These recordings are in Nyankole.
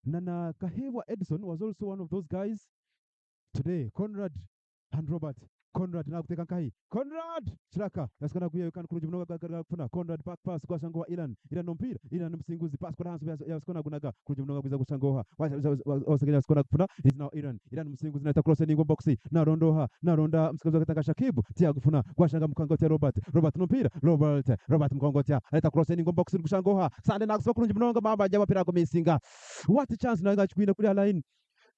Na na Kaheebwa Edson was also one of those guys today. Conrad and Robert. Conrad naguteeka nkahi? Conrad! Kiraka yasika naguyayo kandi kurungi munonga gakufuna. Conrad back pass gwashanga owa Ilan. Ilan omupiira. Ilan omusinguzi pass kura ahansi yasika nagunaga. Kurungi munonga gwiza gushanga oha? Wasanga yasika nagufuna. Is now Ilan. Ilan omusinguzi nahita cross eningwa omu box. Naronda oha? Naronda omusigazi wa nka Shakib. Tiyagufuna. Gwashanga Mukangotya Robert. Robert n'omupiira. Robert. Robert Mukangotya areta cross eningwa omu box nigushanga oha? Sande nagusiba kurungi munonga mamba ajja omupiira agumisinga. What a chance nawe ngakigwine kuriya line.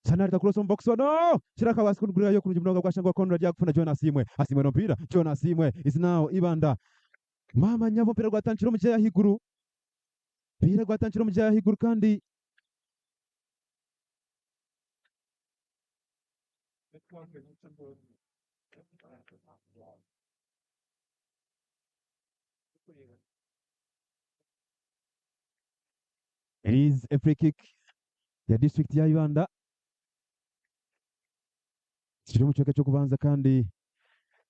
Sana areta cross omu box ono. Kiraka wasikugurayo kurungi munonga gwashangwa Conrad yakufuna John Asiimwe. Asiimwe n'omupiira. John Asiimwe is now Ibanda. Mama nyabo omupiira gwatandikira omu gye ahaiguru. Omupiira gwatandikira omu gye ahaiguru kandi It is a free kick ya district ya Ibanda. Tukiri omu kicweka ky'okubanza kandi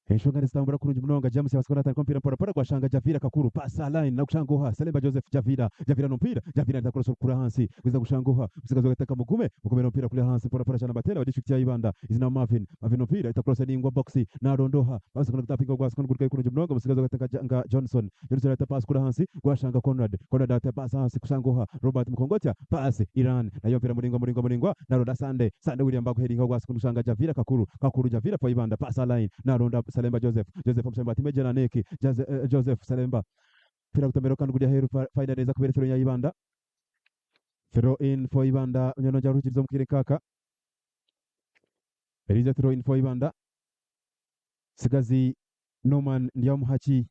enshonga nizitambura kurungi munonga. James yabaasa natandika omupiira mpora mpora gwashanga Javira Kakuru pasa line nagushanga oha Selemba Joseph Javira Javira n'omupiira Javira nitakurosa kuri ahansi gwiza gushanga oha musigazi wagateka Mugume Mugume n'omupiira kuri ahansi mpora mpora cyane abatera wa district ya Ibanda is now Marvin Marvin n'omupiira itakurosa ningwa box naronda oha babaasa kuna kutapinga gwasa kugurukayo kurungi munonga musigazi wagateka nka Johnson Johnson ata pass kuri ahansi gwashanga Conrad Conrad ata pass ahansi kushanga oha Robert Mukongotya pass Iran nayo mpira muringwa muringwa muringwa naronda Sande Sande William baguheringa gwasi kushanga Javira Kakuru Kakuru Javira for Ibanda pass line naronda Salemba Joseph Joseph omushami bwa timu egyo naneki Joseph Salemba mpira gutomera kandi guri aheru final eza kubera throw ya Ibanda throw in for Ibanda onyanonja ruhikiriza omu kaire nkaka eriza throw in for Ibanda Sigazi Norman Ndyamuhaki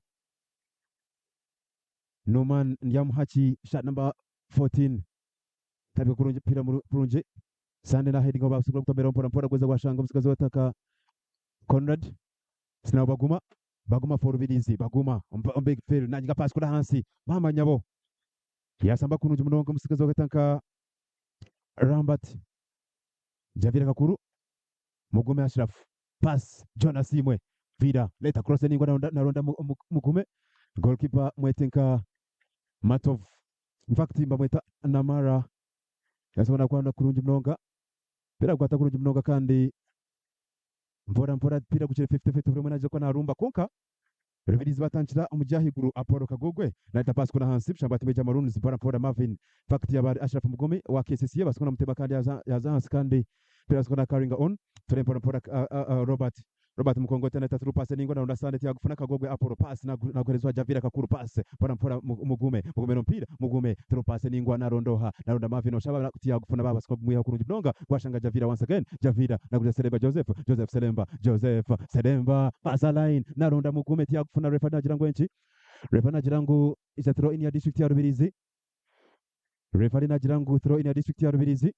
Norman Ndyamuhaki shot number 14 tabika kurungi pira kurungi Sande na heading oba asobola kutomera mpora mpora gweza gwashanga omusigazi w'etaka Conrad Sinawo Baguma Baguma for Rubirizi Baguma on big field nanyiga pass kuri ahansi mama nyabo yasamba kurungi munonga omusigazi w'etaka Rambert Javira Kakuru Mugume Ashraf Pass John Asiimwe Vida leta cross eningwa naronda, naronda Mugume goalkeeper mwete nka Matov in fact mbamweta Namara yasobora kwanda kurungi munonga pira kwata kurungi munonga kandi mpora mpora pira gukire 50-50 buri omwe naija kuba narumba konka Rubirizi batandikira omu gy'ahaiguru Apollo Kagogwe naleta pass kuna ahansi bushamba ati Major Maroons mpora mpora Marvin fact yaba ari Ashraf Mugomi owa KCCA basikuna mutema kandi yaza yaza ahansi kandi pira basikuna carrying on ture mpora mpora uh, uh, Robert Robert Mukongote naleta through pass ningo naronda Sande tiyagufuna Kagogwe Apollo pass naguherezwa Javira Kakuru pass mpora mpora Mugume Mugume n'omupiira Mugume through pass ningwa naronda oha naronda Marvin Oshaba tiyagufuna baba basika kumwiha kurungi munonga gwashanga Javira once again Javira naguza Selemba Joseph Joseph Selemba Joseph Selemba pasa line naronda Mugume tiyagufuna refa nagira ngu enki refa nagira ngu is a throw in ya district ya Rubirizi refa nagira ngu throw in ya district ya Rubirizi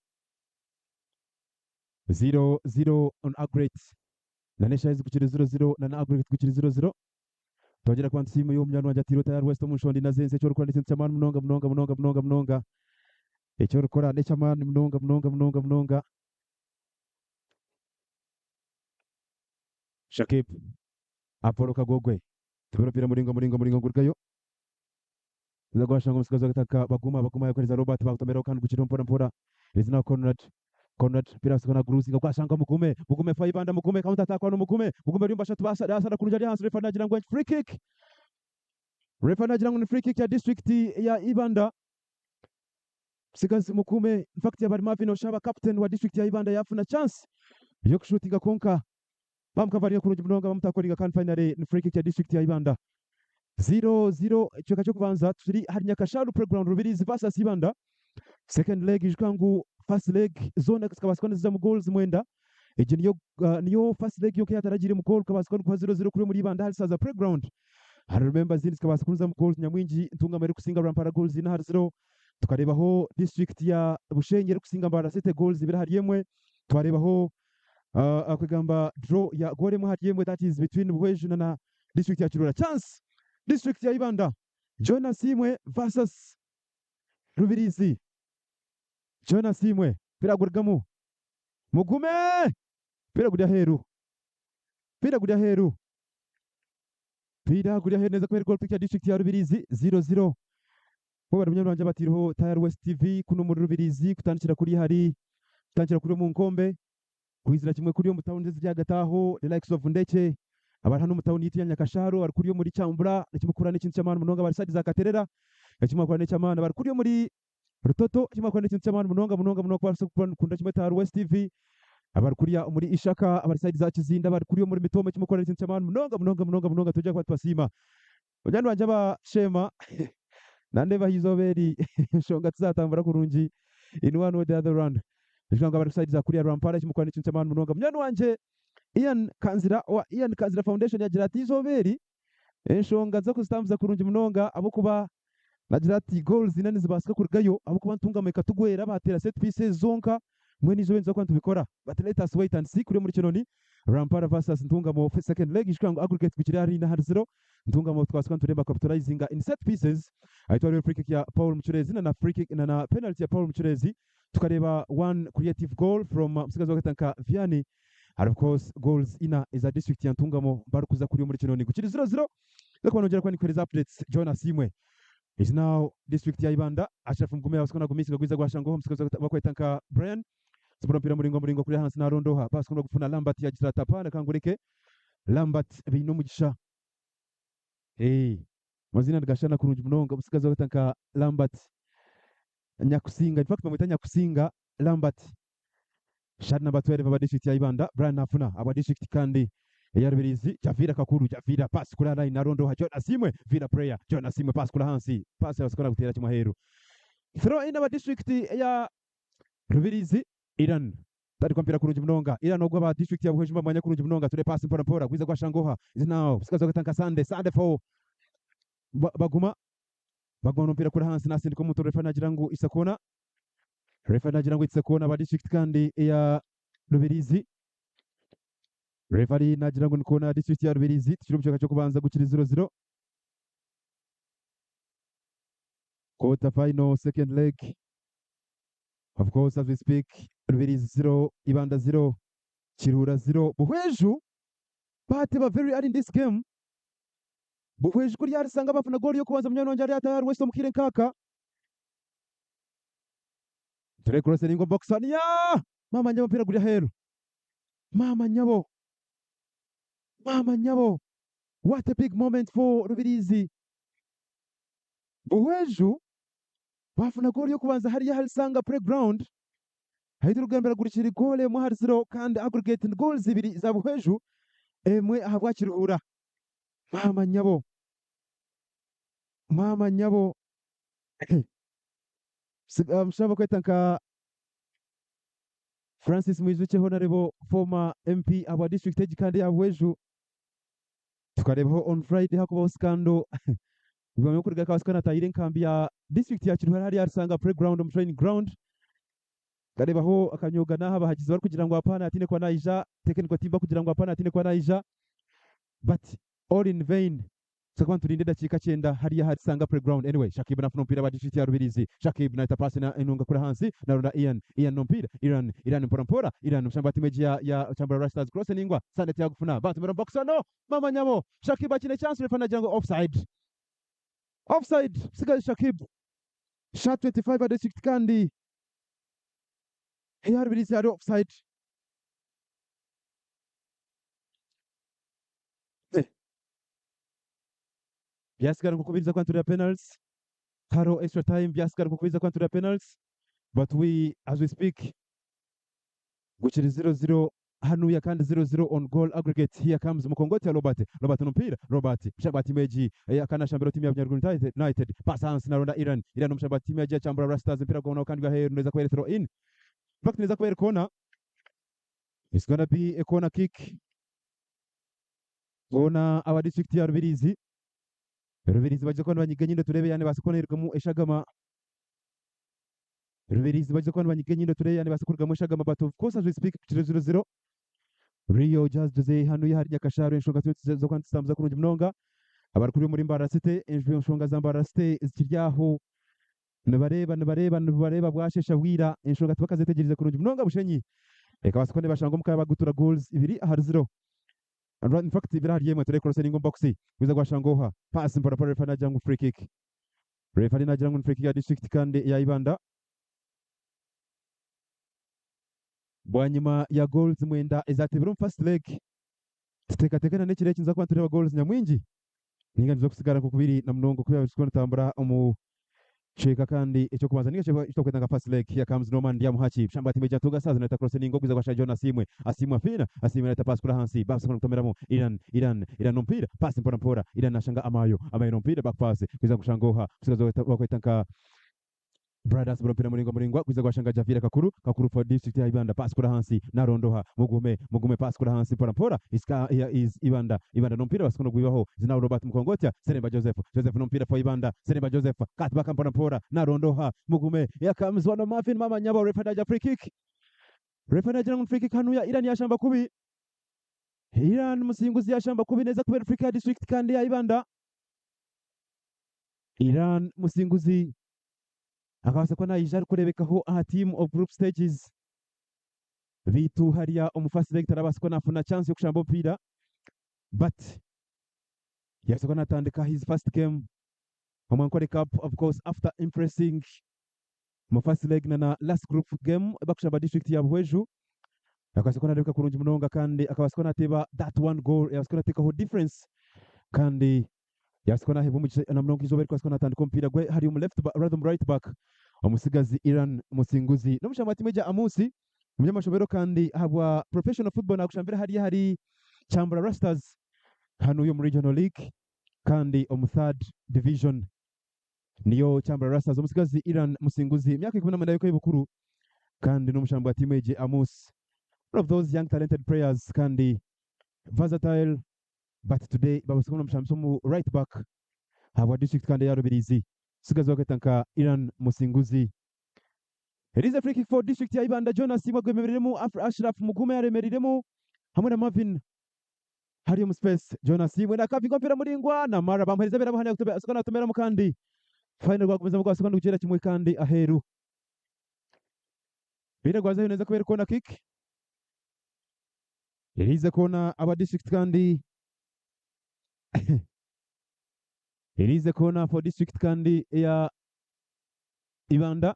0-0 on aggregate na n'eshaaha ezigukire 0-0 na na aggregate gukire 0-0 Twongyera kuba nitusiima iwe munywani wangye atiirwe tayari West omu nshonda ina z'ensi. Eki orikukora n'ekintu ky'amaani munonga munonga munonga munonga munonga. Eki orikukora n'eky'amaani munonga munonga munonga munonga. Shakib Apollo Kagogwe tebera omupiira muringwa muringwa muringwa ngurugayo. Guza gwashanga omutsigazi w'eitaka Baguma Baguma yaguhereza Robert bagutomeraho kandi gukiriho mpora mpora. Rizina Conrad Conrad omupiira gusiga na guruzinga gwashanga Mugume Mugume Faibanda Mugume counter attack wanu Mugume Mugume ari omu bashatu yashara kurungi ari ahansi referee nagira ngu free kick Referee nagira ngu ni free kick ya district ya Ibanda. Musigazi Mugume in fact yaba ari Marvin Oshaba captain wa district ya Ibanda yafuna chance y'okushutinga kwonka bamukavaringa kurungi munonga bamutakoringa kandi finally ni free kick ya district ya Ibanda. 0-0 ekicweka ky'okubanza turi ahari Nyakasharu playground Rubirizi versus Ibanda. Second leg ijuka ngu first leg zoona zikabaasa kuba niziza mu goals mwenda. Egi niyo uh, niyo first leg yonka eyataragiire mu goal kubaasa kuba nikuba 0-0 kuri omuri Ibanda ahari Saza playground. I remember zindi zikabaasa kuza mu goals nyamwingi Ntungamo erikusinga Rwampara goals ina ahari 0. Tukareebaho district ya Bushenyi erikusinga Mbarara City goals ibiri ahari emwe. Twareebaho uh, kwegamba draw ya goal emwe ahari emwe that is between Buhweju na na district ya Kirura. Chance district ya Ibanda John Asiimwe versus Rubirizi. John Asiimwe mpira gurigamu Mugume mpira guri aheeru mpira guri aheeru mpira guri aheeru neza kubera goal kick ya district ya Rubirizi 0-0. Mwebare munywani wangye abataireho Tayari West TV kunu omuri Rubirizi kutandikira kuri ahari kutandikira kuri omu Nkombe kwizira kimwe kuri omu tawuni eziri ahagati aho the likes of Ndekye abari hanu omu tawuni yaitu ya Nyakashaaro abari kuri omuri Kyambura ekimukukora n'ekintu ky'amaani munonga abari sayidi za Katerera ekimwakora n'eky'amaani abari kuri omuri Rutoto ekimwakora n'ekintu ky'amaani munonga munonga munonga kubaasa kuba nikukunda kimwe Tayari West TV abari kuriya omuri Ishaka abari sayidi za Kizinda abari kuri omuri Mitooma ekimukukora n'ekintu ky'amaani munonga munonga munonga munonga twija kuba tubasiima. Banywani bangye aba Sheema, nandeeba aha izooba eri enshonga tizatambura kurungi in one way or the other round. Naijuka ngu abari side za kuriya Rwampara eki mukora n'ekintu ky'amaani munonga. Munywani wangye Ian Kanzira owa Ian Kanzira Foundation yagira ati eizooba eri enshonga nza kuzitambuza kurungi munonga ahabw'okuba nagira ati goals ina nizibaasika kurugayo ahabw'okuba Ntungamo ekatugwera baateera set pieces zonka Mbwenu eizooba nituza kuba nitubikora but let us wait and see kuri omuri Kinoni Rwampara versus Ntungamo second leg ijuka ngu aggregate gukiri ahari ina ahari zero Ntungamo twasuka nitureeba capitalizinga in set pieces ahi twareeba free kick ya Paul Mucureezi na na free kick na na penalty ya Paul Mucureezi tukareeba one creative goal from musigazi wa nka Vianney and of course goals ina eza district ya Ntungamo barikuza kuri omuri Kinoni gukiri 0-0 Reka nongyera kuba ninkuhereza updates John Asiimwe is now district ya Ibanda Ashraf Mugume yabaasa kuba nagumisinga gwiza gwashangaho omusigazi bakweta nka Brian Sibura omupiira muringwa muringwa kuriya ahansi narondoha baasa kuba nibagufuna Lambert yagira ati apana kangureke Lambert baine omugisha eh amaziina nigashushana kurungi munonga omusigazi bakweta nka Lambert Nyakusinga in fact bamweta Nyakusinga Lambert Shad number 12 aba district ya Ibanda Brian Nafuna aba district kandi eya Rubirizi Javira Kakuru Javira pass kuri line narondoha John Asimwe Villa prayer John Asimwe pass kuri hansi pass yabasikora gutera kimwe aheru throw in aba district ya Rubirizi Iran tandika omupiira kurungi munonga Iran ogwo aba district ya Buhweju nibamanya kurungi munonga ture pass mpora mpora gwiza gwa Shangoha is now sigaza gweta nka Sande Sande for Baguma Baguma n'omupiira kuri ahansi nasindika omuntu refa nagira ngu it's a corner Refa nagira ngu it's a corner aba district kandi eya Rubirizi. Refari nagira ngu ni corner ya district ya Rubirizi. Tukiri omu kicweka ky'okubanza gukiri 0-0. Quarter final second leg. Of course as we speak Rubirizi 0 Ibanda 0 Kiruhura 0 Buhweju bateba very early in this game. Buhweju kuri yarisanga bafuna goal y'okubanza munywani wangye ari atayari West omu kaire nk'aka. Ture cross eringo box aniya! Maama nyabo omupiira guri aheeru. Maama nyabo. Maama nyabo. What a big moment for Rubirizi. Buhweju bafuna goal y'okubanza hariya ahari Sanga playground. Ahi turikugambira gurikiri goal emwe ahari zero kandi aggregate ni goals ibiri za Buhweju emwe ahabwa Kiruhura. Maama nyabo. Maama nyabo. Omushaija barikweta nka Francis Mwijukye Honarebo former MP ahabwa district egi kandi eya Buhweju. Tukareebaho on Friday hakubaho scandal bwanyima y'okuruga akabaasa kuba natahirira enkambi ya district ya Kiruhura hariya Rusanga playground omu training ground. Tukareebaho akanyooga n'aha abahagizi barikugira ngu hapana hataine kuba naija, technical team barikugira ngu hapana hataine kuba naija but all in vain. Tukakuba niturinda edakiika kyenda hariya ahari Sanga Playground. Anyway, Shakib nafuna omupiira gwa disiturikiti ya Rubirizi. Shakib nahita paasi enunga kuri ahansi naronda Ian. Ian n'omupiira. Iran, Iran mpora mpora. Iran omushamba wa tiimu egi ya ya Kyambura Rastas. Cross eningwa. Sande tiyagufuna. Batumira omu box. No! Mama nyabo! Shakib akiine chance refa nagira ngu offside. Offside! Musigazi Shakib. Shot 25 ya disiturikiti kandi eya Rubirizi hari offside. Byasigara nk'oku biriza kuba nitureba penalties. Hariho extra time byasigara nk'oku biriza kuba nitureba penalties. But we as we speak gukiri 0-0 hanuya kandi 0-0 on goal aggregate. Here comes Mukongoti ya Robert. Robert n'omupiira. Robert mushamba wa tiimu egi eya Kanashambiro tiimu ya Bunyaruguru United. United. Pass ahansi naronda Iran. Iran omushamba wa tiimu egi ya Kyambura Rastas. Omupiira gwabonaho kandi gwaheeru neeza kuba eri throw in. In fact neeza kuba eri corner. It's gonna be a corner kick. Boona aba disiturikiti ya Rubirizi. Rubirizi bagize kuba nibanyiga enyindo tureebe yaaba nebaasa kuba nerugamu eshagama. Rubirizi bagize kuba nibanyiga enyindo tureebe yaaba nebaasa kurugamu eshagama but of course as we speak kiri 0-0. Rio Jazz Jose hanu ahari Nyakasharu enshonga turiyo nituza kuba nituzitambuza kurungi munonga. Abari kuri omuri Mbarara City enshonga za Mbarara City zikiri aho nibareeba nibareeba nibareeba bwashesha bwira enshonga tibakazetegyereize kurungi munonga Bushenyi ekabaasa kuba nebashanga omuka bagutura goals ibiri ahari zero. In fact ibiri ahari emwe. Ture cross eringa omu box gwiza gwashanga oha pass mpora mpora refa nagira ngu free kick. Referee nagira ngu ni free kick ya district kandi eya Ibanda. Bwanyima ya goals mwenda ezatebirwe omu first leg, tuteekateeke na n'ekiro eki niza kuba nitureeba goals nyamwingi ninga niza kusigara nk'oku biri na munonga oku byaba nitambura omu kicweka kandi eky'okubanza ninga eki turikweta nka first leg. Here comes Norman Ndyamuhaki, Shamba ati Meja Ntuga Saazi naleta cross ninga ogwiza gwasha John Asiimwe, Asiimwe afiina, Asiimwe naleta pass kuri ahansi, Babs akunda kutomeramu Iran, Iran, Iran n'omupiira, pass mpora mpora, Iran nashanga Amayo, Amayo n'omupiira, back pass kwiza kushanga oha? Omutsigazi owakweta nka Brothers buri omupiira muringwa muringwa gwiza gwashanga Javier Kakuru, Kakuru for district ya Ibanda pass kuri ahansi narondoha Mugume, Mugume pass kuri ahansi mpora mpora is here is Ibanda, Ibanda n'omupiira basika nogwibaho is now Robert Mukongotya, Seremba Joseph, Joseph n'omupiira for Ibanda, Seremba Joseph cut back mpora mpora narondoha Mugume, here comes wano Marvin mama nyabo referee naija free kick, referee nagira ngu ni free kick hanuya Iran yashamba kubi, Iran Musinguzi yashamba kubi neza kubera free kick ya district kandi ya Ibanda. Iran Musinguzi akabaasa kuba naija arikureebekaho aha team of group stages beitu hariya omu first leg tarabaasa kuba nafuna chance y'okushamba omupiira but yabaasa kuba natandika his first game omu Ankole Cup of course after impressing omu first leg na last group game bakushamba district ya Buhweju akabaasa kuba nareebeka kurungi munonga kandi akabaasa kuba nateeba that one goal yabaasa kuba nateekaho difference kandi Yabaasa kuba naheebwa omugisha na munonga eizooba eri kubaasa kuba natandika omupiira gwe hari omu left rather omu right back omutsigazi Iran Musinguzi n'omushamba wa tiimu egya Amusi omunyamashomero kandi ahabwa professional football nagushambira hariya ahari Kyambura Rastas hanuya omu regional league kandi omu third division niyo Kyambura Rastas omutsigazi Iran Musinguzi emyaka 19 y'obukuru kandi n'omushamba wa tiimu egi Amusi one of those young talented players kandi versatile But today babaasa kuba nibamushambisa omu right back ahabwa district kandi eya Rubirizi. Omutsigazi wakweta nka Iran Musinguzi. It is a free kick for district ya Ibanda. John Asiimwe agwemereiremu, Ashraf Mugume aremereiremu hamwe na Marvin hari omu space. John Asiimwe nakavinga omupiira muraingwa namara bamuhereza ebirabo hanu yasoka natomeramu kandi final gwagumizamu gwasoka nigugyera kimwe kandi aheeru. Omupiira gwazayo neza kuba eri corner kick. Eriize koona aba district kandi eriize koona for district kandi eya Ibanda.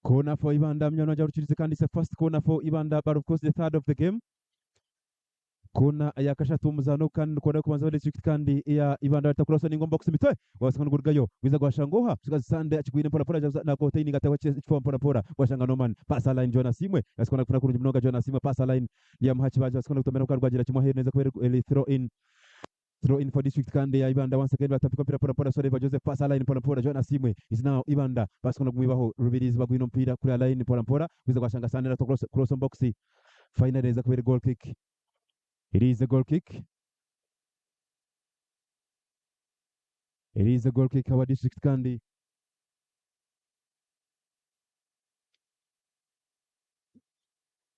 Corner for Ibanda munywani wangye arukirize kandi it's a first corner for Ibanda but of course the third of the game. Koona eya kashatu omu muzaano ogu kandi ni koona y'okubanza district kandi eya Ibanda barita kurasa ninga omu box mitwe gwabasa nigurugayo gwiza gwashanga oha Musigazi Sunday akigwire mpora mpora aja nakoteyininga ateho ekifuba mpora mpora gwashanga Norman pass line John Asiimwe yabasa kufuna kurungi munonga John Asiimwe pass line Liam Hakibaje yabasa kutomera mukara gwagira kimwe aheeru neza kuba eri throw in Throw in for district kandi ya Ibanda once again batapika mpira mpora mpora Soreva Joseph pass line mpora mpora John Asiimwe is now Ibanda basa kugumwibaho Rubirizi bagwine omupiira kuri line mpora mpora gwiza gwashanga Sandera to cross, cross on box finally eza kuba eri goal kick. It is a goal kick. It is a goal kick our district kandi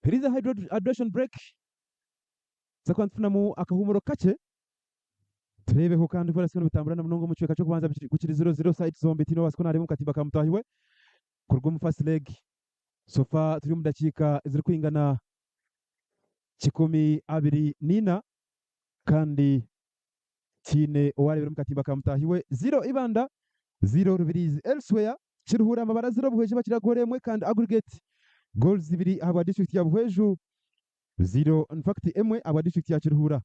It is a hydration break. Tuza kuba nitufunamu akahuumuro kakye tureebeho kandi ku birabaasa nibitambura na munonga omu kicweka ky'okubanza gukiri ziro ziro side zombi tihaine owabaasa kuba naareeba omu katimba ka mutaahi we kuruga omu first leg. So far turi omu dakiika ezirikwingana 24 kandi tihaine owaareebire omu katimba ka mutaahi we. Ziro Ibanda, ziro Rubirizi. Elsewhere, Kiruhura Mabara ziro Buhweju bakira goolo emwe kandi aggregate goals ibiri ahabwa disiturikiti ya Buhweju. Ziro in fact emwe ahabwa disiturikiti ya Kiruhura.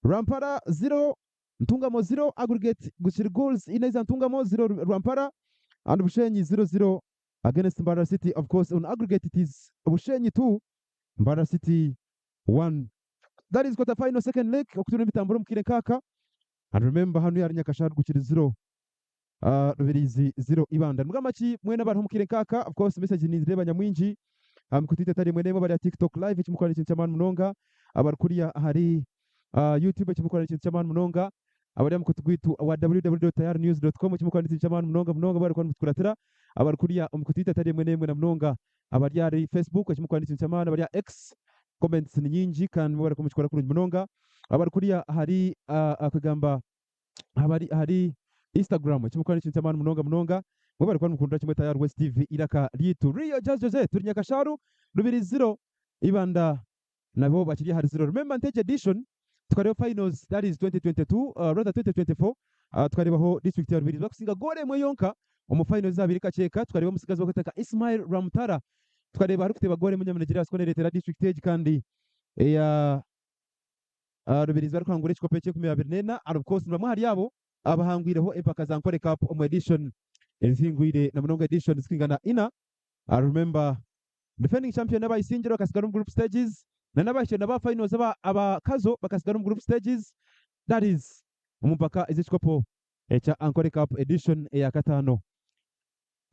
Rwampara ziro Ntungamo ziro aggregate gukiri goals ina eza Ntungamo ziro Rwampara and Bushenyi 0-0 against Mbarara City of course on aggregate it is Bushenyi 2 Mbarara City 1 that is quarter final second leg okutura emitamburo omu kaire nk'aka and remember hanu yari Nyakashari gukiri ziro Rubirizi ziro Ibanda. Nimugamba ki mwena abariho omu kaire nk'aka? Of course message ninzireeba nyamwingi aha mikutu yaitu etari emwe n'emwe abari aha TikTok live eki mukora n'ekintu ky'amaani munonga, abari kuriya ahari YouTube eki mukora n'ekintu ky'amaani munonga, abari aha mukutu gwaitu wa www.tayarinews.com eki mukora n'ekintu ky'amaani munonga munonga abari kuba nimutukuratira, abari kuriya omu mikutu yaitu etari emwe n'emwe na munonga abari ahari Facebook eki mukora n'ekintu ky'amaani, abari aha X comments ni nyingi kandi mwebare kuba nimukikora kurungi munonga, abari kuriya ahari kwegamba abari ahari Instagram ekimukora n'ekintu ky'amaani munonga munonga mwebare kuba nimukundira kimwe Tayari West TV eiraka ryaitu Rio Jazz Jose turi Nyakasharu Rubiri ziro Ibanda nabo bakiri ahari ziro remember nti egi edition tukareeba finals that is 2022 rather 2024. Twareebaho disiturikiti ya Rubirizi barikusinga goolo emwe yonka omu fayino ezaabaire kakyeka. Tukareeba omutsigazi orikwetwa nka Ismail Rwamutara. Tukareeba arikuteeba goolo emwe nyamunegyere yabaasa kuba neereetera disiturikiti egi kandi eya Rubirizi barikuhangura ekikopo eky'enkumi abiri n'ena. And of course ni bamwe ahari abo abahangwireho empaka za Nkore Cup omu edition ezihingwire na munonga edition zirikwingana ina. I remember defending champion aba Isingiro bakasigara omu group stages na n'abahikire na ba finals aba aba Kazo bakasigara omu group stages that is omu mpaka ez'ekikopo ekya Ankole Cup edition eya kataano.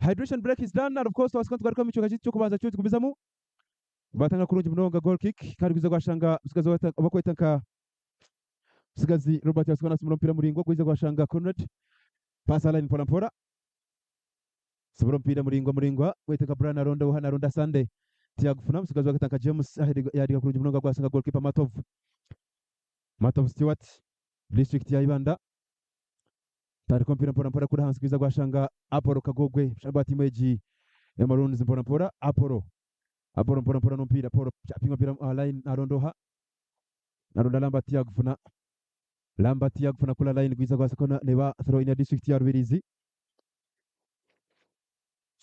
Hydration break is done and of course twasika nitugaruka omu kicweka kyaitu ky'okubanza kyo nitugumizamu. Batanga kurungi munonga goal kick kandi gwiza gwashanga omutsigazi obakweta nka Omutsigazi Robert yasika nasimura omupiira muraingwa gwiza gwashanga Conrad pass line mpora mpora. Sobora omupiira muraingwa muraingwa gweteka Brian aronda oha naronda Sunday tiyagufuna omutsigazi wa Katanka James yariga kurungi munonga gwasanga goalkeeper Matovu Matovu Stewart district ya Ibanda tandika omupiira mpora mpora kuri ahansi gwiza gwashanga Apollo Kagogwe omushana gwa tiimu egi ya Maroons mpora mpora Apollo Apollo mpora mpora n'omupiira Apollo chapinga omupiira aha line naronda oha naronda Lambert tiyagufuna Lambert tiyagufuna kuri line gwiza gwasanga neba throw in ya district ya Rubirizi.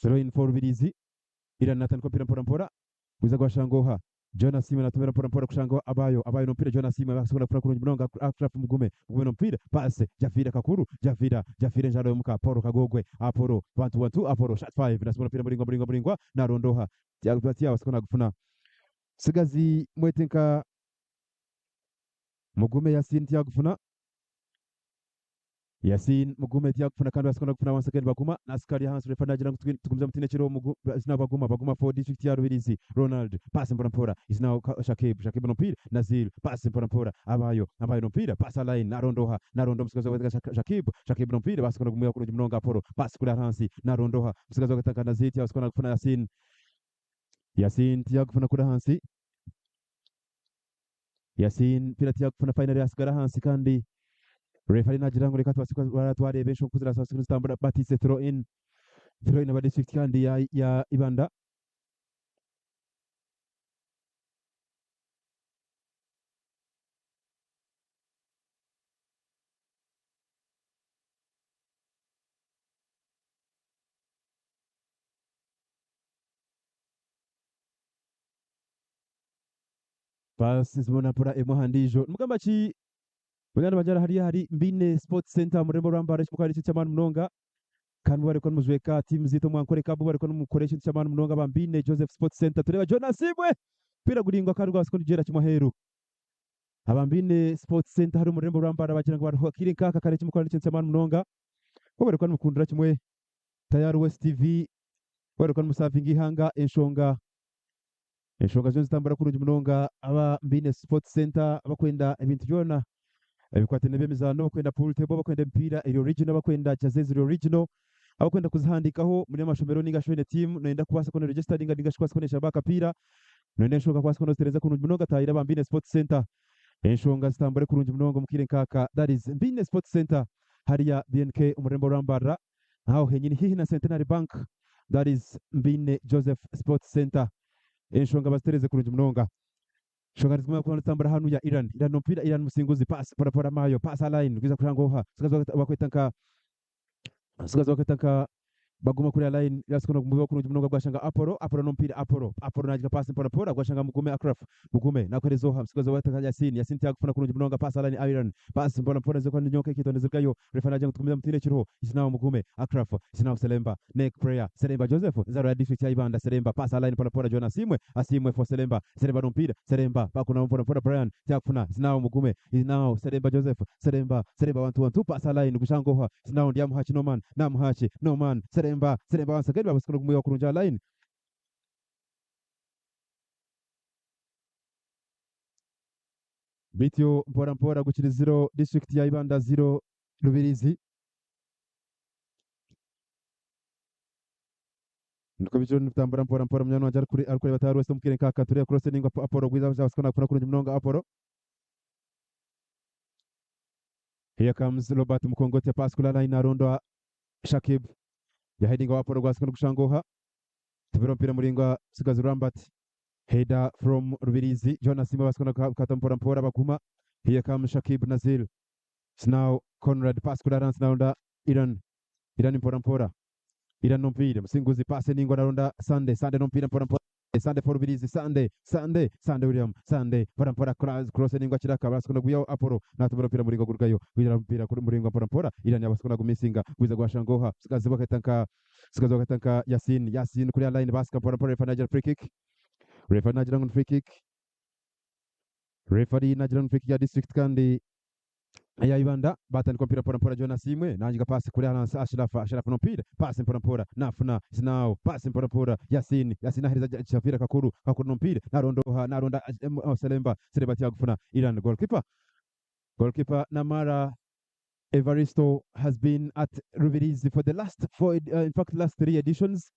Throw in for Rubirizi. Iran natandika omupiira mpora mpora. Gwiza gwashanga oha? John Asiimwe natumira mpora mpora kushanga Abayo. Abayo n'omupiira John Asiimwe abasobola kufuna kurungi munonga Achraf Mugume. Mugume n'omupiira. Pass Jafira Kakuru. Jafira. Jafira enjaro y'omuka. Paul Kagogwe. Apollo. Bantu wantu Apollo. Shot 5. Nasimura omupiira muringwa muringwa muringwa. Naronda oha? Tiago Siko nagufuna. Sigazi mwete nka Mugume Yasin tiyagufuna. Yasin Mugume tiyakufuna kandi basikona kufuna once again Baguma nasikari ahansi refa nagira ngu tugumize mutine kiro Mugu is now Baguma Baguma for district ya Rubirizi Ronald pass mpora mpora is now Shakib Shakib nompira Nazir pass mpora mpora Abayo Abayo nompira pass line narondoha naronda omusigazi wa Shakib Shakib nompira basikona kumuha kurungi munonga Apollo pass kuri ahansi narondoha omusigazi wa Kataka Nazir tiyasikona kufuna Yasin Yasin tiyakufuna kuri ahansi Yasin mpira tiyakufuna final yasigara ahansi kandi Referee nagira ngu reka tubaase kuba twareeba enshonga oku zirabaasa kuzitambura but it's a throw in. Throw in aba district kandi ya, ya Ibanda. Pass zibona mpora emwe aha ndiijo. Nimugamba ki Banywani bangye hariya ahari Mbiine Sports Centre omu rurembo rwa Mbale ekimukora n'ekintu ky'amaani munonga kandi mubarikuba nimujweka tiimu zaitu omu Ankole Cup mubarikuba nimukora ekintu ky'amaani munonga aba Mbiine Joseph Sports Centre tureeba John Asiimwe omupiira guraingwa kandi gwabaasa kurugyera kimwe aheeru. Aba Mbiine Sports Centre hariya omu rurembo rwa Mbale bagira ngu bariho akaire nkaaka kare ekimukora n'ekintu ky'amaani munonga mubarikuba nimukundira kimwe Tayari West TV mubarikuba nimusavinga eihanga enshonga Enshonga ziriyo nizitambura kurungi munonga aba Mbiine Sports Centre abakwenda ebintu byona ebikwataine n'eby'emizaano, abakwenda pool table, abakwenda emipiira eri original, abakwenda jersey eziri original, abakwenda kuzihandiikaho muri amashomero ninga shi oine tiimu noyenda kubaasa kuba noregestaringa ninga shi kubaasa kuba noshaba akapiira noyenda enshonga kubaasa kuba nozitereeza kurungi munonga taahira aba Mbiine Sports Centre enshonga zitambure kurungi munonga omu kaire nkaaka that is Mbiine Sports Centre hariya BNK omu rurembo rwa Mbarara. Aho henyini haihi na Centenary Bank that is Mbiine Joseph Sports Centre. Enshonga bazitereze kurungi munonga. Enshonga niziguma kuba nizitambura hanu ya Iran. Iran omupiira Iran musinguzi pass mpora mpora Mayo pass line kwiza kushanga oha Omutsigazi wakweta nka Omutsigazi wakweta nka Baguma kuriya line yasukuna omupiira kurungi munonga gwashanga Apollo Apollo n'omupiira Apollo Apollo nagiha pass mpora mpora gwashanga Mugume Akraf Mugume nakuhereza oha Omutsigazi wakweta nka Yasin Yasin tiyagufuna kurungi munonga pass line Iran pass mpora mpora zikuba ninyonka ekitondezerwayo Refa nagira ngu tugumize mutiine ekiriho is now Mugume, Akraf, is now Selemba, Neck prayer, Selemba Joseph, nzarwa ya district ya Ibanda, Selemba, pass a line mpora mpora John Asiimwe, Asiimwe for Selemba, Selemba n'omupiira, Selemba, bakunama mpora mpora Brian, Tyakufuna, is now Mugume, is now Selemba Joseph, Selemba, Selemba one two one two, pass a line gushanga oha, is now Ndyamuhaki no man, Namuhaki, no man, Selemba, Selemba once again babasika n'okumwiha kurungi aha line. Bityo mpora mpora gukiri ziro district ya Ibanda ziro Rubirizi. Niko bikiro nibitambura mpora mpora munywani wangye arikureeba tayari wese omukaire nkaka tureebe cross ninga Apollo gwiza abasikana nakufuna kurungi munonga Apollo. Here comes Robert Mukongotya pass kuri line arondwa Shakib yahedinga wa Apollo gwasikana gushanga oha tubira omupiira muringwa Sigazi Rambert Header from Rubirizi John Asiimwe basikana kukata mpora mpora baguma Here comes Shakib Nazir. It's now Conrad pass kuri Arance naronda Iran. Iran mpora mpora. Iran n'omupiira. Musinguzi pass eningwa naronda Sande. Sande n'omupiira mpora mpora. Sande for Rubirizi. Sande. Sande. Sande William. Sande mpora mpora cross, cross eningwa Kiraka. Barasa kugwihaho Apollo. Natumira omupiira muringwa gurugayo. Gwizira omupiira kuri muringwa mpora mpora. Iran yabasa kunagumisinga. Gwiza gwashangoha. Musigazi bakahita nka Musigazi bakahita nka Yasin. Yasin kuriya line basika mpora mpora. Refa nagira free kick. Refa nagira ngu ni free kick. Referee nagira ngu free kick ya district kandi eya Ibanda batandika omupiira mpora mpora John Asiimwe nangiga paasi kuri Alans Ashraf Ashraf n'omupiira paasi mpora mpora nafuna Sinao paasi mpora mpora Yasin Yasin ahereza Shafira Kakuru Kakuru n'omupiira naronda oha naronda Selemba Selemba tiyagufuna Iran goalkeeper goalkeeper Namara Evaristo has been at Rubirizi for the last four in fact last three editions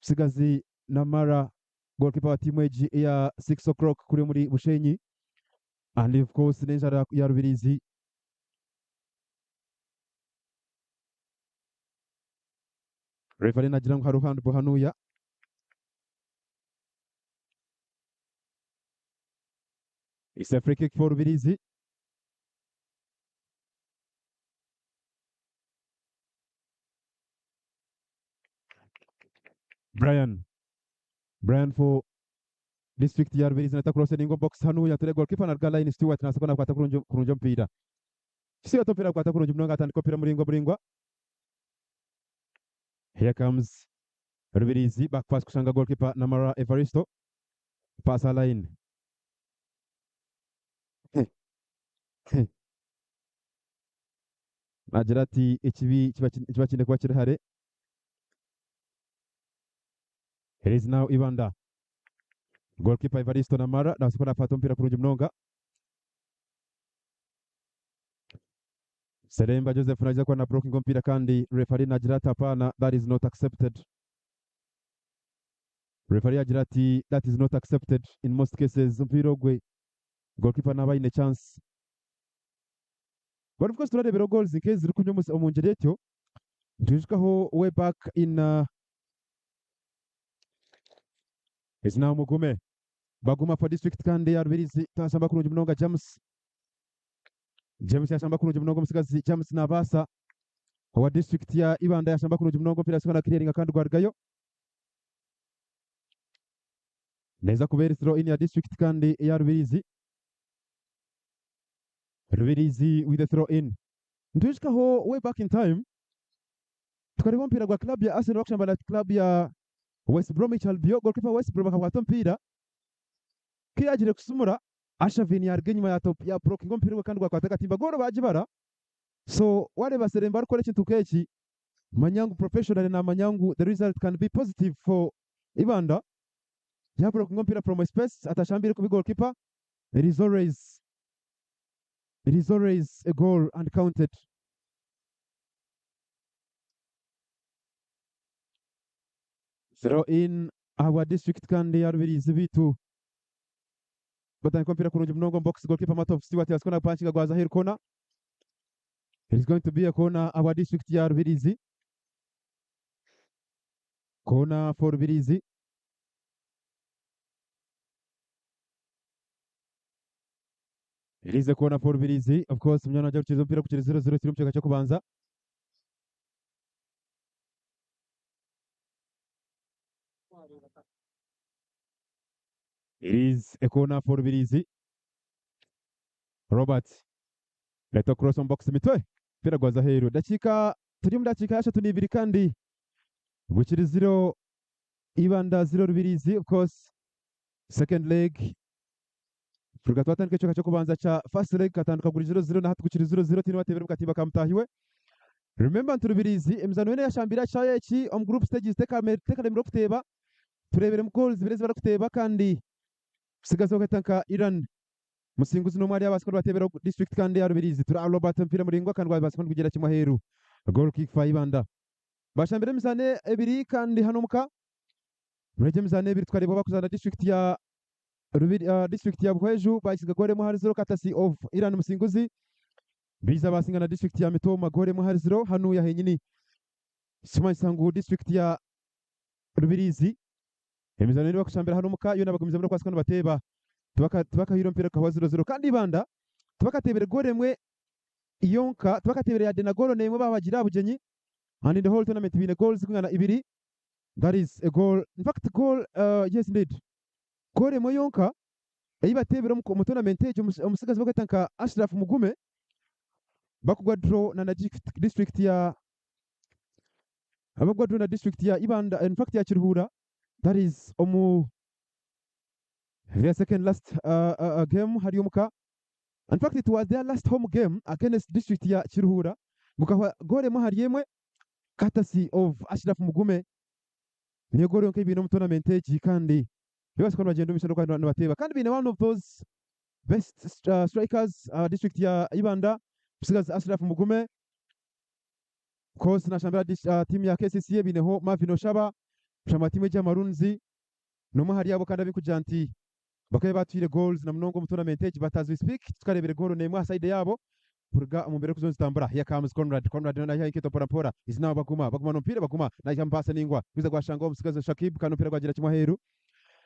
Musigazi Namara goalkeeper wa tiimu egi eya Six O'clock kuri omuri Bushenyi and of course n'enjara ya Rubirizi. Referee nagira ngu hariho handball hanuya. It's a free kick for Rubirizi. Brian Brian for district ya Rubirizi nata cross ningo box hanu yatere goalkeeper na line Stewart nasako nakwata kurungi kurungi omupiira Stewart omupiira akwata kurungi munonga atandika omupiira muringwa muringwa Here comes Rubirizi back pass kushanga goalkeeper Namara Evaristo pass a line Nagira ati ekibi kiba kiba kiine kuba kiri hare. It is now Ibanda. Goalkeeper Evaristo Namara nabaasa kuba nakwata omupiira kurungi munonga. Seremba Joseph naija kuba na blocking omupiira kandi referee nagira ati hapana that is not accepted. Referee agira ati that is not accepted in most cases omupiira ogwe goalkeeper naaba aine chance. But of course turareebera goals nk'ezi zirikunywa omu ngyeri etyo nitwijukaho way back in uh, It's now Mugume. Baguma for district kandi ya Rubirizi tashamba kurungi munonga James. James yashamba kurungi munonga omusigazi James nabaasa owa district ya Ibanda yashamba kurungi munonga omupiira yasigala clearinga kandi gwarugayo. Neza kuba eri throw in ya district kandi eya Rubirizi. Rubirizi with the throw in. Nitwijukaho way back in time tukareeba omupiira gwa club ya Arsenal bakushamba na club ya West Bromwich Albion goalkeeper wa West Brom akakwata omupiira ku yagiire kusumura Arshavin yaruga enyima ya top ya blockinga omupiira ogwo kandi gwakwata akatimba goolo bagibara so wareeba Seremba arikukora ekintu nk'eki manya ngu professionally namanya ngu the result can be positive for Ibanda ya blockinga omupiira from a space atashambiire kubi goalkeeper it is always it is always a goal and counted. Throw in ahabwa district kandi ya Rubirizi beitu batandika omupiira kurungi munonga omu box goalkeeper Matovu Stewart yabaasa kuba napankinga gwaza aheeru corner. It is going to be a corner ahabwa district ya Rubirizi. Corner for Rubirizi. It is a corner for Rubirizi. Of course, Munyana ajya gukiriza umupira kukiri 0-0 kiri mu kicweka ky'okubanza. It is a corner for Rubirizi. Robert Leto cross on box mitwe. Mpira gwaza aheeru. Dakiika turi omu dakiika ya ashatu n'ibiri kandi gukiri 0 Ibanda 0 Rubirizi of course second leg Kuruga twatandika ekicweka ky'okubanza kya first leg katandika guri 0-0 na hati gukiri 0-0 tihaine owateebire omu katimba ka mutaahi we. Remember nti Rubirizi emizaano yoona eyashambire aha kishaayi eki omu group stages tekaremire kuteeba. Tureebiremu goals ibiri ezi barikuteeba kandi Musigazi w'akahita nka Iran Musinguzi n'omwe ahari ababaasa kuba nibateebera district kandi eya Rubirizi. Turi aha Robert omupiira muraingwa kandi gwabaasa kuba nigugyera kimwe aheeru. Goal kick for Ibanda. Bashambire emizaano ebiri kandi hanu omuka. Omuri egyo emizaano ebiri tukareeba bakuzaana district ya Rubiri, uh, district ya Buhweju bakiga goal emwe ahari zero courtesy of Iran Musinguzi. Biza basinga na district ya Mitooma goal emwe ahari zero hanuya henyini. Kimanyisa ngu district ya Rubirizi emizaano yoona bakushambira hanu omuka yoona bagumizamu n'okubaasa kuba nibateeba. Tibaka tibakahaire omupiira gukahwa 0-0 kandi Ibanda tibakateebire goal emwe. yonka tibakateebire yadde na goolo n'emwe baaba bagiire aha bugyenyi and in the whole tournament baine goals zirikwingana ibiri that is a goal in fact goal yes indeed goal emwe yonka ei bateebire omu tournament egi omutsigazi barikweta nka Ashraf Mugume bakugwa draw na district ya abakugwa draw na district ya Ibanda in fact ya Kiruhura that is omu their second last game hari omuka in fact it was their last home game against district ya Kiruhura gukahwa goal emwe ahari emwe courtesy of Ashraf Mugume niyo goal yonka ei baine omu tournament egi kandi nibabaasa kuba nibagyenda omu maisho n'okuba nibateeba kandi baine one of those best strikers aha district ya Ibanda omutsigazi Ashraf Mugume of course nashambira tiimu ya KCCA baineho Marvin Oshaba oshamba tiimu egi ya Maroons n'omwe ahari abo kandi abarikugira nti bakaba batwire goals na munonga omu tournament egi but as we speak titukareebire goal n'emwe aha side yaabo kuruga omu mbeera erikuza nizitambura. Here comes Conrad, Conrad nayihayo enkeito mpora mpora is now Baguma, Baguma n'omupiira Baguma nayiha omu pass ningwa gwiza gwashanga omutsigazi Shakib kandi omupiira gwagira kimwe aheeru.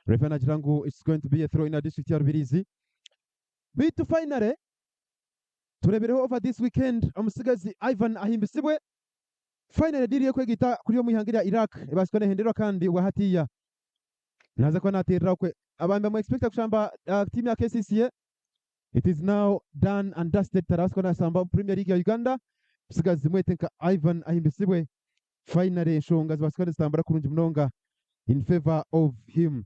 Referee nagira ngu it's going to be a throw in ya district ya Rubirizi. Beitu finally tureebireho over this weekend omutsigazi Ivan Ahimbisibwe finally deal y'okwegaita kuri omu ihanga erya Iraq ebaasa kuba nehenderwa kandi obwa hatiiya naaza kuba naateerera okwe abantu bamu expecta kushamba tiimu ya KCCA. It is now done and dusted tarabaasa kuba naashamba omu Premier League ya Uganda. Omutsigazi mwete nka Ivan Ahimbisibwe finally enshonga zibaasa kuba nizitambura kurungi munonga in favour of him.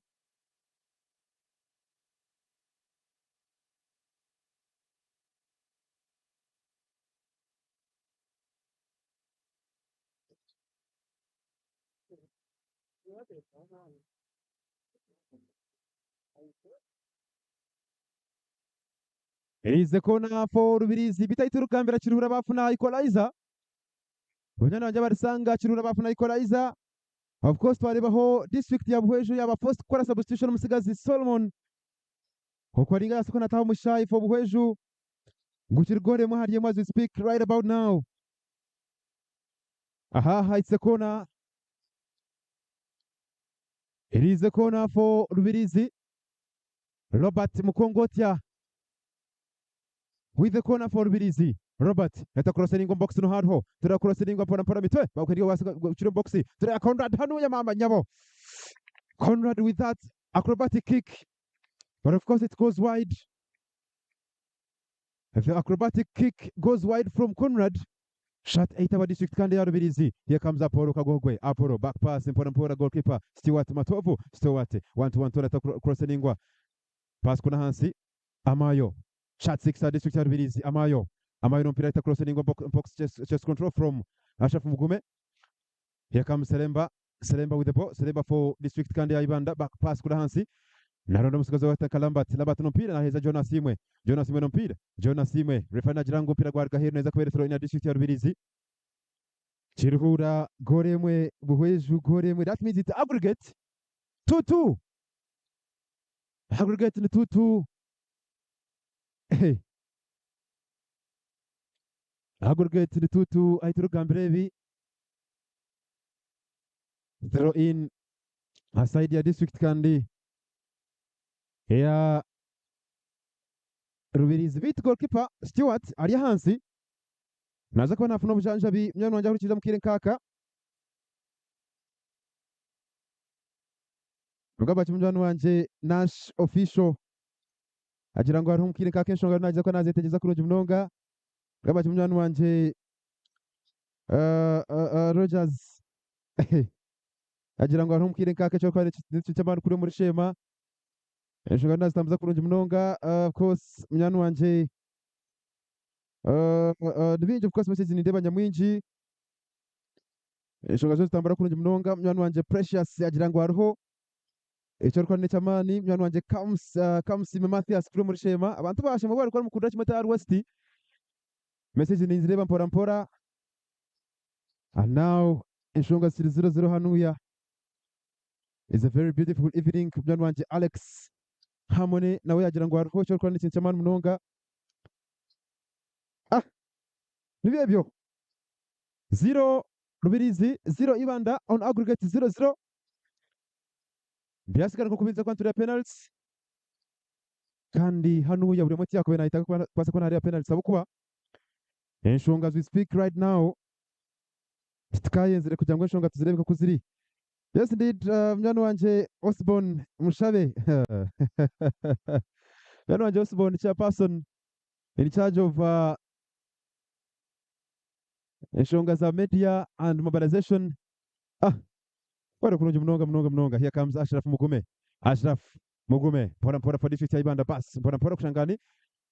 Eriize koona for Rubirizi bitaitu rugambira Kiruhura bafuna equalizer. Banywani bangye abarisanga Kiruhura bafuna equalizer. Of course twarebaho district ya Buhweju yaba forced kukora substitution omutsigazi Solomon Okwaringa yasuka nataho omushayi for Buhweju ngu kirugoremu ahari emwe as we speak right about now. Aha it's a corner. It is a corner for Rubirizi. Robert Mukongotya with the corner for Rubirizi. Robert eta crossing box no hariho tura crossing mpora mpora mitwe bakwiriye wasi box tura Conrad hano ya mama nyabo Conrad with that acrobatic kick but of course it goes wide. The acrobatic kick goes wide from Conrad. Shot 8 aba district kandi ya Rubirizi. Here comes Apollo Kagogwe. Apollo back pass mpora mpora goalkeeper Stewart Matovu. Stewart 1 to 1 to crossingwa. Pass kuna hansi. Amayo. Shot 6 district ya Rubirizi. Amayo. Amayo no mpira ita crossingwa box, box chest, chest control from Ashraf Mugume. Here comes Selemba. Selemba with the ball. Selemba for district kandi ya Ibanda. Back pass kuna hansi. Naronda umusigazi wa Lambert. Lambert no mpira naheza Jonas Imwe. Jonas Imwe no mpira. Jonas Imwe. Referee nagira ngo mpira gwa Gahero neza kubera throw in ya district ya Rubirizi. Kiruhura goal emwe Buhweju goal emwe. That means it's aggregate 2-2. Aggregate ni 2-2. Hey. Aggregate ni 2-2 ahita urugambira ebi. Throw in aside ya district kandi ya Rubirizi bit goalkeeper Stewart ari hansi naza kuba nafuna obujanjabi munywani wangye ahurikiza mukire nkaka mugamba ki munywani wangye Nash official agira ngu hariho omukire nkaka enshonga nagiza kuba nazetegereza kurungi munonga. Mugamba ki munywani wangye Rogers agira ngu hariho omukire nkaka ekyokuba niky'amaani kuri omuri Sheema enshonga nazitambuza kurungi munonga. Of course munywani wangye ni bingi, of course message nindeeba nyamwingi enshonga zo zitambura kurungi munonga. Munywani wangye Precious agira ngu hariho ekyo arikora n'eky'amaani. Munywani wangye Kamusime Mathias kuri omuri Sheema abantu ba Sheema bari mukundira kimwe Tayari West message ninzireeba mpora mpora. And now enshonga ziri 0-0 hanuya is a very beautiful evening. Munywani wangye Alex Harmony nawe yagira ngu hariho ekyo arikora n'ekintu ky'amaani munonga. Ah, nibyo ebyo 0 Rubirizi 0 Ibanda on aggregate 0-0 byasigara nko kubinza kwanturira penalties kandi hanuya buri omwe tiyakubaire nahita kubaasa kubona hariya penalties ahabw'okuba Enshonga as we speak right now titukayenzire kugira ngu enshonga tuzireebe nk'oku ziri. Yes indeed munywani wangye Osborn Mushabe munywani wangye Osborn chairperson in charge of enshonga za media and mobilization ah webare kurungi munonga munonga munonga. Here comes Ashraf Mugume Ashraf Mugume mpora mpora for district ya Ibanda pass mpora mpora kushanga ani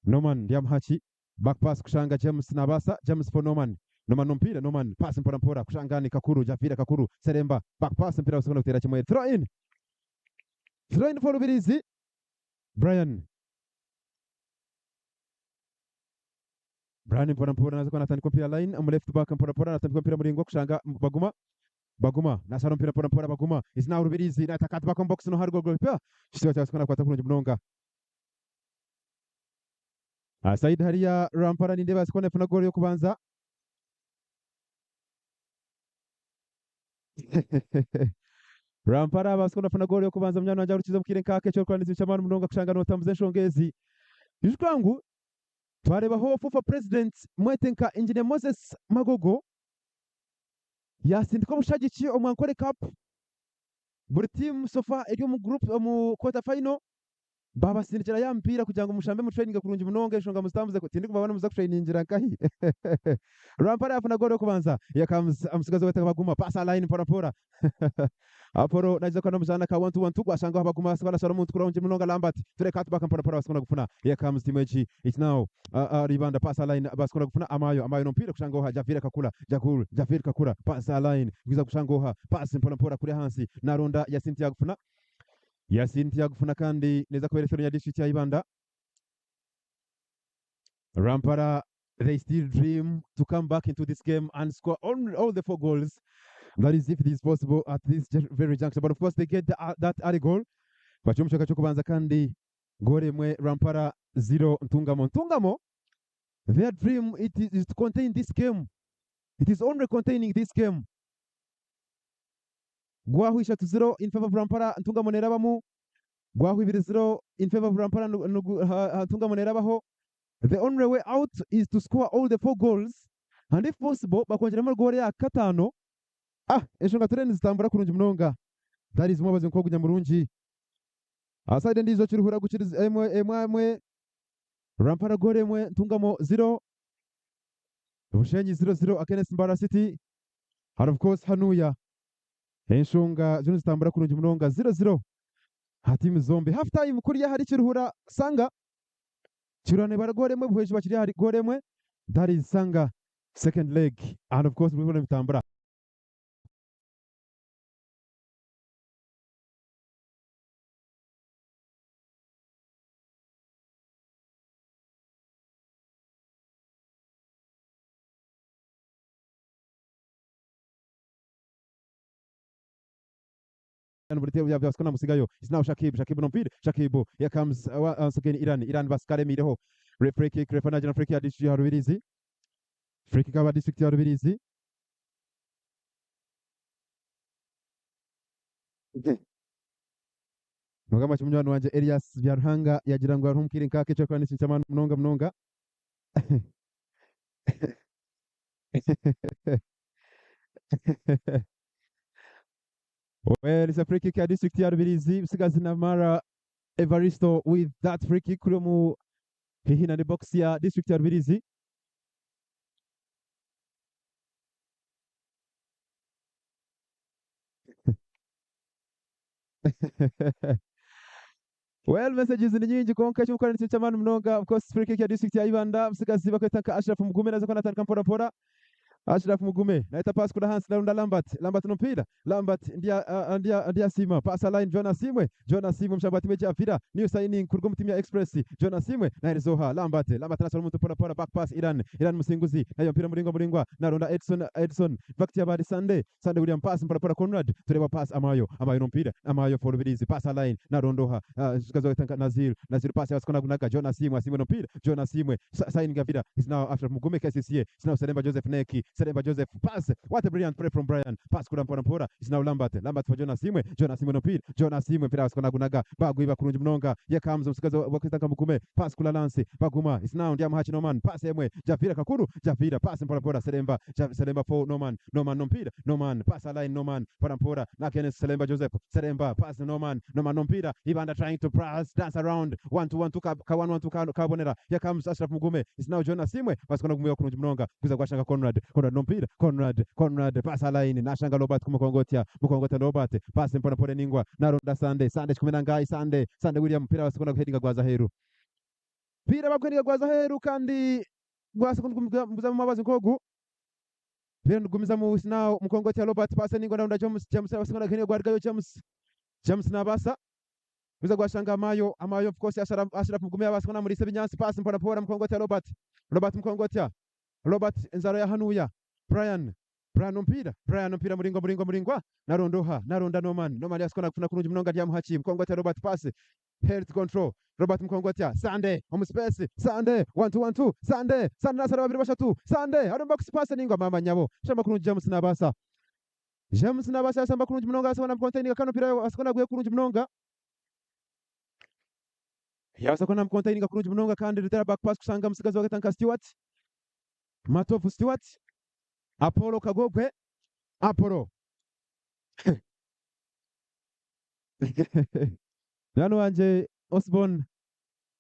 Norman Ndyamuhaki Back pass kushanga James nabaasa James for Norman Norman nomupiira Norman pass mpora mpora kushanga ani Kakuru Javira Kakuru Seremba back pass omupiira basobora kuteera kimwe throw in Throw in for Rubirizi Brian Brian mpora mpora naza kuba natandika omupiira line omu left back mpora mpora natandika omupiira muringwa kushanga Baguma Baguma nashara omupiira mpora mpora Baguma is now Rubirizi nata cut back omu box no hard goal goal Kitiibwa kya Sokona nakwata kurungi munonga. Aha sayidi hariya Rwampara nindeeba Sokona efuna goolo y'okubanza. Rwampara aba Sokona afuna goolo y'okubanza munywani wangye arukize omu kaire nk'aka eky'orikora nikiba ky'amaani munonga kushanga notambuza enshonga ezi. Ijuka ngu twareebaho FUFA president mwete nka Engineer Moses Magogo yasindika obushagiki omu Ankole Cup buri tiimu so far eri omu group omu quarter final Baabasindikira ya mipiira kugira ngu mushambe mutureyininge kurungi munonga enshonga muzitambuze ku tindikubabona nimuza kutureyiningira nkahi? Rwampara yaafuna goolo y'okubanza. Here comes omutsigazi ow'eitaka Baguma, pass a line mpora mpora. Apollo naija kuba n'omuzaani aka wantu wantu gwashanga aho Baguma asigara ashara omuntu kurungi munonga Lambert ture cut back mpora mpora basikunda gufuna. Here comes tiimu egi it's now Ribanda pass a line basikunda gufuna Amayo Amayo n'omupiira kushanga oha Javira Kakura Jagul Javir Kakura pass a line gwiza kushanga oha pass mpora mpora kuri ahansi naronda Yasin tiyagufuna. Yasin tiyagufuna kandi neza kuba eri ya district ya Ibanda. Rwampara they still dream to come back into this game and score all, all the four goals. That is if it is possible at this very juncture. But of course they get the, that early goal. Bakiri omu kicweka ky'okubanza kandi goal emwe Rwampara 0 Ntungamo. Ntungamo their dream it is, is to contain this game. It is only containing this game. Gwahu ishatu ziro in favor of Rwampara Ntungamo nerabamu. Gwahu ibiri ziro in favor of Rwampara Ntungamo nerabaho. The only way out is to score all the four goals and if possible bakongyeramu goal ya kataano. Ah, enshonga turiyo nizitambura kurungi munonga. That is mwebaze nkogunya murungi. Aha side endiijo Kiruhura gukirize emwe emwe emwe. Rwampara goal emwe Ntungamo ziro. Bushenyi 0-0 against Mbarara City. And of course hanuya enshonga ziriyo nizitambura kurungi munonga 0-0 aha tiimu zombi. Half time kuriya ahari Kiruhura Sanga. Kiruhura nebara goal emwe Buhweju bakiri ahari goal emwe. That is Sanga second leg and of course biriyo nibitambura. Namusigayo is now Shakib Shakib nomupiira Shakib here comes once again Iran Iran basikara emeireho free kick refa nagira free kick ya district ya Rubirizi free kick aba district ya Rubirizi Nogamba ki munywani wangye Elias Byaruhanga yagira ngu hariho omukaire nk'aka eky'okuba n'ekintu ky'amaani munonga munonga. Well, it's a free kick ya district ya Rubirizi. Musigazi Namara Evaristo with that free kick kuri omu hihi na box ya district ya Rubirizi. Well, messages ni nyingi kwonka eky'okukora nikyo ky'amaani munonga. Of course, free kick ya district ya Ibanda. Musigazi bakweta nka Ashraf Mugume naza kuba natandika mpora mpora. Ashraf Mugume naita pass kura hansi narunda Lambert. Lambert n'omupiira. Lambert Ndyasiima. Pass a line John Asiimwe. John Asiimwe omushamba gwa tiimu egi ya Villa. New signing kuruga omu tiimu ya Express. John Asiimwe naheereza oha? Lambert. Lambert nasora omuntu mpora mpora. Back pass Iran. Iran Musinguzi. Naiha omupiira muringwa muringwa. Naronda Edson. Edson. Back Yabari Sunday. Sunday William pass mpora mpora Conrad. Tureeba pass Amayo. Amayo n'omupiira. Amayo for Rubirizi. Pass a line. Naronda oha? Nazir. Nazir pass yabaasa kunagunaga. John Asiimwe. Asiimwe n'omupiira. John Asiimwe. Signing ya Villa. Is now Ashraf Mugume KCCA. Is now Seremba Joseph Neki. Seremba Joseph pass what a brilliant play from Brian pass kura mpora mpora is now Lambert Lambert for Jonas Imwe Jonas Imwe nompira Jonas Imwe mpira basikona gunaga bagwiba kurungi munonga here comes omusigazi wakwita nka Mugume pass kula Lance baguma is now Ndyamuhaki Norman pass emwe Javira Kakuru Javira pass mpora mpora Seremba Seremba for Norman Norman nompira Norman pass a line Norman mpora mpora na Kenneth Seremba Joseph Seremba pass Norman Norman nompira Ibanda trying to pass dance around one two one two ka ka one one two ka kabonera here comes Ashraf Mugume is now Jonas Imwe basikona gumwiba kurungi munonga guza gwashanga Conrad Conrad nompira Conrad Conrad pass a line nashanga Robert kumukongotya mukongotya Robert pass mpora mpora eningwa naronda Sande Sande kikumi na ngai Sande Sande William mpira basikona guheadinga gwaza aheru mpira baguheadinga gwaza aheru kandi gwasa kugumizamu mabazi nkogu Mpira nigugumizamu is now Mukongotya Robert pass eningwa naronda James James abasikona guheadinga gwarugayo James James nabasa guza gwashanga Amayo Amayo of course Ashraf Ashraf Mugume yabaasa kuba namuriisa ebinyaatsi pass mpora mpora Mukongotya Robert Robert Mukongotya Robert enzaro ya hanuya Brian Brian omupiira Brian omupiira muringwa muringwa muringwa naronda oha naronda Norman Norman yabaasa kuba nagufuna kurungi munonga Ryamuhaki Mukongotya Robert pass Health control Robert Mukongotya Sande omu space Sande one two one two Sande Sande nasara babiri bashatu Sande ari omu box pass eningwa maama nyabo shamba kurungi James nabaasa James nabaasa yashamba kurungi munonga yabaasa kuba namukontaininga kandi omupiira yabaasa kuba naguha kurungi munonga yabaasa kuba namukontaininga kurungi munonga kandi retera back pass kushanga omutsigazi wa nka Stewart Matovu Stewart Apollo Kagogwe Apollo Munywani wangye Osborne,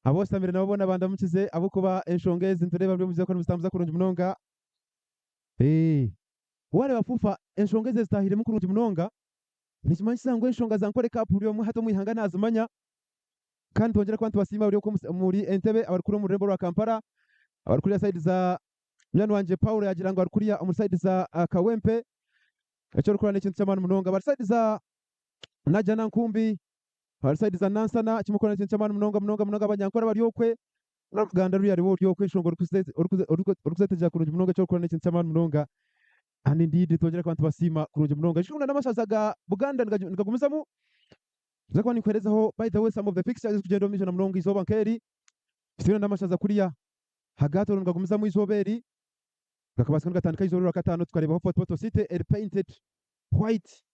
aboshamire nabo boona bandamukize ahabw'okuba enshonga ezi nitureeba buri omwe nimuzitambuza kurungi munonga. Waareeba FUFA enshonga ezi ezitahiremu kurungi munonga, nikimanyisa ngu enshonga za Ankole Cup buri omwe hati omu ihanga naazimanya. Kandi twongyere kuba nitubasiima buri oku muri Entebbe, abarikuriya omu rurembo rwa Kampala, abarikuriya sayidi za munywani wangye Paul yaagira ngu arikuriya omu sayidi za Kawempe. Eki orikureeba n'ekintu ky'amaani munonga. Abari sayidi za Najjanankumbi, abari sayidi za Nansana, eki murikureeba n'ekintu ky'amaani munonga munonga munonga. Abanyankore abari okwe, n'oruganda ruriya ruriba ruri okwe, enshonga orikuzeetegyera kurungi munonga, eki orikureeba n'ekintu ky'amaani munonga. And indeed nitwongyera kuba nitubasiima kurungi munonga. Ijuka ngu n'amashaza ga Buganda nigagumizamu. Nza kuba ninkuheerezaho by the way some of the fixtures ezirikugyenda omu maisho na munonga eizooba nk'eri. Twine n'amashaza kuriya Hagaatoro nigagumizamu eizooba eri. Gakabaasa kuba nigatandika eizooba Orwakataano tukareebaho Fort Portal City eri painted white.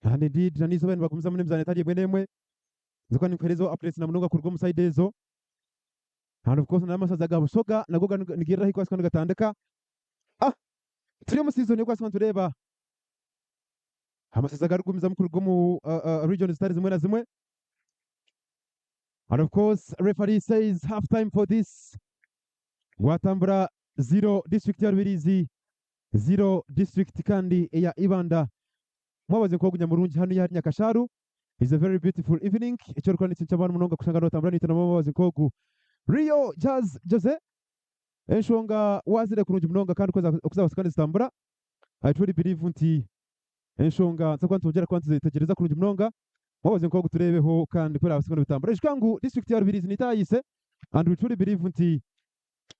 And indeed na n'eizooba nibagumizamu n'emizaano etari emwe n'emwe. Nza kuba ninkuheerezaho updates na munonga kuruga omu side ezo. And of course n'amashaza ga Busoga nago nigairira haihi kubaasa kuba nigatandika. Ah! Turi omu season y'okubaasa kuba nitureeba amashaza garikugumizamu kuruga omu regions zitari zimwe na zimwe. And of course referee says half time for this Rwatambura 0 district ya Rubirizi 0 district kandi eya Ibanda. Mwabaze nk'ogu nyamurungi hanu ahari Nyakasharu. Is a very beautiful evening. Eki orikukora n'ekintu ky'amaani munonga kushanga nootambura naitwe na mwabaze nk'ogu Rio Jazz Jose. Enshonga waazire kurungi munonga kandi oku zaabaasa kuba nizitambura. I truly believe nti enshonga nituza kuba nitwongyera kuba nituzetegyereza kurungi munonga. Mwabaze nk'ogu tureebeho kandi ku biraabaase kuba nibitambura. Ijuka ngu district ya Rubirizi niyo etaahiise and we truly believe nti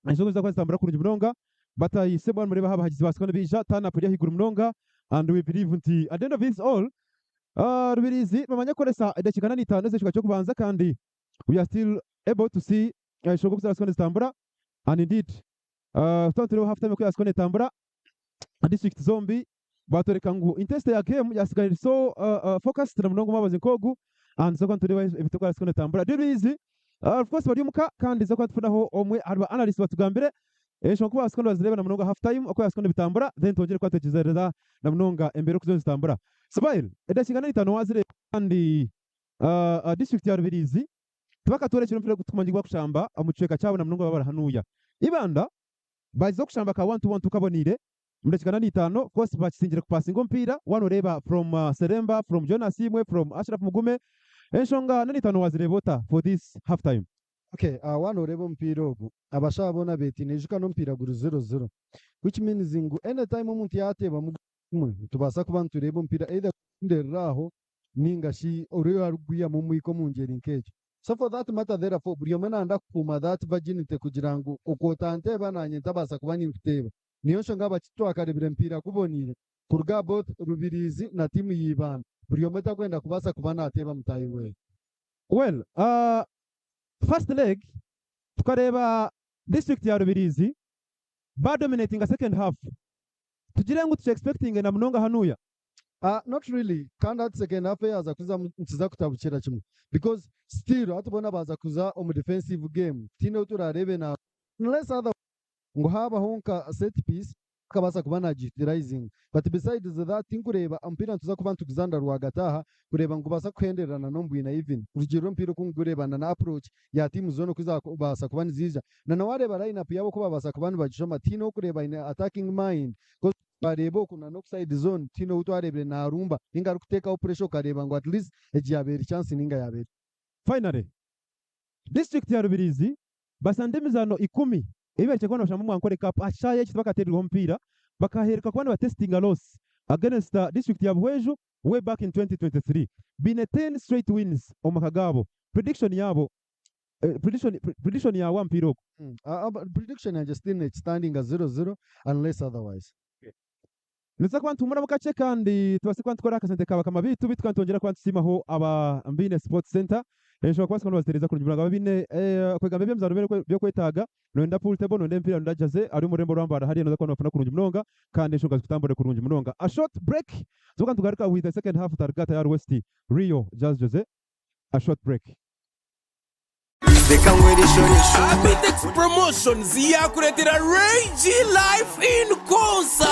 enshonga niziza kuba nizitambura kurungi munonga. Bataahiise mbwenu mureebe ahu abahagizi babaasa kuba nibaija, turn up eri ahaiguru munonga and we believe nti at the end of this all, Rubirizi nibamanya kukoresa edakiika ana n'itaano ez'ekicweka ky'okubanza kandi we are still able to see enshonga oku zirabaasa kuba nizitambura and indeed twaba nitureeba half time oku yabaasa kuba netambura, district zombi batworeka ngu intensity ya game yasigara eri so focused na munonga omwabazi nk'ogu and tuza kuba nitureeba ebintu oku birabaasa kuba nibitambura. Rubirizi of course bari omuka kandi tuza kuba nitufunaho omwe ahari ba analyst batugambire enshonga oku babaasa kuba nibazireeba na munonga half time oku birabaasa kuba nibitambura then twongyere kuba nitwetegyereza na munonga embeera oku ziriyo nizitambura. Subail, edakiika ana n'itaano wazireeba kandi district ya Rubirizi tibakatworekire omupiira ogu turikumanya ogu barikushamba omu kicweka kyabo na munonga baba bari hanuya. Ibanda bagize okushamba ka one to one tukaboneire omu dakiika ana n'itaano of course bakisingire kupasinga omupiira waaba noreeba from Seremba, from John Asiimwe, from Ashraf Mugume enshonga ana n'itaano wazireeba ota for this half time? Okay, waaba noreeba omupiira ogu abashaho boona betiine ijuka n'omupiira guri zero zero which means ngu anytime omuntu yateebamu gumwe nitubaasa kuba nitureeba omupiira either gukuhenderera aho ninga shi oriyo arikugwihamu omwika omu ngyeri nk'egyo. So for that matter therefore buri omwe nayenda kukuuma that virginity kugira ngu oku otanteeba nanye ntabaasa kuba ninkuteeba. Niyo nshonga ahabwaki titwakareebire mupiira guboneire kuruga aha both Rubirizi na tiimu ya Ibanda. Buri omwe takwenda kubaasa kuba nateeba mutaahi weye. Well first leg tukareeba district ya Rubirizi. Baadominatinga second half. Tugire ngu tuki expectinge na munonga hanuya? Ah not really kandi hati second half eyaza kuzamu nikiza kutabukira kimwe because still hati boona baaza kuza omu defensive game tihaine ou turareebe na unless otherwise ngu haabaho nka set piece akabaasa kuba nagi utilizinga but besides that tinkureeba omupiira nituza kuba nituguzaanira rwagati aha kureeba ngu gubaasa kuhendererana n'omu bwina even kurugiirira omupiira oku nigureeba na na approach ya tiimu zoona oku zakubaasa kuba niziija na na waareeba line up yaabo oku babaasa kuba nibagishoma tihaine orikureeba aine attacking mind coz twareeba oku na n'oku side zoona tihaine ou twareebire naarumba ninga arikuteekaho pressure okareeba ngu at least egi yaaba eri chance ninga yaaba eri Finally, disiturikiti ya Rubirizi basanda emizaano ikumi ei bahikire kuba nibashamba omu Ankole Cup aha kishaayi eki tibakateerirweho omupiira bakaheeruka kuba nibatesitinga loss against disiturikiti ya Buhweju way back in 2023. Baine ten straight wins omu maka gaabo. Prediction yaabo prediction prediction yaawe aha mupiira ogu? Prediction yangye still nekistandinga 0-0 unless otherwise. Nituza kuba nituhumuramu kakye kandi tubaase kuba nitukora aha kasente ka bakama baitu beitu kandi twongyera kuba nitusiimaho aba Mbiine Sports Centre enshonga kubaasa kuba nibazitereeza kurungi munonga. Abaine kwegamba eby'emizaano by'okwetaaga, noyenda pool table, noyenda emipiira, noyenda jersey, ari omu rurembo rwa Mbarara hariya noza kuba nobafuna kurungi munonga kandi enshonga zikutamburire kurungi munonga. A short break tuze kuba nitugaruka with the second half Targata ya West Rio Jazz Jose. A short break. Reka nywere esho Abitex Promotions yaakureetera Ray G Live in Concert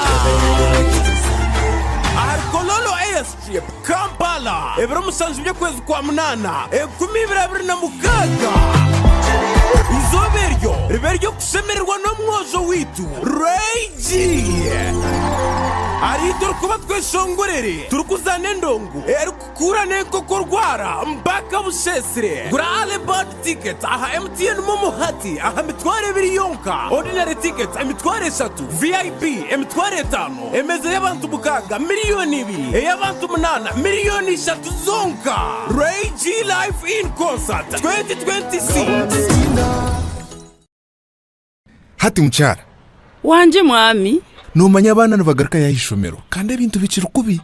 ahari Kololo Airstrip, Kampala, ebiro mushanju by'okwezi kwa munaana, 2026. Eizooba eryo ribe ery'okushemererwa n'omwojo waitu Ray G. Ahariitwe orikuba tweshongorere turikuzaana endongo erikukurwa. Kuura n'enkoko orwara mpaka busheesire. Gura Early Bird Tickets aha MTN Momo hati aha mitwaro ebiri yonka. Ordinary Tickets emitwaro eshatu, VIP emitwaro etaano, emeeza y'abantu mukaaga miriyoni ibiri, ey'abantu munaana miriyoni ishatu zonka. Ray G Live in Concert 2026. Hati mukyara. Wangye mwami. Noomanya abaana nibagarukayo aha ishomero kandi ebintu bikiri kubi.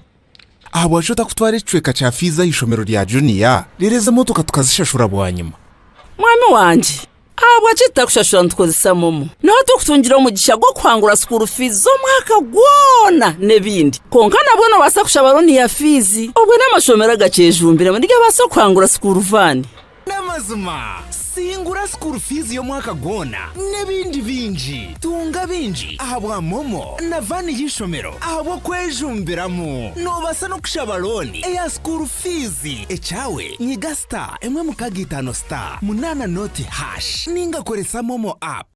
Ahabwaki otakutwara ekicweka kya fiizi aha ishomero rya juniya reero ezi emotoka tukazishashura bwanyima? Mwami wangye, ahabwaki tutakushashura nitukozesa momo? Niho turikutungira omugisha gw'okuhangura sukuuru fiizi z'omwaka gwona n'ebindi. Kwonka nabwo noobaasa kushaba looni ya fiizi. Obwo n'amashomero agakyejumbiremu nigabaasa kuhangura sukuuru vaani. N'amazima, singura school fees y'omwaka gwona n'ebindi bingi. Tunga bingi ahabwa MoMo na van y'eishomero ahabw'okwejumbiramu. Noobaasa n'okushaba looni eya school fees. Ekyawe nyiga star emwe mukaaga itaano star munaana nooti hash ninga koresa MoMo app.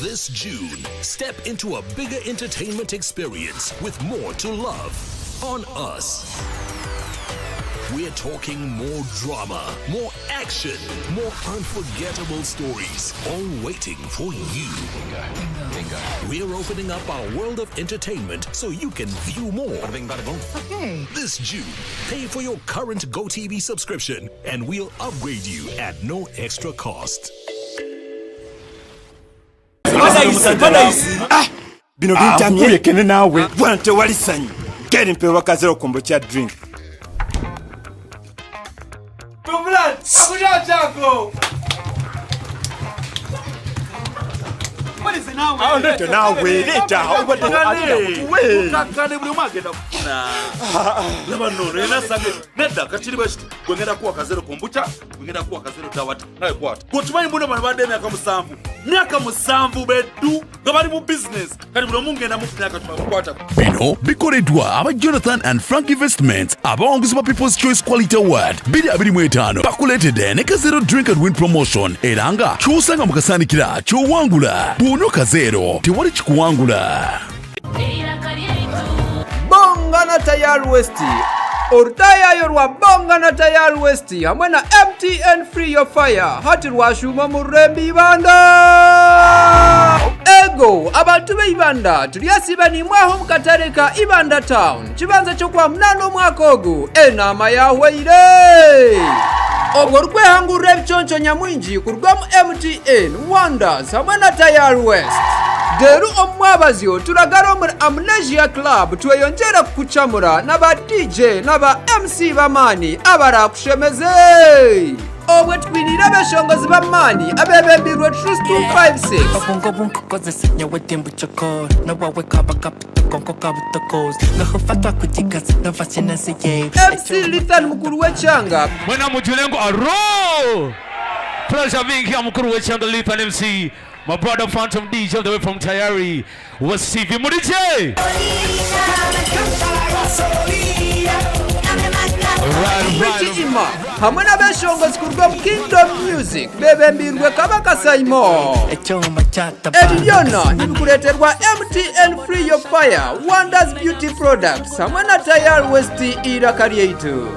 This June, step into a bigger entertainment experience with more to love on us. We're talking more drama, more action, more unforgettable stories, all waiting for you. Bingo. We're opening up our world of entertainment so you can view more. Okay. This June, pay for your current GoTV subscription and we'll upgrade you at no extra cost. Ah, bino bintamye Kulekene naawe bwana tewali sanyu geri mpewa kazero kombo kya drink Leeta naawe, leeta. Obadde we. Kakkane buli omu agenda kufuna. Laba nno ono yenna asange nedda kakiri bwe kiti gwe ngenda kuwa kazero kombucha gwe ngenda kuwa kazero dawata nawe kwata gwe okimanyi mbuno bano badde emyaka musanvu myaka musanvu beddu nga bali mu bizinesi kati buli omu ngenda mu myaka kwata Bino bikoleddwa aba Jonathan and Frank Investments abawanguzi ba People's Choice Quality Award 2025 bakuleetedde ne Kazero Drink and Win Promotion era nga ky'osanga mu kasaanikira ky'owangula. Bw'onywa Kazero tewali kikuwangula. Bonga na Tayari West orutayayo rwa Bonga na Tayari West hamwe na MTN Free Your Fire hati rwashuuma omu rurembo Ibanda. Ego abantu b'Ibanda turyasiiba niimwe aho omu katare ka Ibanda Town kibanza ky'okwa munaana omwaka ogu enaama yahweire. Obwo orikwehangurira ebiconco nyamwingi kuruga omu MTN, Wonders hamwe na Tayari West. Reero omu mwabazyo turagara omuri Amnesia Club tweyongyere kukucamura na ba DJ na ba MC b'amaani abaraakushemeze. Obwe twiniire abeshongozi b'amaani abeebembeirwe Truth 256. Obwongo bunkukozesa nyowe timbucokora nowawe kaba kapito konko kabutokoza ngahufatwa kugikazi nova sinasiye MC Lithan mukuru w'ekyanga. Mwena mujule ngu aro! Pleasure being here, mukuru w'ekyanga Lithan MC. My brother Phantom DJ all the way from Tayari. West TV Murije! Pretty Emma hamwe n'abeshongozi kuruga omu Kingdom Music bebembiirwe Kabaka Simon. Ebi byona nibikureeterwa MTN Free Your Fire, Wonders Beauty Products hamwe na Tayari West eiraka ryaitu.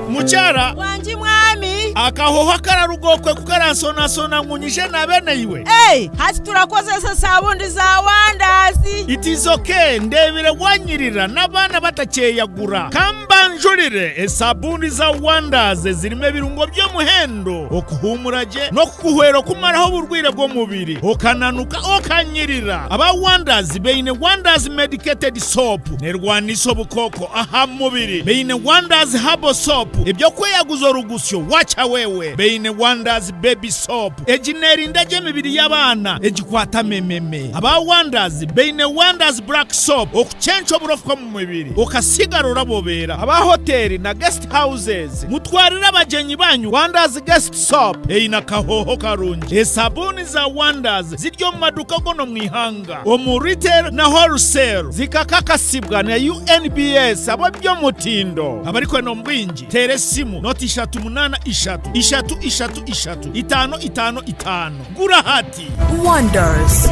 Mukyara Wangi mwami. Akahoho akararuga okwe kukaransonasona ngu nyije nabe naiwe. Ei, hati turakozesa sabundi za Wonders. It is okay, ndebire wanyirira n'abaana batakyeyagura. Kambanjurire esabuuni za Wonders zirimu ebirungo by'omuhendo okuhuumura gye n'okukuhwera okumaraho oburwaire bw'omubiri okananuka okanyirira. Aba Wonders baine Wonders Medicated Soap nerwanisa obukooko aha mubiri. Baine Wonders Herbal Soap eby'okweyaguza orugusyo wacha wewe. Baine Wonders Baby Soap egi nerinda gye emibiri y'abaana egikwata mememe. Aba Wonders baine Wonders Black Soap okucenca oburofa omu mubiri okasigara orabobeera. Aba hoteeri na guest houses mutwarire abagyenyi banyu Wonders Guest Soap eine akahooho karungi. Esabuuni za Wonders ziri omu maduuka goona omu ihanga omu retail na wholesale zikakakasibwa na UNBS ab'eby'omutindo. Abarikwenda omu bwingi teera esimu noti ishatu munaana ishatu ishatu ishatu ishatu itaano itaano itaano. Gura hati! Wonders.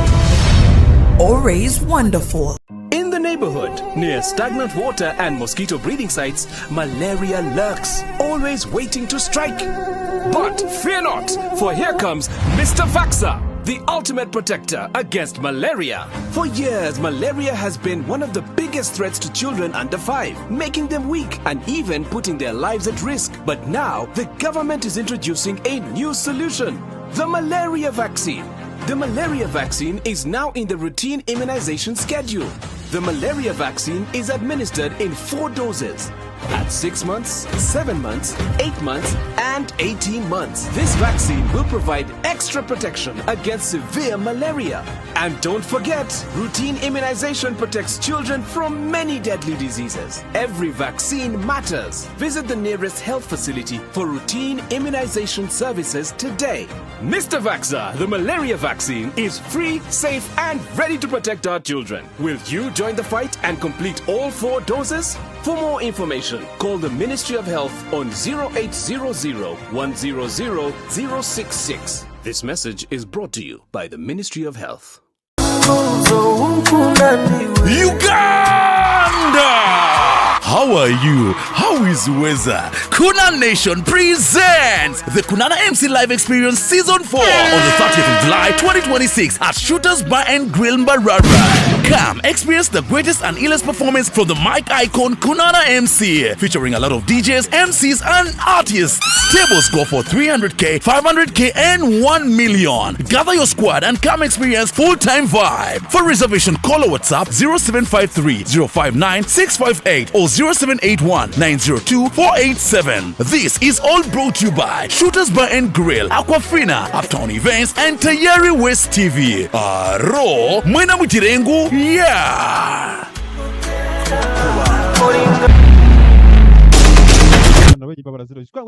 Always wonderful. In the neighborhood, near stagnant water and mosquito breeding sites, malaria lurks, always waiting to strike. But fear not, for here comes Mr. Vaxa, the ultimate protector against malaria. For years, malaria has been one of the biggest threats to children under 5, making them weak and even putting their lives at risk. But now, the government is introducing a new solution, the malaria vaccine. The malaria vaccine is now in the routine immunization schedule. The malaria vaccine is administered in 4 doses at 6 months, 7 months, 8 months, and 18 months. This vaccine will provide extra protection against severe malaria. And don't forget, routine immunization protects children from many deadly diseases. Every vaccine matters. Visit the nearest health facility for routine immunization services today. Mr. Vaxa, the malaria vaccine, is free, safe, and ready to protect our children. Will you join the fight and complete all 4 doses? For more information, call the Ministry of Health on 0800 100 066. This message is brought to you by the Ministry of Health. Uganda! How are you? How is Weza? Kuna Nation presents the Kunana MC Live Experience Season 4 on the 30th of July 2026 at Shooters Bar and Grill Mbarara. Come experience the greatest and illest performance from the mic icon Kunana MC, featuring a lot of DJs, MCs, and artists. Tables go for 300k, 500k, and 1 million. Gather your squad and come experience full-time vibe. For reservation, call or WhatsApp 0753 059 658 or 0781 902 487. This is all brought to you by Shooters Bar and Grill, Aquafina, Uptown Events, and Tayari West TV. Aro, Mwena Mutirengu, yeah! Nabo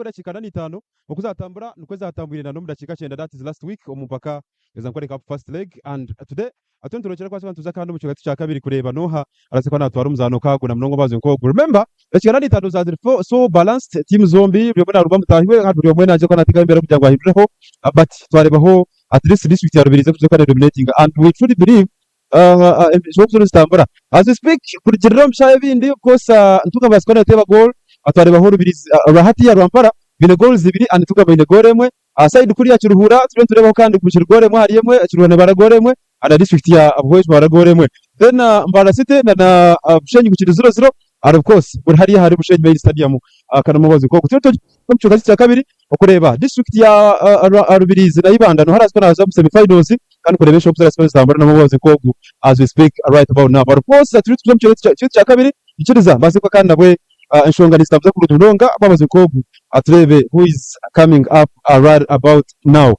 edakiika ana n'itaano okuzatambura nikwo zatambwire na n'omu dakiika kyenda that is last week omu mpaka eza Nkore Cup first leg and today atuyo niturekyera kwasa nituza kandi omu kicweka kya kabiri kureeba n'oha araza kuba natwara omuzaano nk'agu na munonga omubazi nk'ogu. Remember edakiika ana n'itaano za ziri so balanced team zombi buri omwe naruba mutaahi we kandi buri omwe naija kuba nateekaho embeera kugira ngu ahindureho but twareebaho at least district ya Rubirizi ekuza kuba nedominatinga and we truly believe enshobe ziriyo nizitambura as we speak kurugirira omu bishaayi ebindi of course Ntungamo yabaasa kuba neteeba goal twareebaho Rubirizi rwahati ya Rwampara baine goals ibiri and Ntungamo eine goal emwe Aha side kuriya Kiruhura turiyo nitureebaho kandi ku kiri goal emwe ahari emwe, Kiruhura nebaara goal emwe and district ya Buhweju nebaara goal emwe. Then Mbarara City na na Bushenyi gukiri 0-0 and of course buri hariya ahari Bushenyi main stadium Kanamubazi nk'oku. Turiyo nitugyenda omu kicweka kyaitu kya kabiri okureeba district ya Rubirizi na Ibanda noha araaze kuba naaza omu semi finals kandi kureeba enshobe oku ziraaze kuba nizitambura Namubazi nk'ogu as we speak right about now. But of course turiyo nituza omu kicweka kyaitu kya kabiri ikiriza mbaase kuba kandi nabwe Enshonga nizitambuza kurungi munonga omubazi nk'ogu atureebe who is coming up right about now.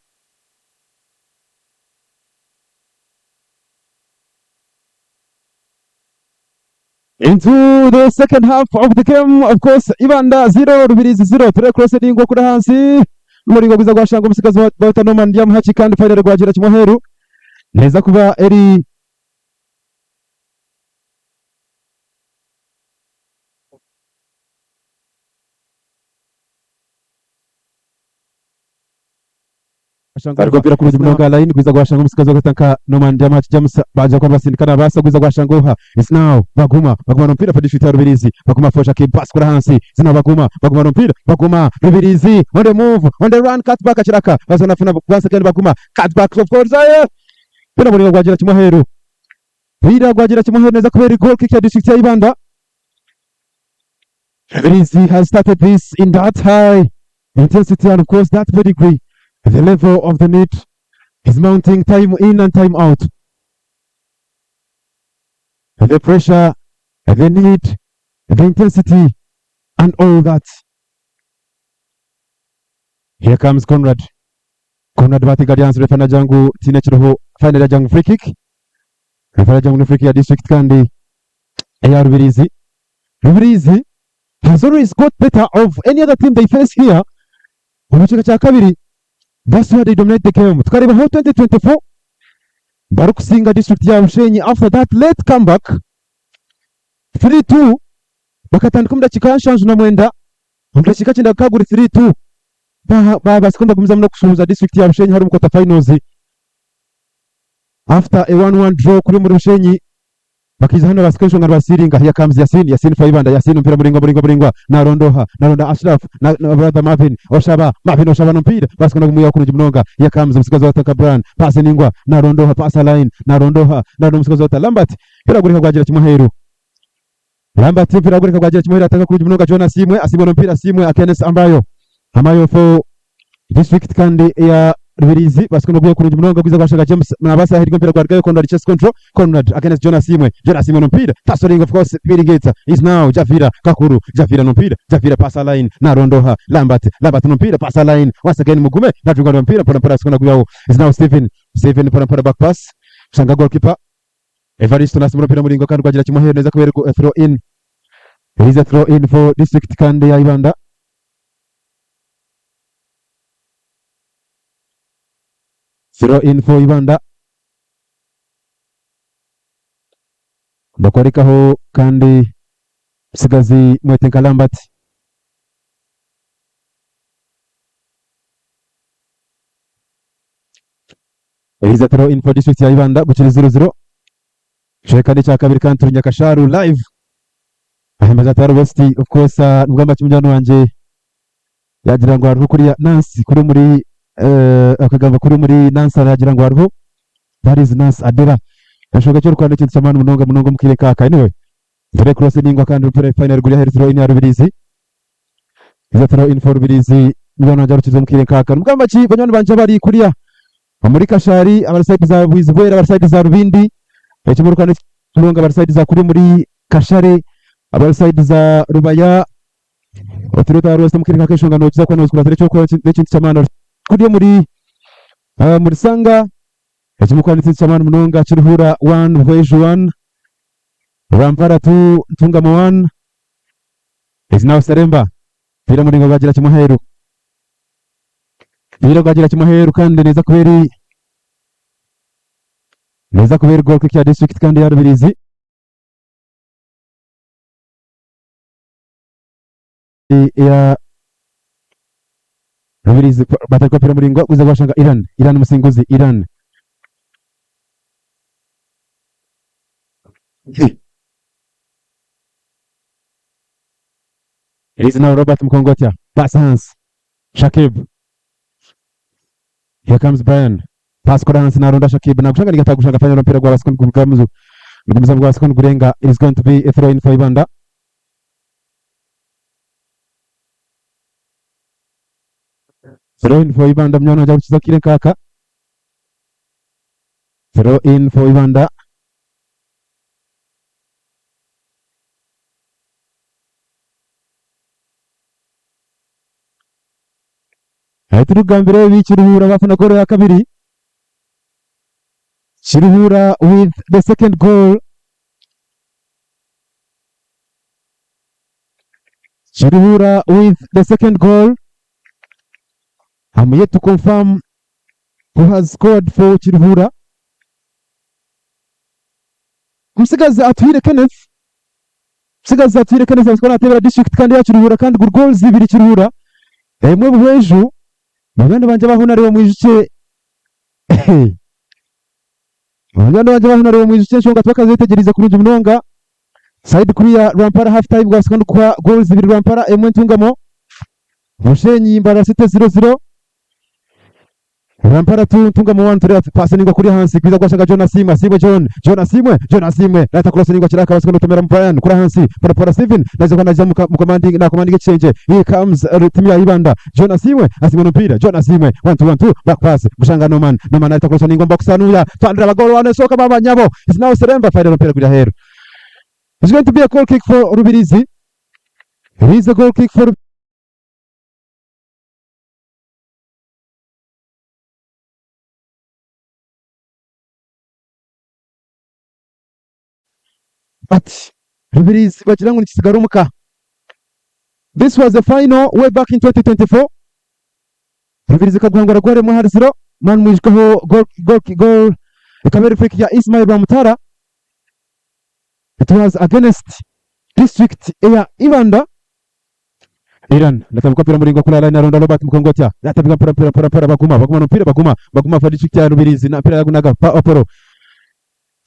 Into the second half of the game of course Ibanda 0 Rubirizi 0 ture cross ningwa kuri hansi n'umuringo gwiza gwashanga omusigazi wa Bauta Norman Ndyamuhaki kandi final gwagira kimwe aheru neza kuba eri Arikumpira kurungi munonga line gwiza gwashanga omutsigazi w'akata nka Norman Ndyamuhaki James bagira kuba nibasindika nabaasa gwiza gwashanga oha It's now Baguma Baguma n'omupiira for district ya Rubirizi Baguma for Shakib pass kura ahansi It's now Baguma Baguma n'omupiira Baguma Rubirizi on the move on the run cut back Kiraka baza nafuna once again Baguma cut back of course Mupiira muringo gwagira kimwe aheeru Mupiira gwagira kimwe aheeru neza kuba eri goal kick ya district ya Ibanda Rubirizi has started this in that high intensity and of course that pedigree. The level of the need is mounting time in and time out. The pressure, the need, the intensity and all that. Here comes Conrad. Conrad Batiga ryansi refa nagira ngu tiine ekiriho final yagira ngu free kick. Refa yagira ngu ni free kick ya district kandi eya Rubirizi. Rubirizi has always got better of any other team they face here. Omu kicweka kya kabiri that's where they dominate the game. Tukareebaho 2024 barikusinga district ya Bushenyi after that late comeback 3-2 bakatandika omu dakiika 79 omu dakiika kyenda gukaba guri 3-2 baabaasa kuba nibagumizamu n'okushuubuza district ya Bushenyi hariya omu quarter finals after a 1-1 draw kuri omuri Bushenyi bakaija hanu baasika enshonga nibasiiringa here comes Yasin Yasin for Ibanda Yasin omupiira muraingwa muraingwa muraingwa naronda oha naronda Ashraf na, na brother Marvin Oshaba Marvin Oshaba n'omupiira baasika n'ogumwihaho kurungi munonga here comes omutsigazi wa Taka Brian pass ningwa naronda oha pass line naronda oha naronda omutsigazi wa Lambert omupiira gureka gwagira kimwe aheeru Lambert omupiira gureka gwagira kimwe aheeru ataka kurungi munonga John Asiimwe Asiimwe n'omupiira Asiimwe Akenes Ambayo Amayo for District kandi eya Rubirizi basika n'ogwiha kurungi munonga gwiza gwashanga James nabaasa aheerwa omupiira gwarugayo Conrad chest control Conrad against John Asiimwe John Asiimwe n'omupiira tasoringa of course Biringitsa is now Javira Kakuru Javira n'omupiira Javira pass a line naronda oha Lambert Lambert n'omupiira pass a line once again Mugume najunga n'omupiira mpora mpora asika nagwihaho is now Stephen Stephen mpora mpora back pass shanga goalkeeper Evaristo nasimura omupiira muringo kandi gwagira kimwe aheeru neza kuba eri throw in It is a throw in for district kandi ya Ibanda. Throw in for Ibanda. Bakwarekaho kandi musigazi Mwetenka Lambert. It is a throw in for district ya Ibanda gukiri 0-0. Kicweka n'ekya kabiri kandi turi Nyakasharu live. Ahembe za Taro West of course nibwo mbaki munywani wangye yagira ngu hariho kuriya Nancy kuri omuri akagamba kuri omuri Nansana yagira ngu hariho that is Nancy Adera enshonga eki orikukora n'ekintu ky'amaani munonga munonga omu kaire kaaka anyway tere cross ningwa kandi omupiira final guri aheeru throw in ya Rubirizi is a throw in for Rubirizi munywani wangye arukize omu kaire kaaka nimugamba ki banywani bangye abari kuriya omuri Kashari abari side za Bwizibwera abari side za Rubindi eki murikukora n'ekintu abari side za kuri omuri Kashare abari side za Rubaya Otiro otarwesa omu kaire nk'ak'enshonga nokiza kuba nozikuratira eki orikukora n'ekintu ky'amaani kuri omuri omuri Sanga eki murikukora n'ekintu ky'amaani munonga Kiruhura one Buhweju one Rwampara two Ntungamo one is now Seremba omupiira muraingwa gwagira kimwe aheeru omupiira gwagira kimwe aheeru kandi neeza kuba eri neeza kuba eri goal kick ya district kandi eya Rubirizi. ya Rubirizi batarika omupiira muraingwa guza gwashanga Iran Iran musinguzi Iran It is now Robert Mukongotya pass hansi Shakib here comes Brian pass kora hansi naronda Shakib nagushanga ninga atagushanga final omupiira gwa Basco nigugamuzu nigumizamu gwa Basco nigurenga it is going to be a throw in for Ibanda Throw in for Ibanda munywani wangye arukiza akaire nk'aka. Throw in for Ibanda. Ahi turikugambira ebi Kiruhura bafuna goolo ya kabiri. Kiruhura with the second goal. Kiruhura with the second goal. I'm yet to confirm who has scored for Kiruhura. Omutsigazi Atuhaire Kenneth. Omutsigazi Atuhaire Kenneth arikuba nateebera district kandi ya Kiruhura kandi guri goals ibiri Kiruhura. Emwe Buhweju. Banywani bangye abaho nareeba mwijukye Banywani bangye abaho nareeba mwijukye enshonga tibakazetegyereize kurungi munonga. Side kuriya Rwampara half time gwasika nikuha goals ibiri Rwampara emwe Ntungamo. Bushenyi Mbarara City 0-0. Rwampara 2 Ntungamo 1 tureba pass ningwa kuri hansi kwiza gwashaka John Asimwe Asimwe John John Asimwe John Asimwe right cross ningwa kiraka basika notomera mu Brian kuri hansi para para Steven naje kwa naje mu commanding na commanding exchange here comes timu ya Ibanda John Asimwe Asimwe n'omupiira John Asimwe 1 2 1 2 back pass Bushanga Norman Norman right cross ningwa box anuya twandira abagoro wanesoka baba nyabo is now Seremba final omupiira guri aheeru It's going to be a goal kick for Rubirizi. It is a goal kick for But Rubirizi bagira ngu nikisigara omuka. This was the final way back in 2024. Rubirizi ekaguhangura goal emwe ahari ziro. Man mwijukeho goal, goal, goal ekaba eri free kick ya Ismail Rwamutara. It was against district eya Ibanda. Iran natambika mpira muringwa kuri line aronda Robert Mukongotya yatambika mpira mpira mpira mpira baguma baguma no mpira baguma baguma fa district ya Rubirizi na mpira yagunaga pa Apollo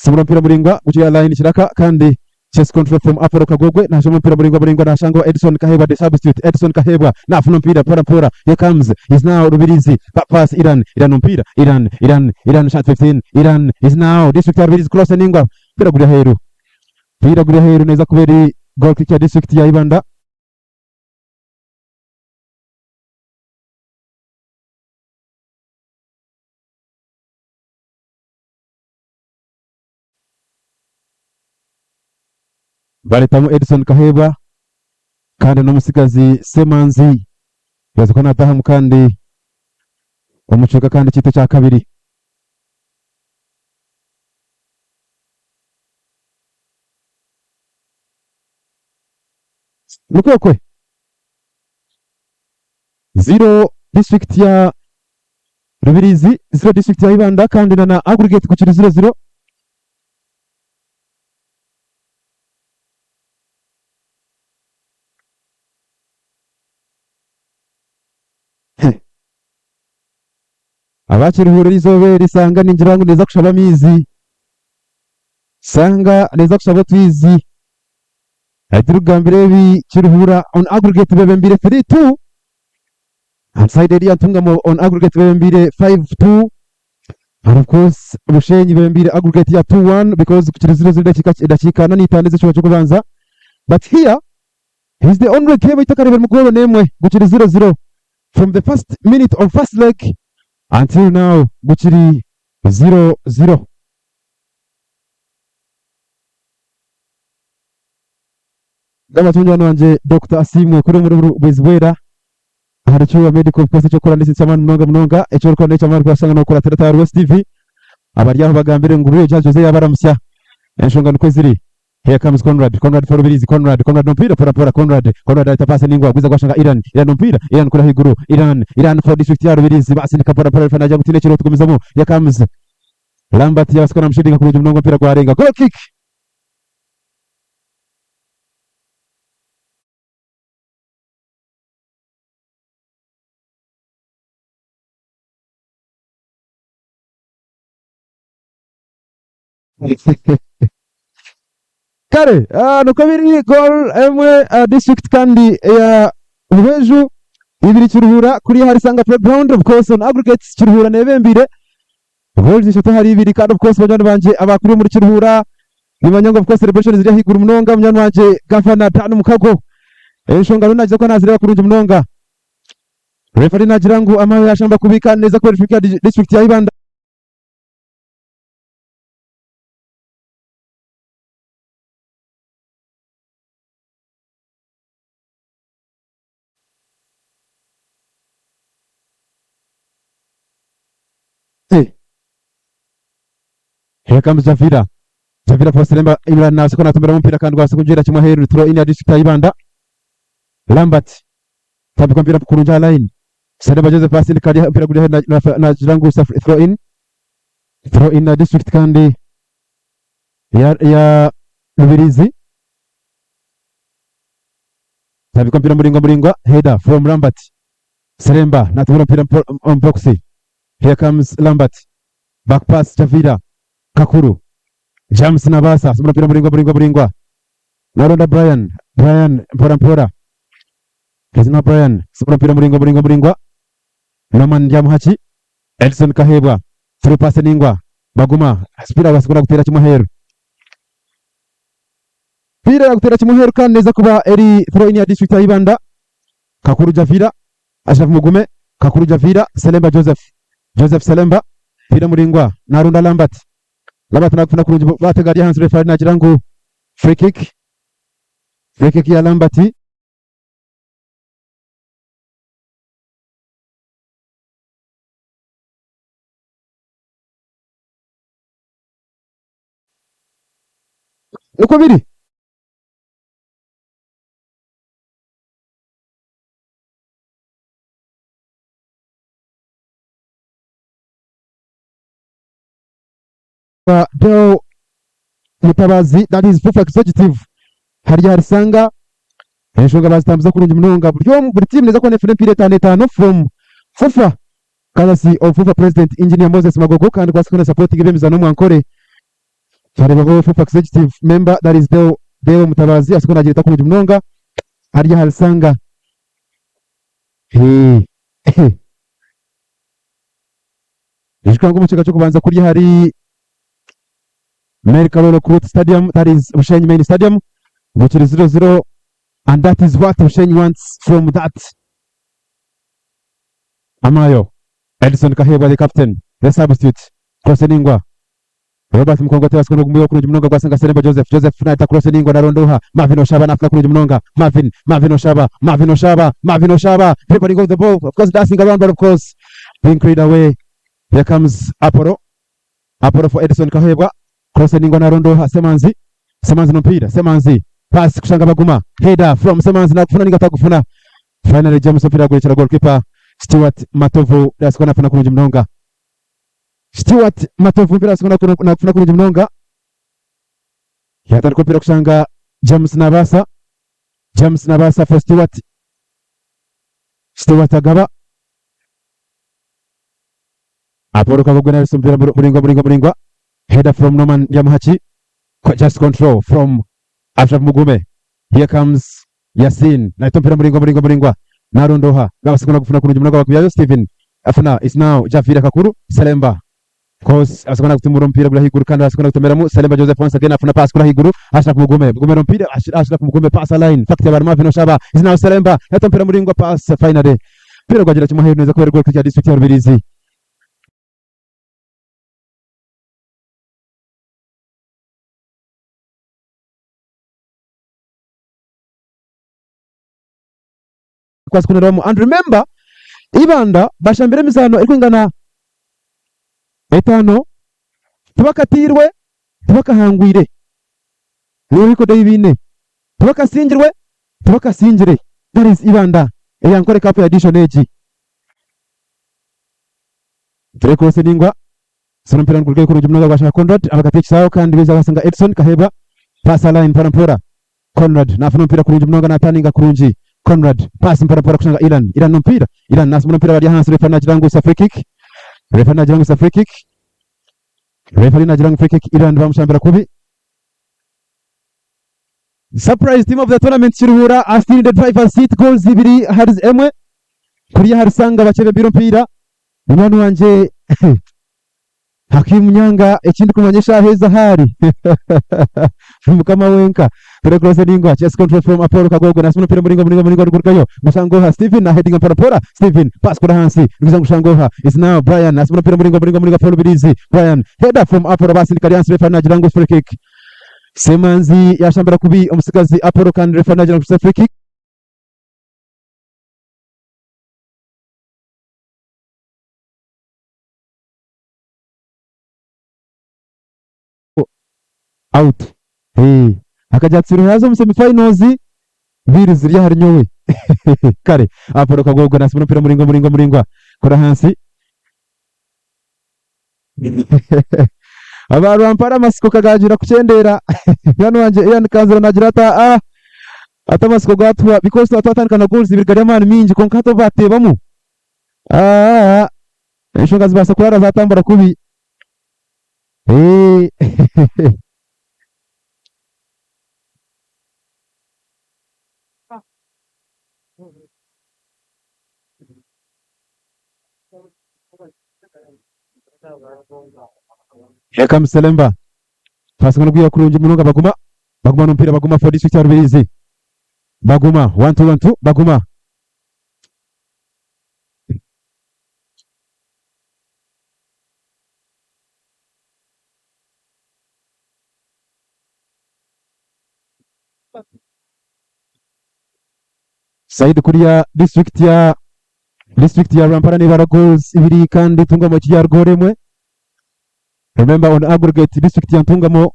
Simura mpira muringwa gukiya line kiraka kandi chase control from Apollo Kagogwe nashoma mpira muringwa muringwa nashangwa Edson Kahebwa the substitute Edson Kahebwa nafuna mpira mpora mpora here comes is now Rubirizi back pass Iran Iran mpira Iran Iran Iran shot 15 Iran is now district ya Rubirizi cross ningwa mpira guri aheru mpira guri aheru neza kubera goal kick ya district ya Ibanda Baretamu Edson Kahebwa kandi n'omutsigazi Semanzi yaza kuba natahamu kandi omu kicweka kandi kyaitu ekyakabiri. Nikwo okwe ziro district ya Rubirizi, ziro district ya Ibanda kandi na na aggregate kukiri 0-0. Abakiruhurira eizooba eri sanga ningira ngu neeza kushaba amaizi. Sanga neeza kushaba otwizi. Eturikugambira ebi Kiruhura on aggregate bebembeire 3-2 and side eri ya Ntungamo on aggregate bebembeire 5-2 and of course Bushenyi bebembeire aggregate ya 2-1 because kukiri 0-0 edakiika edakiika ana n'itaano ez'ekicweka ky'okubanza but here is the only game ei tutakareebiremu goolo n'emwe gukiri 0-0 from the first minute of first leg until now gukiri 0-0. Gamba munywani wangye Dokita Asiimwe kuri omuri Bwizibwera ahari Kyuba Medical of course eky'okukora n'ekintu ky'amaani munonga munonga eki orikukora n'eky'amaani kubaasa n'okukuratira Tayari West TV abari aho bagambire ngu Real Judge Jose yaabaramutsya enshonga nikwo ziri. Here comes Conrad, Conrad for Rubirizi, Conrad, Conrad n'omupiira mpora mpora Conrad, Conrad ahita paasi ningwa gwiza gwashanga Iran, Iran n'omupiira, Iran kuri ahaiguru, Iran, Iran for district ya Rubirizi basindika mpora mpora refa naagira ngu tihaine ekiriho tugumizamu. Here comes Lambert yabaasa kuba naamushudinga kurungi munonga omupiira gwarenga. Goal kick! Kare ah, nikwo biri goal emwe ah, district kandi eya Buhweju ibiri Kiruhura kuri ahari Sanga Playground of course on aggregates Kiruhura nebembire goals ishatu ahari ibiri kandi of course banywani bangye abakuri omuri Kiruhura nimanya ngu of course celebration ziri ahaiguru munonga munywani wangye Gavana Dan Mukago enshonga ariyo nagiza kuba nazireeba kurungi munonga referee nagira ngu amahe yashamba kubi kandi neza kuba district ya Ibanda. Here comes Javira. Javira for Seremba Imran na siko natumira mpira kandi gwasa kugira kimwe heru throw in ya district ya Ibanda. Lambert tabika mpira kurunja line. Seremba Joseph pass kadi mpira kuri na na, na jirangu throw in. Throw in na district kandi ya ya Rubirizi. Tabika mpira muringwa muringwa header from Lambert. Seremba natumira mpira on box. Here comes Lambert. Back pass Javira. Kakuru. James Nabasa asumura mpira muringwa muringwa muringwa. Naronda Brian. Brian mpora mpora. Kazina Brian sumura mpira muringwa muringwa muringwa. Norman Nyamuhachi. Edson Kahebwa. Through pass ningwa. Baguma. Spira basikora kutera kimwe heru. Pira yakutera kimwe heru kandi neza kuba eri throw in ya district ya Ibanda. Kakuru Javira. Ashraf Mugume. Kakuru Javira. Selemba Joseph. Joseph Selemba. Pira muringwa. Narunda Lambert. Lambert nakufuna kurungi batega ari ahansi referee nagira ngu free kick. Free kick ya Lambert. Nikwo biri. Deo Mutabazi that is Fufa executive hariya harisanga enshonga bazitambuza kurungi munonga buri omwe buri tiimu neeza kuba nefuna emipiira etaano etaano from Fufa courtesy of Fufa president engineer Moses Magogo kandi kubaasa kufuna supporting eby'emizaano omu Ankole twareebaho Fufa executive member that is Deo Deo Mutabazi asobola nagireeta kurungi munonga hariya harisanga Hee. Ijuka ngu omu kicweka ky'okubanza kuri ahari Mary Kalolo Crut Stadium, that is Bushenyi Main Stadium, bukiri 0-0 and that is what Bushenyi wants from that. Amayo, Edson Kahebwa the captain, the substitute, cross eningwa. Robert Mukongo atebasika n'ogumuya kurungi munonga gwasanga Seremba Joseph, Joseph naita cross eningwa narondoha, Marvin Oshaba nafuna kurungi munonga, Marvin, Marvin Oshaba, Marvin Oshaba, Marvin Oshaba, dribbling of the ball, of course dancing around but of course being cleared away. Here comes Apollo, Apollo for Edson Kahebwa, cross eningwa narondoha Semanzi, Semanzi n'omupiira, Semanzi, pass kushanga Baguma, header from Semanzi nakufuna ninga atakufuna. Finally James omupiira gurekyera goalkeeper Stuart Matovu yasika nafuna kurungi munonga. Stuart Matovu omupiira yasika nakufuna kurungi munonga. Yatandika omupiira kushanga James Nabasa, James Nabasa for Stuart, Stuart agaba Apollo Kabugwe nawe omupiira muringwa muringwa muringwa header from Norman Nyamuhachi just control from Ashraf Mugume. Here comes Yasin naita omupiira muraingwa muraingwa muraingwa naronda oha gabaasa kugufuna kurungi munonga bagubyayo Steven afuna is now Javiira Kakuru Selemba Course abaasa kuba nagutimura omupiira guri ahaiguru kandi abaasa kuba nagutomeramu Selemba Joseph once again afuna pass kuri ahaiguru ashira ku Mugume Mugume omupiira ashira ku Mugume pass a line fact aba Marvin Oshaba is now Selemba naita omupiira muraingwa pass finally omupiira gwagira kimwe aheeru neeza kuba eri goal kick ya district ya Rubirizi. Kwasi kuneramu and remember Ibanda bashambire emizaano erikwingana etaano tibakatiirwe tibakahangwire niyo record ei baine tibakasingirwe tibakasingire that is Ibanda eya Ankole Cup edition egi. Turekurosa eningwa Sona omupiira nigurugayo kurungi munonga gwashanga Conrad ahagati y'ekisaawe kandi baija basanga Edson Kahebwa pass line mpora mpora Conrad nafuna omupiira kurungi munonga nataninga kurungi Conrad pass mpora mpora kushanga Ilan Ilan n'omupiira Ilan nasumura omupiira bari ahansi referee nagira ngu it's a free kick referee nagira ngu it's a free kick referee nagira ngu free kick Ilan bamushambira kubi Surprise team of the tournament Kiruhura are still in the driver's seat goals ibiri ahari emwe kuriya harisanga bakyebembire omupiira Munywani wangye Hakim Nyanga ekindi kumanya eshaaha ezi ahaari Mukama wenka Tore cross eningwa chest control from Apollo Kagogo nasima omupiira muringwa muringwa muringwa nigurugayo Mushangoha Stephen na heading mpora mpora Stephen pass kura ahansi niguza Mushangoha is now Brian nasima omupiira muringwa muringwa muringwa Paul Birizi Brian header from Apollo basindika ryansi referee nagira ngu free kick Semanzi yashambira kubi omusigazi Apollo kandi referee nagira ngu free kick. Out Hey, akagira ati Siruha yaaza omu semi finals biiri ziri ahari nyowe kare Apollo Kagogo naasibura omupiira muraingwa muraingwa muraingwa kora ahansi Aba Rwampara amatsiko kagaagira kukyendeera Munywani wangye Ian Kanzira naagira ati aa hati amatsiko gaatuhwa because twaba twatandika na goals ibiri gari amaani maingi kwonka hati obu baateebamu aa enshonga zibaasa kuraara zaatambura kubi. Reka Muselemba pasi nogwiha kurungi munonga Baguma Baguma nomupiira Baguma for district ya Rubirizi Baguma 1 2 1 2 Baguma Saidi kuriya district ya district ya Rwampara nebara goals ibiri kandi Ntungamo ekiri goal emwe. Remember on aggregate district ya Ntungamo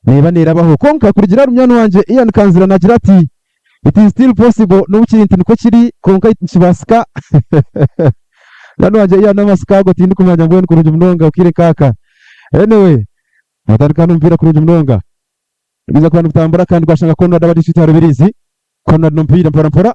neba nerabaho konka kurugira ahari munywani wangye Ian Kanzira nagira ati it is still possible nobu kiri nti nikwo kiri konka nikibasika munywani wangye Ian amasiko ago tindikumanya mbwenu kurungi munonga okaire nkaaka anyway natandika n'omupiira kurungi munonga niguza kuba nigutambura kandi gwashanga Conrad aba district ya Rubirizi Conrad n'omupiira mpora mpora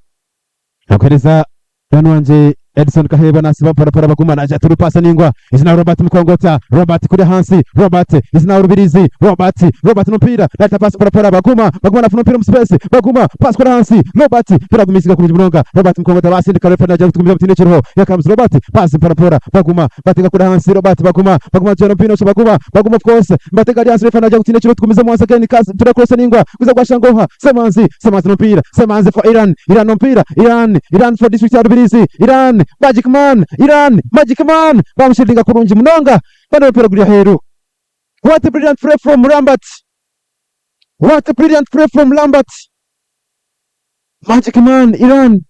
Nakuhereza Munywani wangye Edson Kaheeba nasiba mpora mpora Baguma naija turu paasa ningwa izina Robert Mukongota Robert kuri ahansi Robert izina Rubirizi Robert Robert n'omupiira naita paasi mpora mpora Baguma Baguma nafuna omupiira omu space Baguma paasi kuri ahansi Robert mpira gumisinga kurungi munonga Robert Mukongota basindika refa naija kutugumiza butiine ekiriho Here comes Robert paasi mpora mpora Baguma Batega kuri ahansi Robert Baguma Baguma ajwara omupiira osho Baguma Baguma of course Batega ari ahansi refa naija kutiine ekiriho tugumizamu once again kasi tura cross ningwa kuza gwashangoha Semanzi Semanzi n'omupiira Semanzi for Iran Iran n'omupiira Iran Iran for district ya Rubirizi Iran Magic man Iran Magic man bamushieldinga kurungi munonga bano omupiira guri aheeru What a brilliant play from Lambert What a brilliant play from Lambert Magic man Iran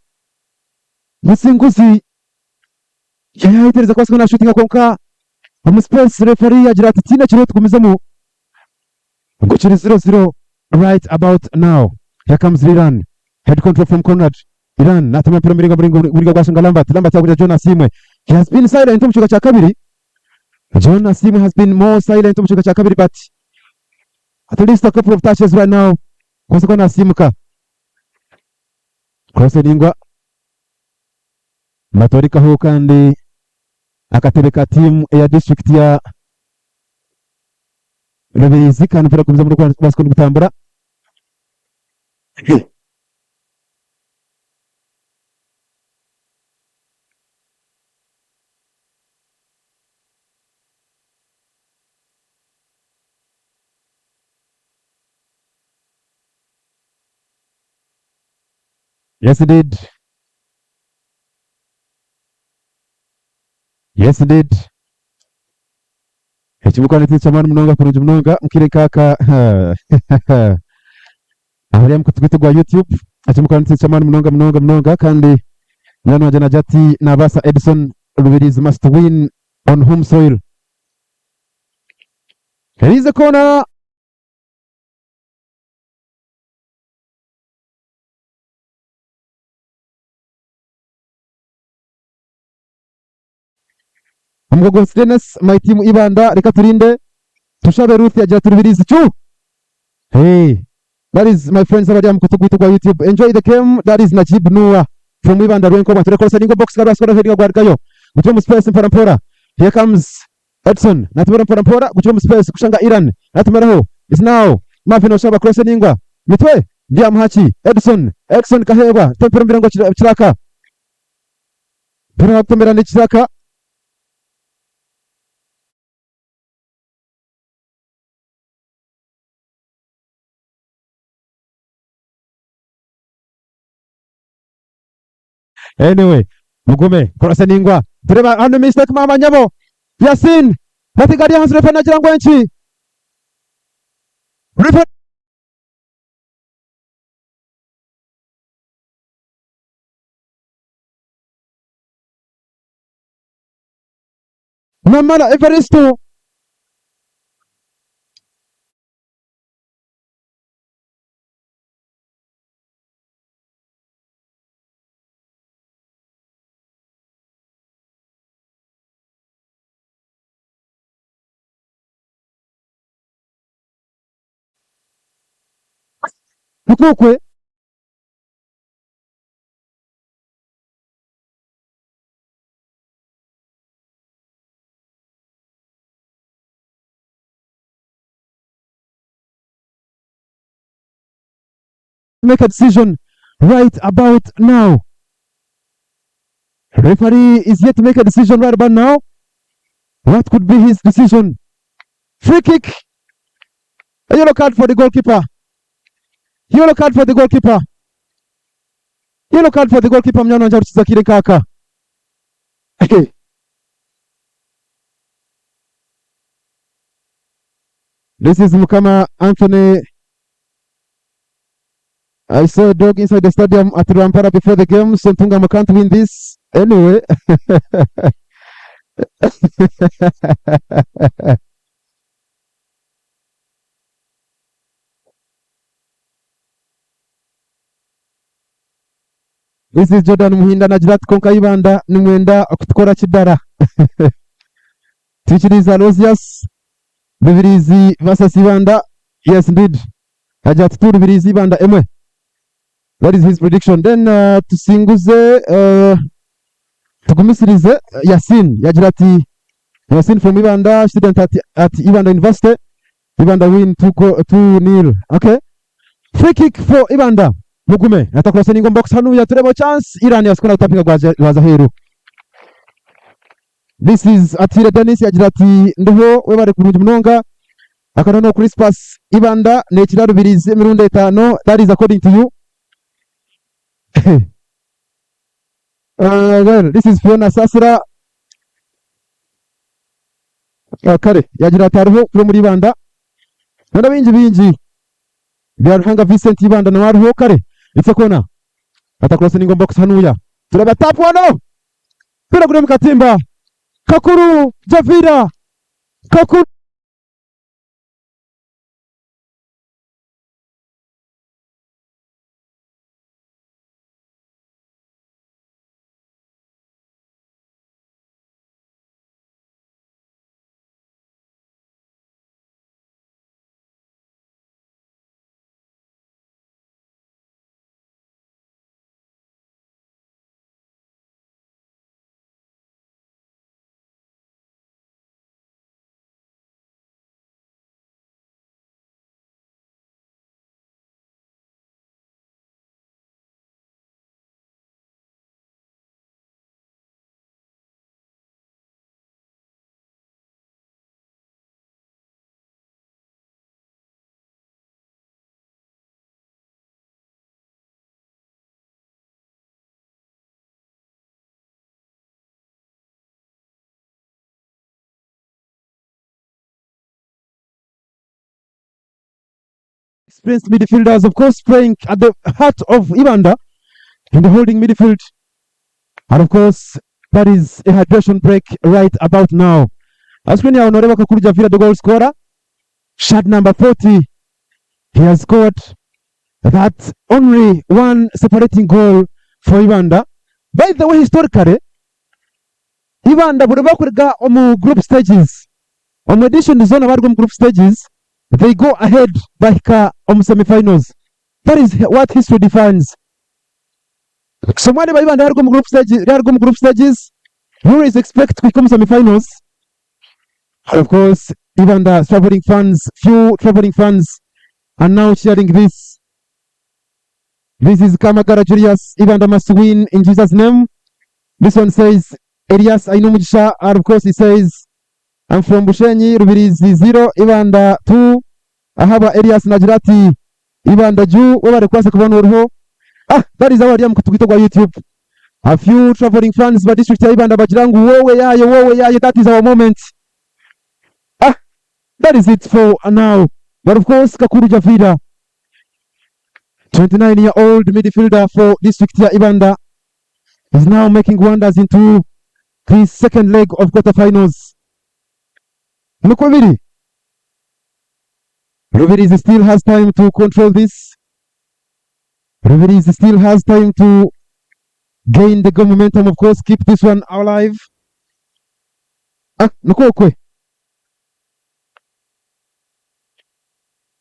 Musinguzi Yayetereza kubaasa kuba nashutinga kwonka omu space referee yagira ati tihaine ekiriho tugumizemu ngu kiri 0-0 right about now. Here comes Iran. Head control from Conrad. Iran natema omupiira muringa muringa muringa gwashanga Lambert. Lambert yagurira John Asiimwe. He has been silent omu kicweka kya kabiri. John Asiimwe has been more silent omu kicweka kya kabiri but at least a couple of touches right now kubaasa kuba nasiimuka. Cross eningwa Nibatwarikaho kandi akatebe ka tiimu eya disiturikiti ya Rubirizi kandi omupiira gugumizamu nigubaasa kuba nigutambura. Yes indeed. Yes indeed. Ekibuga nikyo ky'amaani munonga kurungi munonga mukire nkaaka ahari omukutu gwaitu gwa YouTube. Ekibuga nikyo ky'amaani munonga munonga munonga kandi munywani wangye naagira ati naabaasa Edson Rubirizi must win on home soil. Here is a corner. Omugogo Dennis my team Ibanda reka turinde tushabe Ruth agira ati Rubirizi chu hey that is my friends abari aha mukutu gwaitu gwa YouTube enjoy the game that is Najib Noah from Ibanda Rwenkoba turekoresa ningo box karwasukora heading gwarugayo gutyo mu space mpora mpora here comes Edson natumara mpora mpora gutyo mu space kushanga Iran natumaraho is now Marvin Oshaba cross ningwa mitwe Ndyamuhaki Edson Edson Kaheebwa tempera omu birango kiraka Mpera kutomera n'ekiraka. Anyway, mugume kurasa ningwa. Tureba hano mistake mama nyabo. Yasin, nothing ari hansi refa nagira ngo enki. Refa Namara Evaristo Mukukwe make a decision right about now. Referee is yet to make a decision right about now. What could be his decision? Free kick. A yellow card for the goalkeeper. Yellow card for the goalkeeper. Yellow card for the goalkeeper Mnyano Njaruchiza Kire Kaka. This is Mukama Anthony. I saw a dog inside the stadium at Rwampara before the game, so Ntungamo can't win this anyway. This is Jordan Muhinda nagira ati konka Ibanda nimwenda kutukora kidara. Twikiriza Aloysius Rubirizi versus Ibanda. Yes indeed. Agira ati tu Rubirizi Ibanda emwe. That is his prediction. Then tusinguze tugumisirize Yasin yagira ati Yasin from Ibanda student at Ibanda University. Ibanda win 2 go, 2 nil. Okay. Free kick for Ibanda. Mugume atakurasa ningo box hanu ya turebo chance Iran yasikona kutapinga gwa Zaheru. This is Atire Dennis yagira ati ndiho webare kurungi munonga akanono Crispus Ibanda nekira Rubirizi emirundi etaano that is according to you. Well, this is Fiona Sasira. Kare yagira ati hariho kuri muri Ibanda nana bingi bingi bya Ruhanga Vincent Ibanda nawe hariho kare it's a corner atakurasa ningo box hanuya turaba tap wano pira kuri mukatimba Kakuru Javira Kakuru Experienced midfielders of course playing at the heart of Ibanda in the holding midfield and of course that is a hydration break right about now. Aha screen yawe noreeba Kakuru Javira the goal scorer shirt number 40 he has scored that only one separating goal for Ibanda. By the way historically Ibanda buri bakuruga omu group stages omu edition zoona baruga omu group stages they go ahead bahika omu semi finals that is what history defines. So mwareeba Ibanda yaruga omu group stage yaruga omu group stages you always expect kuhika omu semi finals and of course Ibanda traveling fans few traveling fans are now cheering this This is Kamagara Julius Ibanda must win in Jesus name. This one says Elias Ainomugisha and of course he says I'm from Bushenyi Rubirizi 0 Ibanda 2 ahaba Elias nagira ati Ibanda juu webare kubaasa kubona oruho ah that is our mukutu gwaitu gwa YouTube a few traveling fans ba district ya Ibanda bagira ngu wowe yaye wowe yaye that is our moment ah that is it for now but of course Kakuru Javida 29 year old midfielder for district ya Ibanda is now making wonders into the second leg of quarterfinals. Nukwo biri. Rubirizi still has time to control this. Rubirizi still has time to gain the goal momentum, of course, keep this one alive. Ah, nukwo okwe.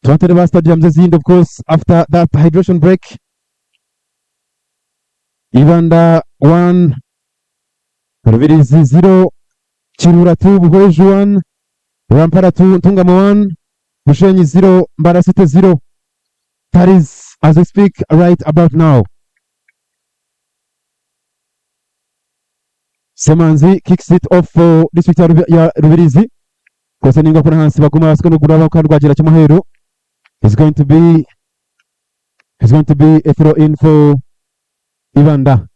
Twatereba stadiums ezindi of course after that hydration break. Ibanda 1 Rubirizi 0 Kiruhura 2 Buhweju 1 Rwampara 2 Ntungamo 1 Bushenyi 0 Mbarara City 0 That is as we speak right about now. Semanzi kicks it off for district ya Rubi- ya Rubirizi. Kose ninga kuna hansi baguma basika noguraba kandi rwagira kimwe aheru. It's going to be it's going to be a throw in for Ibanda.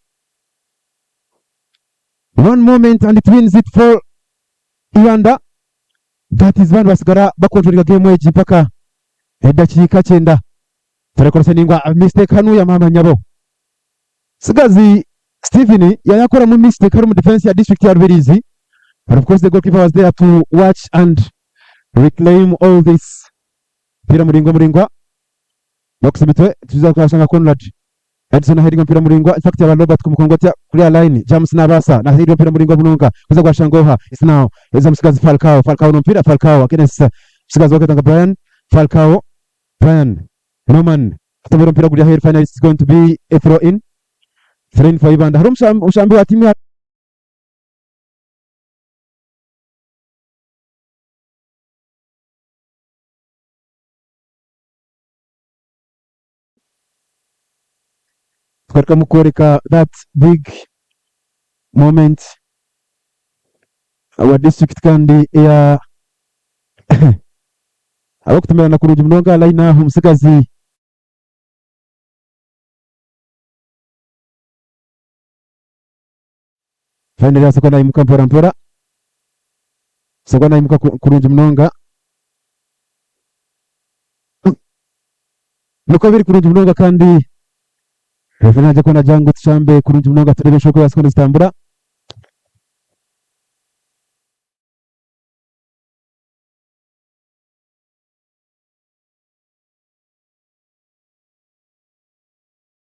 One moment and it wins it for Ibanda. That is banu basigara bakontrolinga game egi mpaka edakiika kyenda. Turekoresa ningwa mistake hanu ya mama nyabo. Sigazi Stephen yayakoramu mistake ari omu defense ya district ya Rubirizi. But of course the goalkeeper was there to watch and reclaim all this. Mpira muringwa muringwa. Bakusa emitwe tuza kuhashanga Conrad. Edson aheeringa omupiira muringwa in fact yaba Robert kumukongotsya kuri aha line. James nabaasa naheeringa omupiira muringwa munonga kuza gwashanga oha. It's now eza omutsigazi Falcao. Falcao n'omupiira Falcao against omutsigazi orikwetwa nka Brian. Falcao Brian Norman atomera omupiira guri aheeru finally it's going to be a throw in. Throw in for Ibanda. Hariho omushambi wa tiimu ya Tugarukamu kworeka that big moment our district kandi eya abarikutumirana kurungi munonga aha line aho omutsigazi Finally asoka naimuka mpora mpora asoka naimuka kurungi munonga nikwo biri kurungi munonga kandi referee naija kuba nagira ngu tushambe kurungi munonga tureebe enshonga oku erabaasa kuba nizitambura.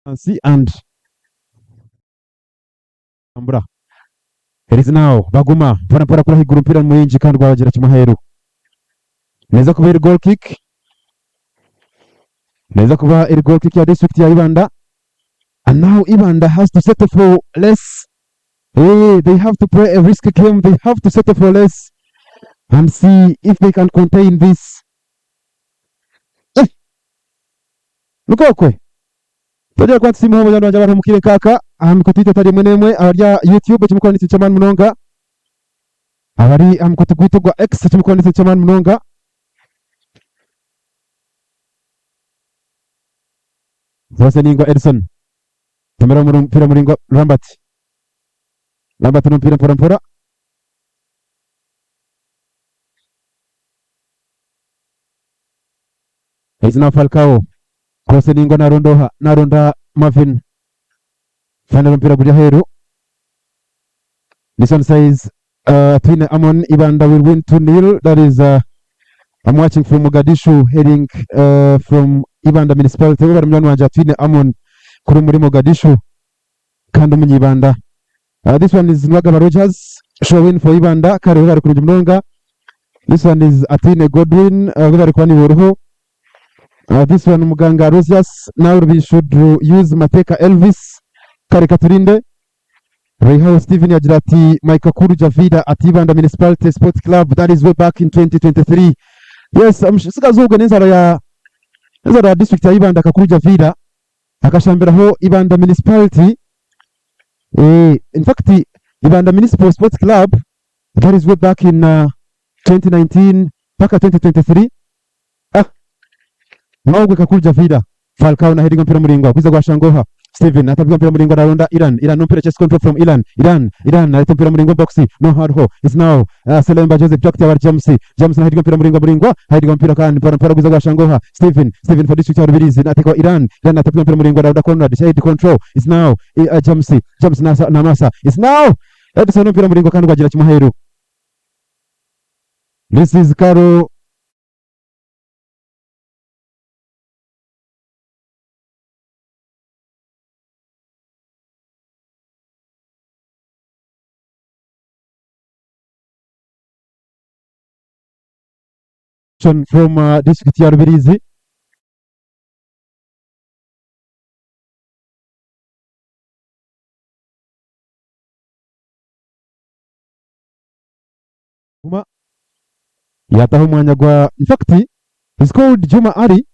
Ahansi and tambura. It is now baguma mpora mpora kuri ahaiguru omupiira ni mwingi kandi gwabagira kimwe aheeru. Neeza kuba eri goal kick. Neeza kuba eri goal kick ya district ya Ibanda. And now Ibanda has to settle for less. Hey, they have to play a risky game. They have to settle for less and see if they can contain this. Eh! Nikwo okwe. Twagira kuba tusiimeho banywani bangye abari omu kaire nkaaka aha mikutu yaitu etari emwe n'emwe abari aha YouTube eki murikuba nikyo ky'amaani munonga, abari aha mukutu gwaitu ogwa X eki murikuba nikyo ky'amaani munonga. Zose ningwa Edson tomera omupiira muraingwa Lambert, Lambert n'omupiira mpora mpora. Is now Falcao. Cross ningwa naronda oha? Naronda Marvin. Final omupiira guri aheeru. This one says Twine Amon Ibanda will win 2-0. That is I'm watching from Mogadishu heading from Ibanda municipality. Webare munywani wangye Twine Amon kuri muri Mogadishu kandi omunyibanda. This one is Nwagaba Rogers sure win for Ibanda kare webare kurungi munonga. This one is Atwine Godwin webare kuba niiwe oriho. This one Muganga Rosius now we should use Mateka Elvis kare katurinde. Reihaho Steven yagira ati My Kakuru Javida at Ibanda Municipality Sports Club that is way back in 2023. Yes, omusigazi ogwe n'enzaarwa ya n'enzaarwa ya district ya Ibanda Kakuru Javida akashambiraho Ibanda Municipality eh, in fact Ibanda Municipal Sports Club that is way back in 2019 paka 2023. Ah, Maugwe Kakuru Javida Falcao na heading omupiira muraingwa gwiza gwashanga oha Steven atabika omupiira muraingwa naronda Iran Iran n'omupiira chest control from Iran Iran Iran areta omupiira muraingwa omu box no hariho is now Selemba Joseph Jack awari James James na heading omupiira muraingwa muraingwa heading omupiira kandi mpora mpora gwiza gwashanga oha Steven Steven for district ya Rubirizi nateekaho Iran Iran atabika omupiira muraingwa naronda Conrad head control is now James James namasa is now Edson omupiira muraingwa kandi gwagira kimwe aheeru This is Caro from district ya Rubirizi. Juma yataho omwanya gwa in fact he's called Juma Ali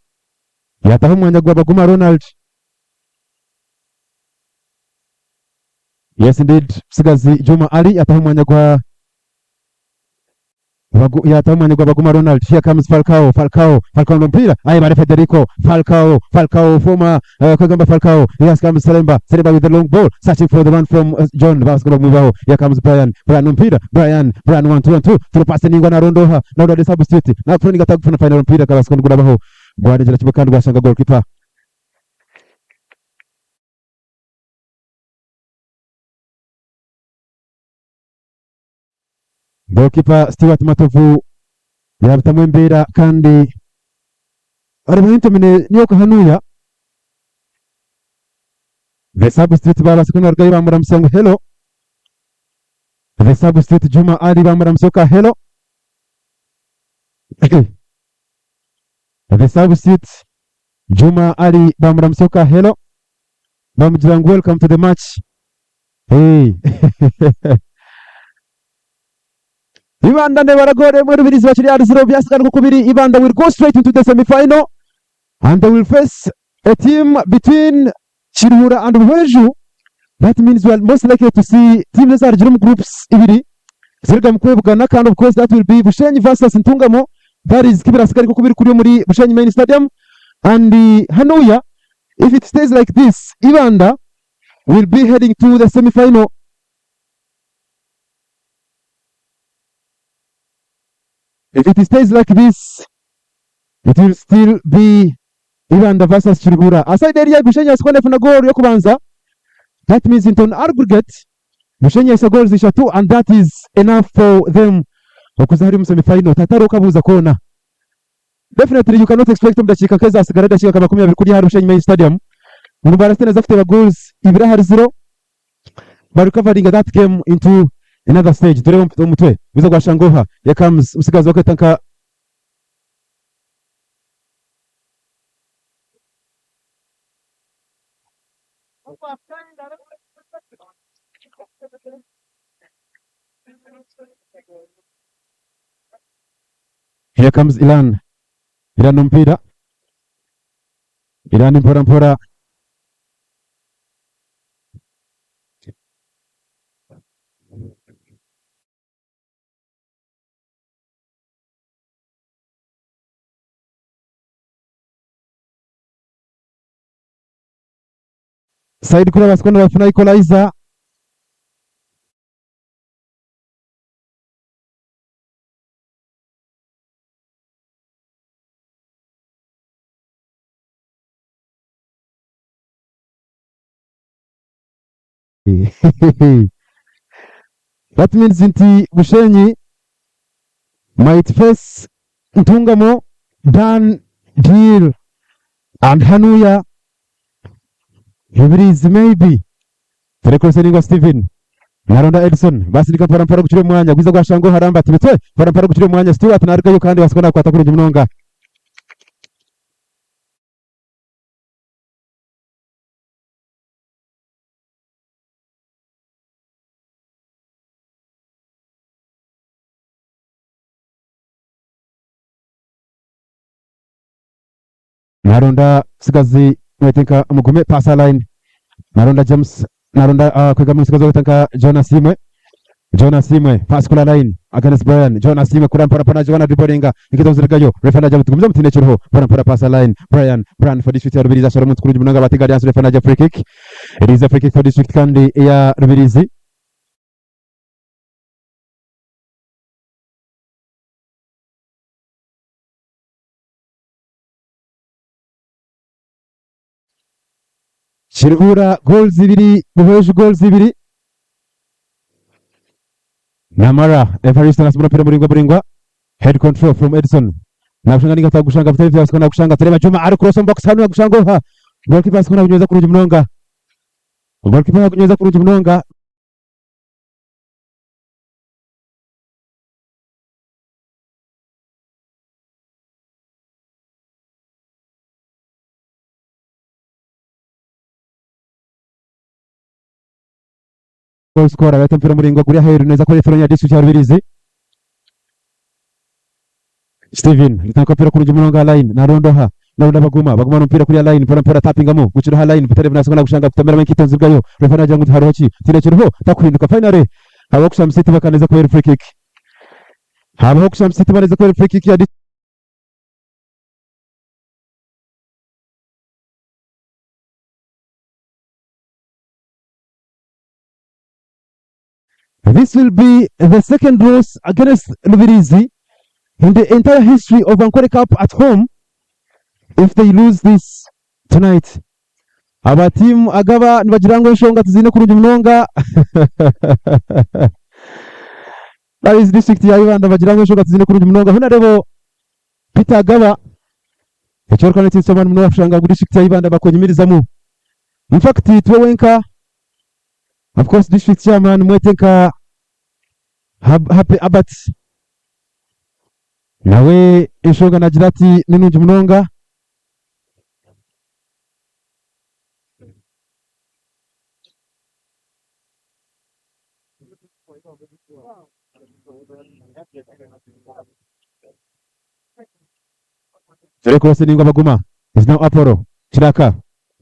yataho omwanya gwa Baguma Ronald. Yes indeed Musigazi Juma Ali yataho omwanya gwa Bagu, yataho omwanya gwa Baguma Ronald. Here comes Falcao, Falcao, Falcao n'omupiira ayebare Federico Falcao, Falcao former kwegamba Falcao. Here comes Selemba, Selemba with the long ball searching for the one from John babaasa kumwibaho. Here comes Brian, Brian n'omupiira Brian, Brian 1 2 1 2 through pass ningwa naronda oha naronda the substitute na Froning atakufuna final omupiira akabaasa kugurabaho gwarengyera kimwe kandi gwashanga goalkeeper. Goalkeeper Stewart Matovu yabitamu embeera kandi arebaho entomene niyo kahanuya. The substitute babaasa kuba nibarugayo bamuramutsya ngu hello. The substitute Juma Ali bamuramutsya oka hello. The substitute Juma Ali bamuramutsya oka hello. Bamugira ngu welcome to the match. Hey. Ibanda nebaragore emwe Rubirizi bakiri ahari zero byasigaye nko kubiri Ibanda will go straight into the semi-final and they will face a team between Kiruhura and Buhweju. That means we are most likely to see teams ezarugire omu groups ibiri zirigamu kwebugana kandi of course that will be Bushenyi versus Ntungamo. That is kibirasigara nko kubiri kuri omuri Bushenyi main stadium and hanuya if it stays like this Ibanda will be heading to the semi-final. If it stays like this, it will still be Ibanda versus Kiruhura. Aside area Bushenyi yasikwa nefuna goal yokubanza. That means into an aggregate Bushenyi yaisa goals ishatu and that is enough for them okuza hari omu semi-final. Tatari okabuuza koona. Definitely you cannot expect omu dakiika nk'ezasigara edakiika nka 20 kuri ahari Bushenyi main stadium ngu barasite neza kuteeba goals ibiri ahari zero ba recovering that game into another stage. Tureebe omutwe guza gwa Shangoha. Here comes omutsigazi bakweta nka Here comes Ilan. Ilan omupiira. Ilan mpora mpora. Said kuri abasikoni bafuna equalizer. That means nti Bushenyi might face Ntungamo done deal and hanuya Rubirizi maybe. Turekuruse ningwa Steven Naronda Edson basindika mpora mpora gukira omwanya gwiza gwashanga oharamba ati mitwe mpora mpora gukira omwanya Stewart narugayo kandi wasiko nakwata kurungi munonga. Naronda Musigazi wete nka Mugume pass line Naronda James Naronda kwega Musigazi wete nka John Asimwe John Asimwe pass kula line against Brian John Asimwe kura mpora mpora John dribblinga nikito nziragayo refa naja mutugumiza mutine kiruho mpora mpora pass line Brian Brian for district ya Rubirizi ashora omuntu kurungi munonga bati Guardians refa naja free kick it is a free kick for district kandi eya Rubirizi. Kiruhura goals ibiri Buhweju goals ibiri Namara Evariste nasubira mpira muringwa muringwa head control from Edson nakushanga ninga tagushanga vitari vya sikona kushanga terema Juma ari cross box hanu yakushanga oha goalkeeper sikona kunyweza kurungi munonga goalkeeper kunyweza kurungi munonga Goal scorer yata mpira muringwa guri aheru neza ko Efron ya district ya Rubirizi Steven litaka mpira kurungi munonga line narondoha naronda baguma baguma n'umupira kuri line mpora mpora tapingamo gukira ha line butere bunasanga gushanga kutamera mwe nzibwayo refa nagira ngo hariho ki tine kiruho takuhinduka finally habaho kushamsiti bakaneza kubera free kick habaho kushamsiti baneza kubera free kick ya This will be the second loss against Rubirizi in the entire history of Ankole Cup at home if they lose this tonight. Aba team agaba nibagira ngu enshonga tiziine kurungi munonga. That is district ya Ibanda bagira ngu enshonga tiziine kurungi munonga. Honarebo Peter Agaba ekyoreka n'ekintu ky'amaani munonga kushanga ngu district ya Ibanda bakwenyumirizamu. In fact tiwe wenka of course district chairman mwete nka Happy Albert nawe enshonga nagira ati ni nungi munonga. Tureko ningwa baguma is now Apollo Kiraka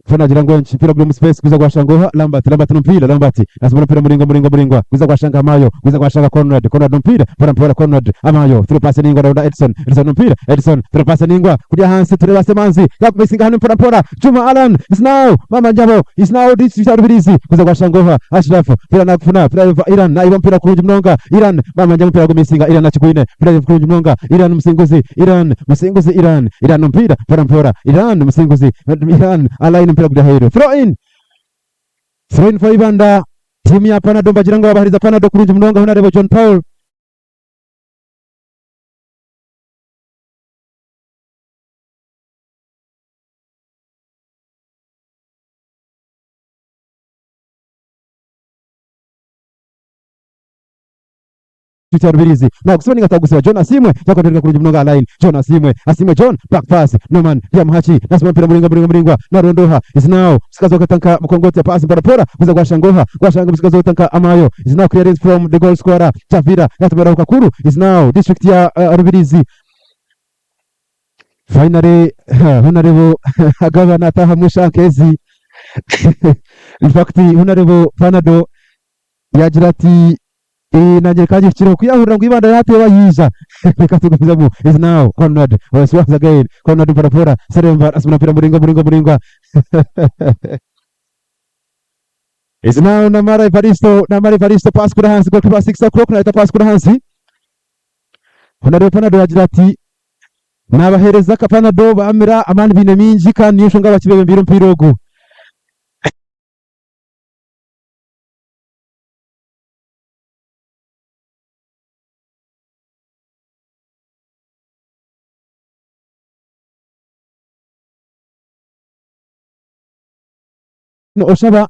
Fana agira ngo mpira guri mu space gwiza gwa Shangoha Lambert Lambert n'umupira Lambert nasubira umupira muringwa muringwa muringwa gwiza gwa Shanga Amayo gwiza gwa Shanga Conrad Conrad n'umupira mpora mpora Conrad Amayo through pass ningwa Ronda Edson Edson n'umupira Edson through pass ningwa kujya hansi tureba Semanzi yakumisinga hano mpora mpora Juma Alan is now Mama Njabo is now this is Rubirizi gwiza gwa Shangoha Ashraf mpira nakufuna mpira Iran na iba mpira kurungi munonga Iran Mama Njabo mpira gumisinga Iran nakigwine mpira kurungi munonga Iran musinguzi Iran musinguzi Iran Iran mpira mpora mpora Iran musinguzi Iran align mpira kujya heru throw in throw in for Ibanda timu ya Panado mbagira ngo babahariza Panado kurungi munonga Honorable John Paul Cya Rubirizi nagusiba ninga tagusiba John Asimwe yakondereka kurungi munonga line John Asimwe Asimwe John back pass Norman Yamuhachi nasima mpira muringwa muringwa muringwa narondoha is now msikazi wakatanka mkongoti pass mpora pora kuza kwa Shangoha kwa Shanga msikazi wakatanka Amayo is now clearance from the goal scorer Chavira yatumara Kakuru is now district ya Rubirizi finally Honorable Agaba nataha mushankezi in fact Honorable Panado yagira ati nanye kagikiro kuyahurira ngu Ibanda yateeba yiija reka tugumizamu is now Conrad was once again Conrad Mporapora Seremba asumira mpira muringwa muringwa muringwa is now Namara Evaristo Namara Evaristo pass kuri hansi goalkeeper 6 o'clock naita pass kuri hansi Honorable Panado yagira ati nabahereza akapanado bamira amani biine mingi kandi niyo nshonga bakibebembire omupiira ogu. Oshaba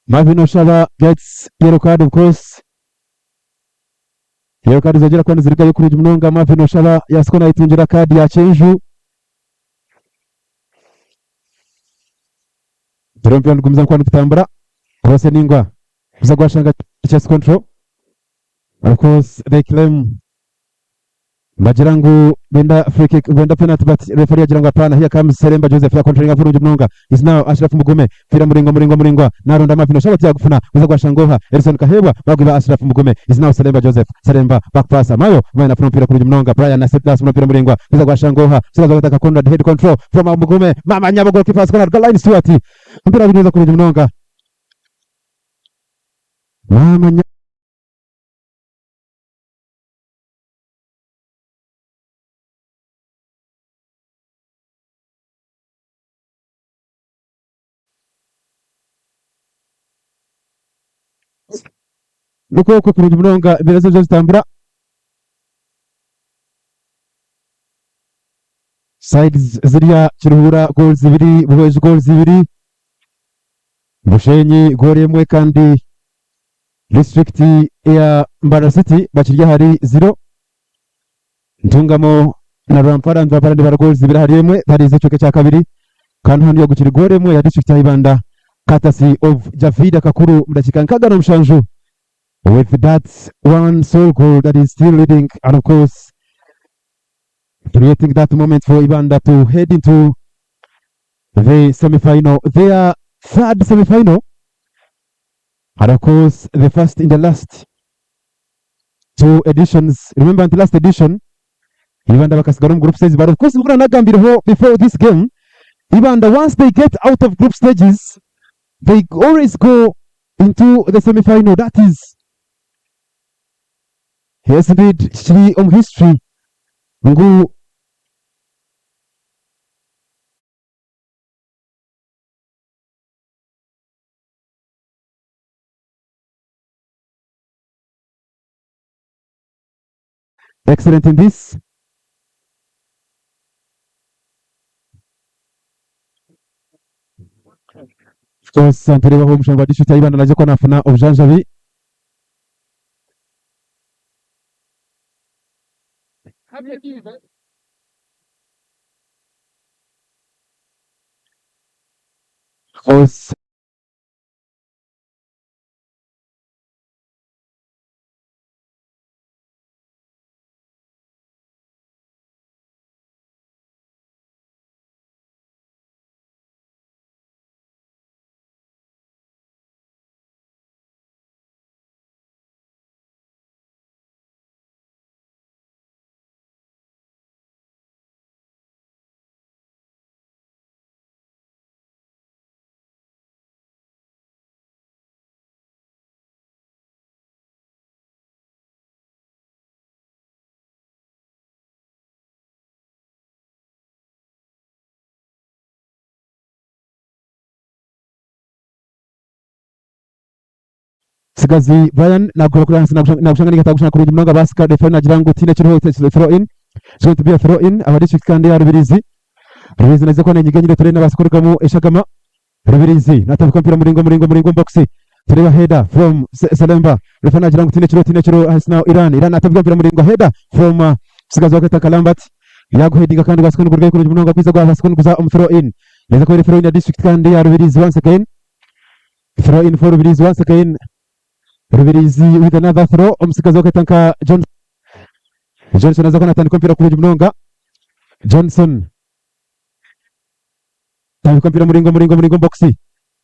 Marvin Oshaba gets yellow card of course. Yellow card zongera kuba nizirugayo kurungi munonga Marvin Oshaba yasiko nayetungira kaadi ya kyenju. Dore omupiira nigugumizamu kuba nigutambura. Cross eningwa guza gwashanga chest control. Of course they claim Bagira ngu benda free kick, benda penalty but referee agira ngu apana. Here comes Seremba Joseph ya controlling kurungi munonga. Is now Ashraf Mugume. Mpira muringwa muringwa muringwa. Naronda Marvin Oshaba tiyagufuna. Guza gwa Shangoha. Edison Kahebwa bagwiba Ashraf Mugume. Is now Seremba Joseph. Seremba back pass Amayo. Amayo nafuna mpira kurungi munonga. Brian na set pass mpira muringwa. Guza gwa Shangoha. Guza gwa Conrad head control from Mugume. Mama nyabo goalkeeper Conrad goal line Stewart. Mpira gunyuza kurungi munonga. Mama nyabo Nikwo okwo kurungi munonga embeera ze zitambura. Sides zirya Kiruhura goals ibiri, Buhweju goals ibiri, Bushenyi goal emwe kandi disiturikiti eya Mbarara City bakiri ahari ziro. Ntungamo na Rwampara nibabara nibara goals ibiri ahari emwe bariiza ekicweka ekya kabiri kandi hanu yagukiri goal emwe ya disiturikiti ya Ibanda courtesy of Javida Kakuru omu dakiika 67 with that one sole goal that is still leading and of course creating that moment for Ibanda to head into the semi-final, their third semi-final, and of course the first in the last two editions. Remember in the last edition, Ibanda bakasigara omu group stage, but of course nk'oku nagambireho before this game, Ibanda once they get out of group stages, they always go into the semi-final. That is yes indeed kiri omu history ngu Excellent in this. Of course, nitureebaho omushombi wa district ya Ibanda naija kuba nafuna obujanjabi. Of course, Tsigazi Brian naguhera kuri ahansi nagushanga ninga atagushanga kurungi munonga basika referee nagira ngu tihaine ekiriho it's a throw in it's going to be a throw in aba district kandi ya Rubirizi Rubirizi naija kuba nenyiga enyine turebe nabaasa kurugamu eshagama Rubirizi natambika omupiira muringwa muringwa muringwa omu box tureba header from Selemba referee nagira ngu tihaine ekiriho tihaine ekiriho it's now Iran Iran natambika omupiira muringwa header from Tsigazi wakweta Kalambert yaguhedinga kandi gwasika nigurugayo kurungi munonga gwiza gwabaasa kuba niguza omu throw in neeza kuba eri throw in ya district kandi ya Rubirizi once again Throw in for Rubirizi once again. Rubirizi with another throw. Omusigazi wakweta nka Johnson. Johnson aza kuba natandika omupiira kurungi munonga. Johnson tandika omupiira muringo muringo muringo omu box.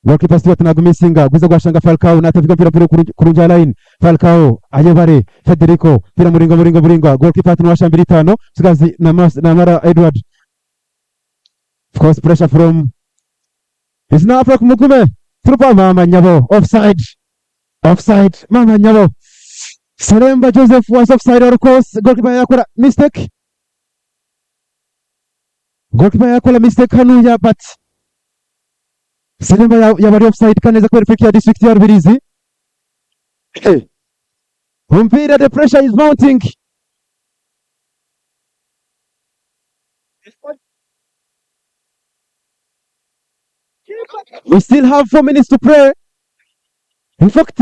Goalkeeper Stewart nagumisinga gwiza gwashanga Falcao natandika omupiira mupiira kurungi kurungi aha line. Falcao ayebare Federico mupiira muringo muringo muringwa. Goalkeeper hati niwashambira itaano. Omusigazi Namara Edward. Of course pressure from It's now Frank Mugume. Through ball, Mama Nyabo. Offside. Offside. Mama Nyabo. Salemba Joseph was offside of course. Goalkeeper yakora mistake. Goalkeeper yakora mistake hanuya but Salemba yaba ari offside kandi aza kubera free kick ya district ya Rubirizi. Hey. Omupiira the pressure is mounting. We still have 4 minutes to play. In fact,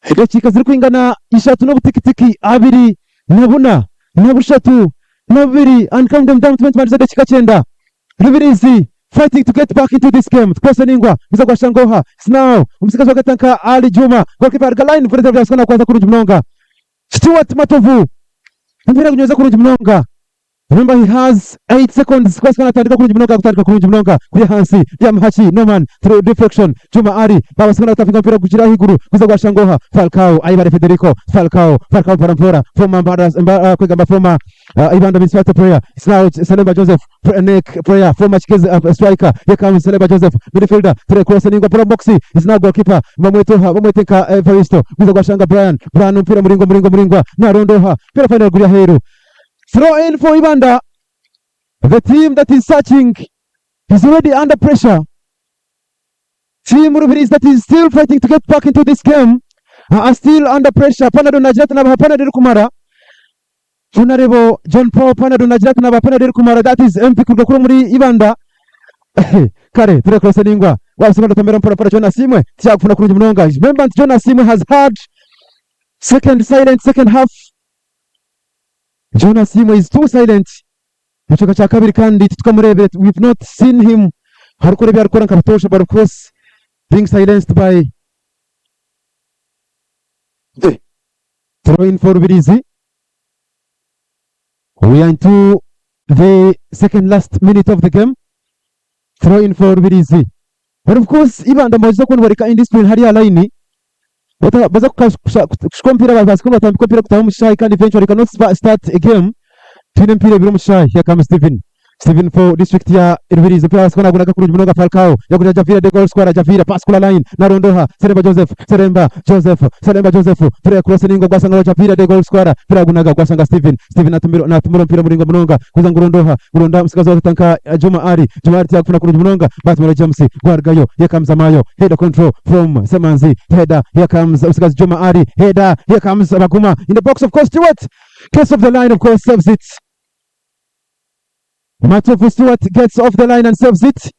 edakiika zirikwingana ishatu n'obutikitiki abiri na buna na bushatu na bubiri and count them down tube nitubandiza edakiika kyenda. Rubirizi fighting to get back into this game. Tukwase ningwa muza gwa Shangoha. It's now omusigazi wa Gatanka Ali Juma. Goalkeeper aruga line Fred Byasika nakwata kurungi munonga. Stuart Matovu omupiira agunyweza kurungi munonga. Remember he has 8 seconds kwasika natandika kurungi munonga kutandika kurungi munonga kuri ahansi Byamuhaki Norman through deflection Juma Ali babasika natapinga omupiira gugira ahaiguru guza gwa Shangoha Falcao Ayibare Federico Falcao Falcao mpora mpora former Mbaras mba, uh, kwegamba former uh, Ibanda Municipality player it's now Salemba Joseph neck player former Kigezi uh, striker here comes Salemba Joseph midfielder through cross ningwa ball box is now goalkeeper bamwetoha bamwetenka Evaristo guza gwa Shanga Brian Brian omupiira muringwa muringwa muringwa narondoha mpira final guri aheeru. Throw in for Ibanda. The team that is searching is already under pressure. Team Rubirizi that is still fighting to get back into this game are still under pressure. Panado nagira ati nabaha panado erikumara. Honorable John Paul Panado nagira ati nabaha panado erikumara. That is MP kuruga kuri omuri Ibanda. Kare ture cross ningwa. Wabusinga ndotomera mpora mpora John Asiimwe. Tiyakufuna kurungi munonga. Remember nti John Asiimwe has had second silent second half. John Asiimwe is too silent. Mu kicweka kya kabiri kandi titukamureebire, we've not seen him arikukora ebi arikukora nka butoosha but of course being silenced by throw in for Rubirizi. We are into the second last minute of the game. Throw in for Rubirizi. But of course Ibanda mbagize kubona bareka indiscipline hariya line Bata- baza kuka- kushuka omupiira babaasa kuba nibatambika omupiira kutaha omu kishaayi kandi eventually cannot start a game. Twine emipiira ebiri omu kishaayi. Here comes Steven. Steven for district ya Rubirizi. Omupiira abaasa kuba naagunaga kurungi munonga Falcao. Yagurira Javira the goal scorer Javira pass kula line. Narondoha Seremba Joseph. Seremba Joseph. Seremba Joseph. Three cross ningo gwasanga Javira the goal scorer. Mpira agunaga gwashanga Steven. Steven natumira natumura omupiira muringwa munonga kuza ngu Rondoha. Ronda omutsigazi wa Tatanka Juma Ali. Juma Ali tiyakufuna kurungi munonga. Batumira James gwarugayo. Here comes Amayo. Header control from Semanzi. Header. Here comes omutsigazi Juma Ali. Header. Here comes Baguma in the box of course Stewart. Gets off the line of course saves it. Matovu Stewart gets off the line and saves it.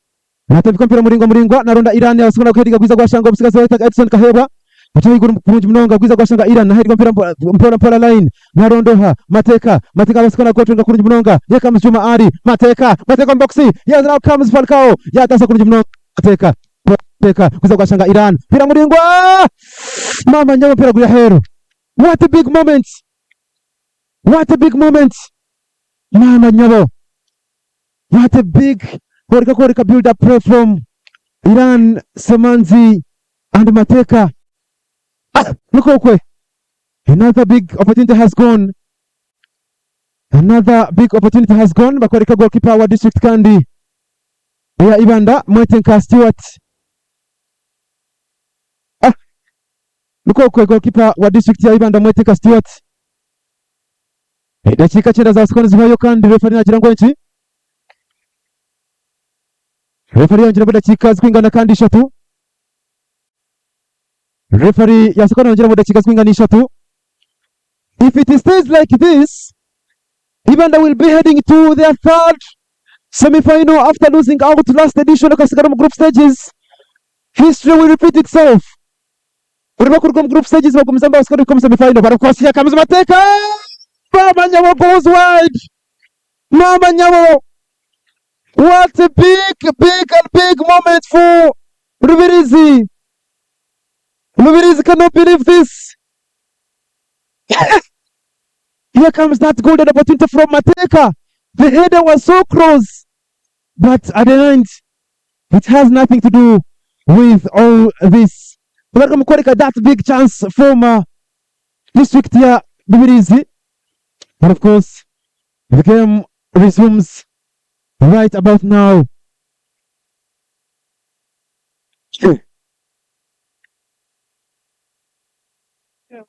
Natambika omupiira muringwa muringwa naronda Iran yabaasa kuhediga gwiza gwashanga omutsigazi wa Edson Kahebwa. Muti ahaiguru kurungi munonga gwiza gwashanga Iran nahediga omupiira mpora mpora line narondoha Mateka Mateka abaasa kuba nagotonga kurungi munonga. Here comes Juma Ali Mateka Mateka omu box yes now comes Falcao yatasa kurungi munonga Mateka Mateka gwiza gwashanga Iran mupiira muringwa mama nyabo omupiira guri aheeru. What a big moment! What a big moment! Mama nyabo What a big kworeka kworeka build up play from Iran Semanzi and Mateka. Ah, look okwe. Another big opportunity has gone. Another big opportunity has gone. Bakworeka goalkeeper wa district kandi eya Ibanda Mwetenka Stewart. Ah, look okwe goalkeeper wa district ya Ibanda Mwetenka Stewart. Edakiika kyenda zaasika nizibayo kandi referee naagira ngu enki? Referee yongyeramu edakiika zirikwingana kandi ishatu. Referee yaasika nayongyeramu edakiika zirikwingana ishatu. If it stays like this, Ibanda will be heading to their third semi-final after losing out last edition okasigara omu group stages. History will repeat itself. Buri bakuruga omu group stages bagumizamu babasika kuhika omu semi final. But of course here comes Mateka! Mama nyabo goes wide! Mama nyabo! What a big, big and big moment for Rubirizi! Rubirizi cannot believe this! Here comes that golden opportunity from Mateka. The header was so close, but at the end, it has nothing to do with all this. Bagaruka mu kworeka that big chance from district ya Rubirizi. But of course, the game resumes right about now.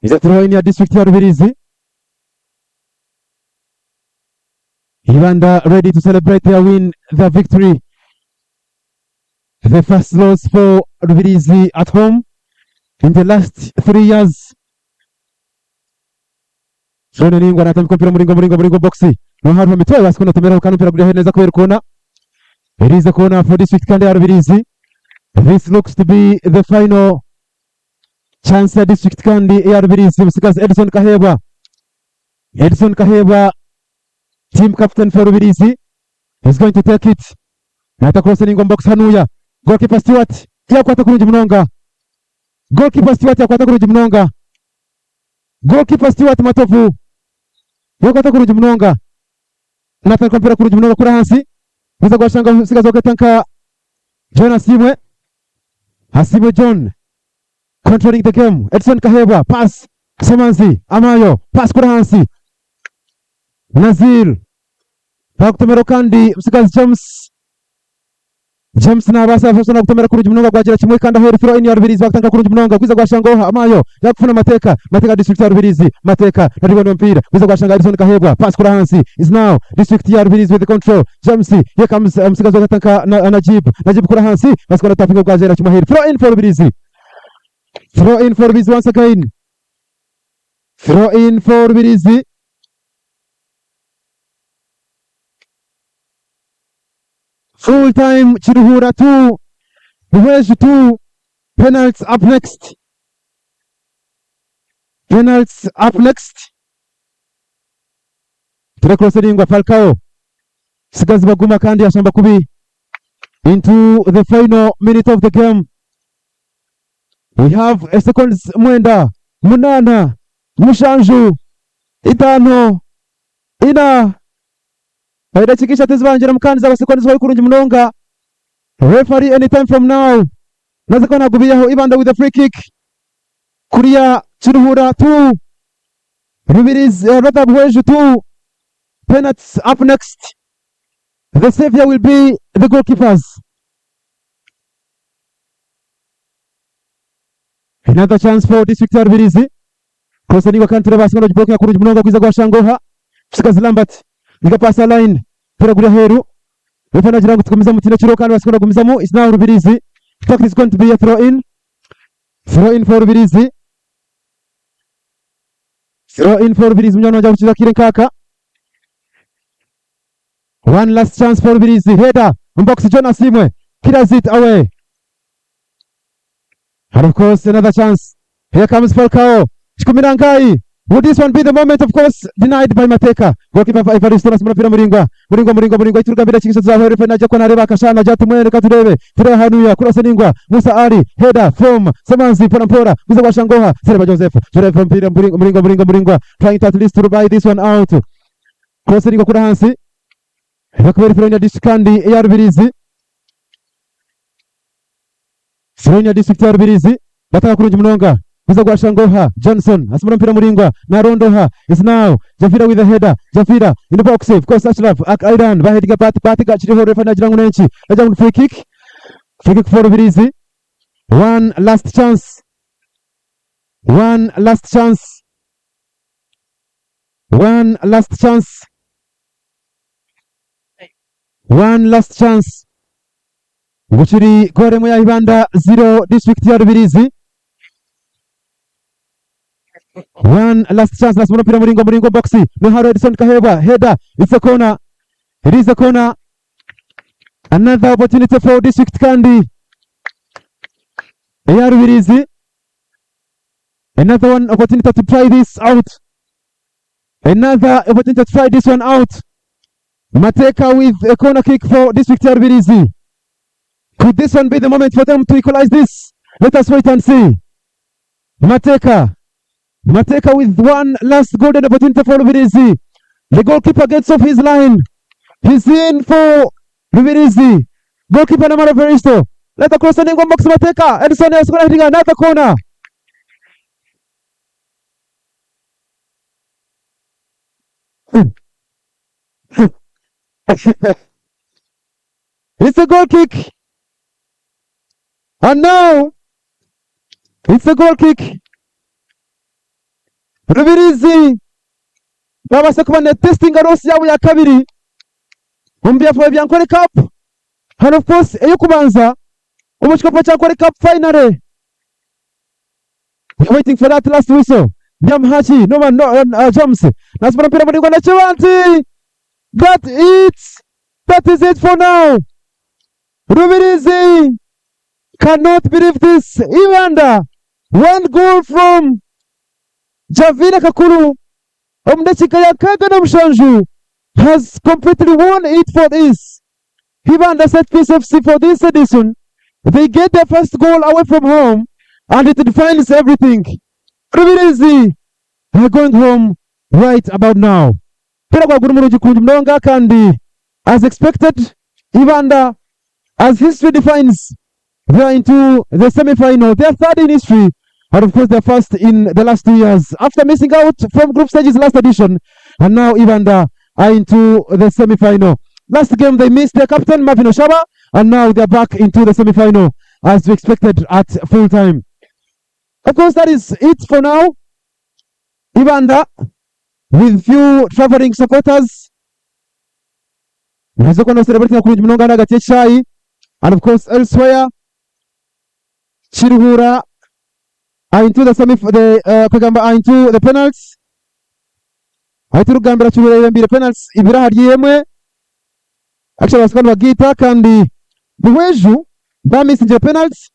Is a throw in ya district ya Rubirizi. Ibanda ready to celebrate their win, their victory. The first loss for Rubirizi at home in the last 3 years. Shone ningwa natambika omupiira muringwa muringwa muringwa box. Noha hariho mitwe babaasa kunatomeraho kandi omupiira guri neza kubera koona. It is a corner for District kandi ya Rubirizi. This looks to be the final chance ya District kandi ya Rubirizi. Musigazi Edison Kahebwa. Edison Kahebwa, team captain for Rubirizi, is going to take it. Nata cross in box hanuya. Goalkeeper Stewart yakwata kurungi munonga. Goalkeeper Stewart yakwata kurungi munonga. Goalkeeper Stewart Matovu yakwata kurungi munonga. Natandika omupiira kurungi munonga kuri ahansi. Guza gwashanga omutsigazi ogweta nka John Asiimwe. Asiimwe John controlling the game. Edson Kaheebwa pass Semanzi Amayo pass kuri ahansi. Nazir bakutomera kandi omutsigazi James James nabaasa na kutomera kurungi munonga gwagira kimwe kandi aheeru throw in ya Rubirizi bakutandika kurungi munonga gwiza gwashanga oha Amayo yakufuna Mateka Mateka district ya Rubirizi Mateka narigwa omupiira gwiza gwashanga Edson Kaheebwa pass kuri ahansi is now district ya Rubirizi with the control James here comes omutsigazi ogweta nka Najib Najib kuri ahansi basikora tapping gwagira kimwe aheeru throw in for Rubirizi throw in for Rubirizi once again throw in for Rubirizi. Full time Kiruhura 2, Buhweju 2, penalties up next. Penalties up next. Turakroseringwa Falcao. Sigazi baguma kandi yashamba kubi into the final minute of the game. We have a seconds mwenda, munana, mushanju, itano, ina, Edakiika ishatu ezibangira kandi zaba sekondi zibari kurungi munonga. Referee anytime from now naza kuba nagubiyaho Ibanda with a free kick kuriya Kiruhura 2 Rubirizi rather Buhweju 2 penalties up next. The savior will be the goalkeepers. Another chance for District ya Rubirizi. Cross nigwa kandi tureba hasi blocking kurungi munonga kwiza gwa Shangoha. Musigazi Lambert. Niga pass line. Pira guri aheru. Refa nagira ngu tugumizamu tine kiro kandi basikora gumizamu. It's now Rubirizi. In fact, it's going to be a throw in. Throw in for Rubirizi. Throw in for Rubirizi. Munyana wanja kuchiza kire nkaka. One last chance for Rubirizi. Header. Mbox Jonas Imwe. Clears it away. And of course, another chance. Here comes Falcao. Chikumirangai. Would this one be the moment? Of course, denied by Mateka. Goalkeeper Evaristo Nasmura Pira Muringwa. Muringwa, Muringwa, Muringwa. Ituruka mbere chikiso za refa naja kwa nareba akashana jatu mwene katurebe. Ture hanuya kurasa ningwa. Musa Ali header from Semanzi pora pora. Musa kwa Shangoha. Sereba Joseph. Joseph mpira Muringwa, Muringwa, Muringwa, Muringwa. Trying to at least to buy this one out. Cross ningwa kuri hansi. Bakubera Fironya district kandi ya Rubirizi. Fironya district ya Rubirizi. Bataka kurungi munonga. Musa gwa Shangoha Johnson asimura mpira Muringwa na Rondoha is now Jafira with the header Jafira in the box of course Ashraf Ak Aidan bahediga bat bat gachiriho refa nagira ngu nenki nagira ngu free kick free kick for Rubirizi one last chance one last chance one last chance one last chance Bukiri goal emwe ya Ibanda 0 district ya Rubirizi. One last chance last mpira muringo muringo box Nuharo Edison Kahebwa header it's a corner it is a corner another opportunity for district kandi eya Rubirizi another one opportunity to try this out another opportunity to try this one out Mateka with a corner kick for District ya Rubirizi. Could this one be the moment for them to equalize this? Let us wait and see. Mateka. Mateka with one last golden opportunity for Rubirizi. The goalkeeper gets off his line. He's in for Rubirizi. Goalkeeper Namara Veristo. Let the cross and box Mateka. Edison is going to another corner. It's a goal kick. And now it's a goal kick. Rubirizi babasa kuba ne testing loss yabo ya kabiri omu byafaayo bya Nkore Cup. And of course ey'okubanza omu kikopo kya Nkore Cup finally. We're waiting for that last whistle. Nyamuhaki, no man, no, James. Nasibona mpira muringwa na Kibanti. That it. That is it for now. Rubirizi cannot believe this. Ibanda, one goal from Javira Kakuru omu dakiika ya 67 has completely won it for this Ibanda Set Piece FC for this edition. They get their first goal away from home and it defines everything. Rubirizi are going home right about now. Mpira gwa guri murungi kurungi munonga kandi as expected Ibanda as history defines they are into the semi-final. They are third in history and of course they are first in the last 2 years after missing out from group stages last edition and now Ibanda are into the semi-final. Last game they missed their captain Marvin Oshaba and now they are back into the semi-final as we expected at full time. Of course that is it for now. Ibanda with few traveling supporters nazo kuba celebrating kurungi munonga hagati y'ekyayi and of course elsewhere Kiruhura are into the semi the kugamba are into the penalties aho turikugambira Kiruhura yebembeire penalties ibiri ahari emwe actually basika nibagiita kandi Buhweju bamisingire penalties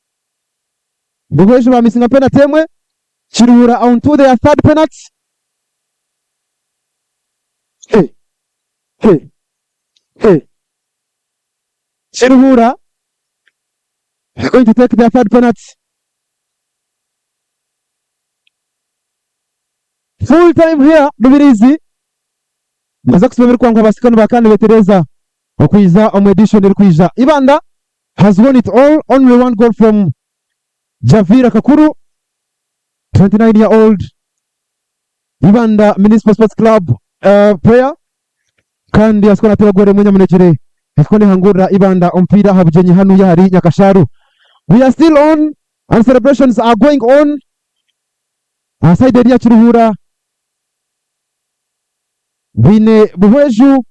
Buhweju bamisinga penalty emwe Kiruhura onto their third penalty. Hey, hey, hey. Kiruhura are going to take their third penalty. Full time here Rubirizi baza kusiba ebirikwanguha abasikani ba kandi betereza okwiza omu edition erikwija. Ibanda has won it all, only one goal from Javira Kakuru, 29 year old Ibanda Municipal Sports Club player kandi asikora atera gore munyamunekere asikora nihangurira Ibanda omupiira aha bugyenyi hanuya hari Nyakasharu. We are still on and celebrations are going on aha side eri ya Kiruhura baine Buhweju.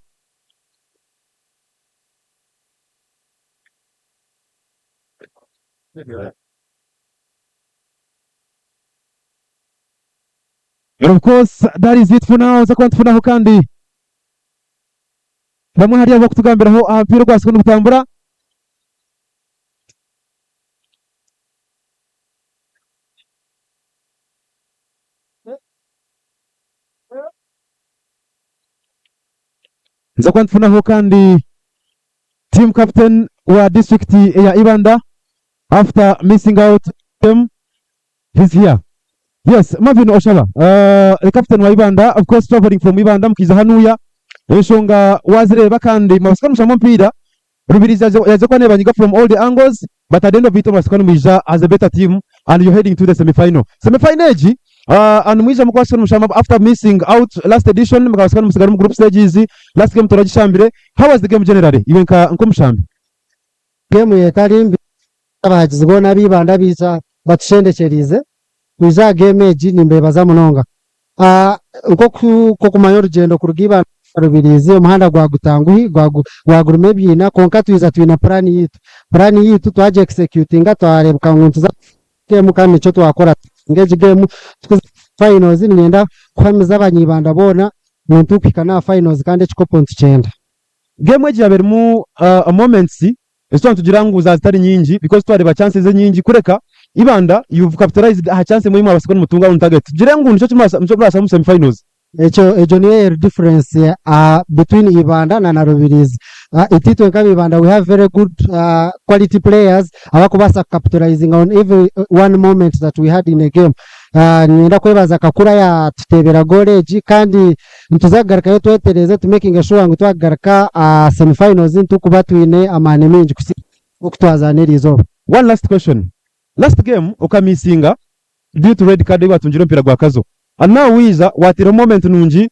And of course that is it for now. Nza kuba ntufunaho kandi bamwe hariya bakutugambiraho aha mupiira ogwasika nigutambura. Nza kuba ntufunaho kandi team captain wa district ya Ibanda after missing out them he's here. Yes, Marvin Oshaba, the captain wa Ibanda, of course traveling from Ibanda mukiza hanuya enshonga wazireba kandi mwabasika mushamba omupiira Rubirizi yaje kuba nebanyiga from all the angles but at the end of it mwabasika nimwija as a better team and you're heading to the semi-final. Semi-final egi and mwija mukwasika nimushamba after missing out last edition mukabasika nimusigara mu group stages last game toragishambire. How was the game generally iwe nka nk'omushambi? Game etari mbi, abahagizi boona ab'Ibanda baija batushendekyereize kwija aha game egi nimbebaza munonga. Nk'oku nk'okumanya orugyendo kuruga Ibanda Rubirizi omuhanda gwagutanguhi gwagurimu ebiina kwonka twija twine puraani yaitu. Puraani yaitu twagi executinga twareebeka ngu nituza game kandi nikyo twakora. Egi game tukuza finals niinyenda kuhamiza abanyibanda boona ngu nitukuhika n'aha finals kandi ekikopo nitukyenda. Game egi yaaba erimu moments ezi twaba nitugira ngu zaaba zitari nyingi because twareeba chances enyingi kureka Ibanda you've capitalized aha chance emwe ei mwabaasa kuba nimutunga on target. Tugire ngu nikyo kimurabaasa omu semi finals. Ekyo egyo niyo eri difference between Ibanda na na Rubirizi. Itwe nk'Abaibanda we have very good quality players abakubaasa kucapitalizinga on every one moment that we had in a game. Niinyenda kwebaza Kakura yaatuteebera goal egi kandi nituza kugarukayo twetereeze tu makinge sure ngu twagaruka aha semi finals nitukuba twine amaani maingi kusinga oku twazaana eriizooba. One last question. Last game okamisinga due to red card ei watungire omupiira gwa Kazo and now waija wateeraho moment nungi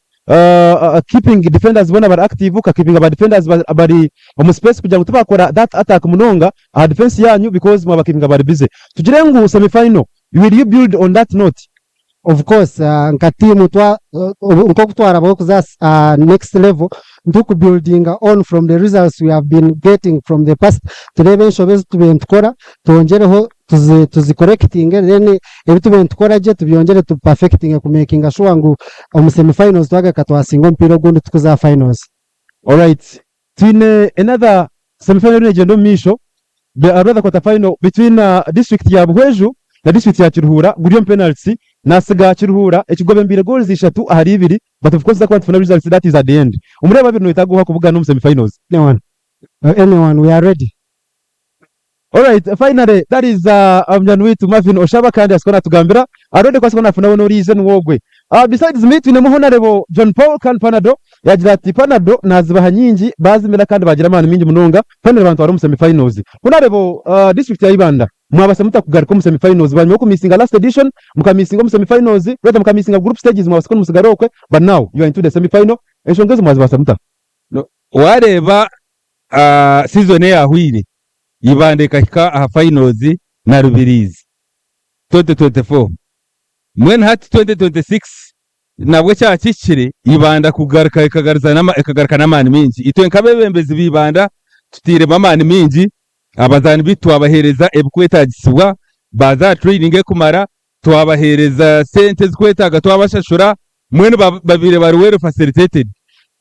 keeping defenders boona bari active okakeepinga ba defenders bari omu space kugira ngu tibakora that attack munonga aha defense yanyu because mwabakeepinga bari busy. Tugire ngu semi final will you build on that note? Of course nka team twa nk'oku twarabaho kuza aha next level nitukubuildinga on from the results we have been getting from the past tureebe enshobe ezi tubaire nitukora twongyereho tuzi tuzikorekitinge then ebi tubaire nitukora gye tubyongyere tubiperfectinge kumekinga sure ngu omu semi finals twagaruka twasinga omupiira ogundi tukuza aha finals. Alright, twine another semi final eriyo negyenda omu maisho. rather quarter final between district ya Buhweju na district ya Kiruhura guri omu penalties nasiga Kiruhura ekigobe mbiire goals ishatu ahari ibiri but of course tuza kuba nitufuna results that is at the end. Omuri aba babiri noyetaaga oha kubugana omu semi finals? Anyone, anyone, we are ready. Alright, finally that is munywani waitu Marvin Oshaba kandi asiko natugambira aronde ku asiko nafuna we n'oriije niwe ogwe. Besides me twinemu Honarebo John Paul kandi Panado yagira ati Panado nazibaha nyingi bazimira kandi bagira amaani mingi munonga finally bantwara omu semi finals. Honarebo district ya Ibanda mwabasa muta kugaruka omu semi finals bwanyima y'okumisinga last edition mukamisinga omu semi finals rather mukamisinga group stages mwabasa kuba nimusigara okwe but now you are into the semi final enshonga ezo mwazibasa muta? No, wareeba season eyahweire Ibanda ekahika aha finals na Rubirizi 2024 mbwenu hati 2026 nabwo kyaba kihikire Ibanda kugaruka ekagaruka n'amaani maingi. Itwe nk'abeebembezi ba Ibanda tutairemu amaani maingi, abazaani baitu twabaheereza ebikwetaagisibwa, baaza aha training ekumara, twabaheereza sente ezikwetaaga twabashashura, mbwenu babaire bari well facilitated.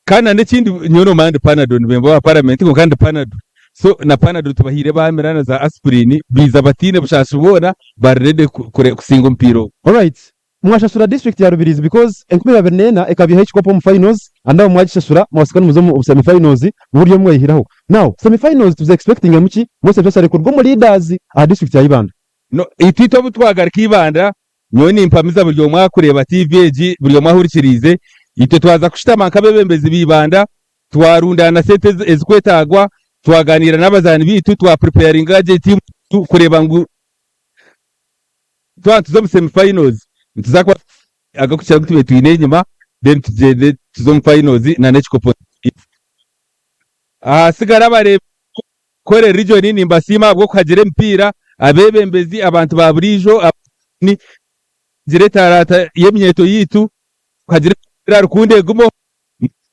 Kandi na n'ekindi nyowe noomanya ndi panado nibemba owa paramenti kwonka ndi panado. So na panado tubahaire baamira na za aspirin baija bataine bushaasha bwona bari ready kusinga omupiira ogu. Alright, mwashashura district ya Rubirizi because 2024 ekabaihaho ekikopo omu finals and now mwagishashura mwasika nimuza omu semi finals muburyo obu mweyihiraho. Now semi finals tuzi expectingemu ki most especially kuruga omu leaders aha district ya Ibanda? No, itwe itwe obu twagaruka Ibanda Nyowe nimpamiza buri omwe arikureeba TV egi, buri omwe ahurikiriize, itwe twaza kushutama nk'abeebembezi ba Ibanda, twarundaana sente ezikwetaagwa, twagaaniira n'abazaani baitu, twapuripeyaringa gye tiimu yaitu kureeba ngu twaba nituza omu semi finals, nituza kuba ag'okukira agu tubaire twine enyima, then tugyende tuze omu finals n'ekikopo. Ahasigara abareebi Kore Region nimbasiima ahabw'okuhagira emipiira, abeebembezi, abantu ba buriijo, abazaani, kuhagira etaraata y'eminyeeto yaitu, kuhagira emipiira rukundo egumeho,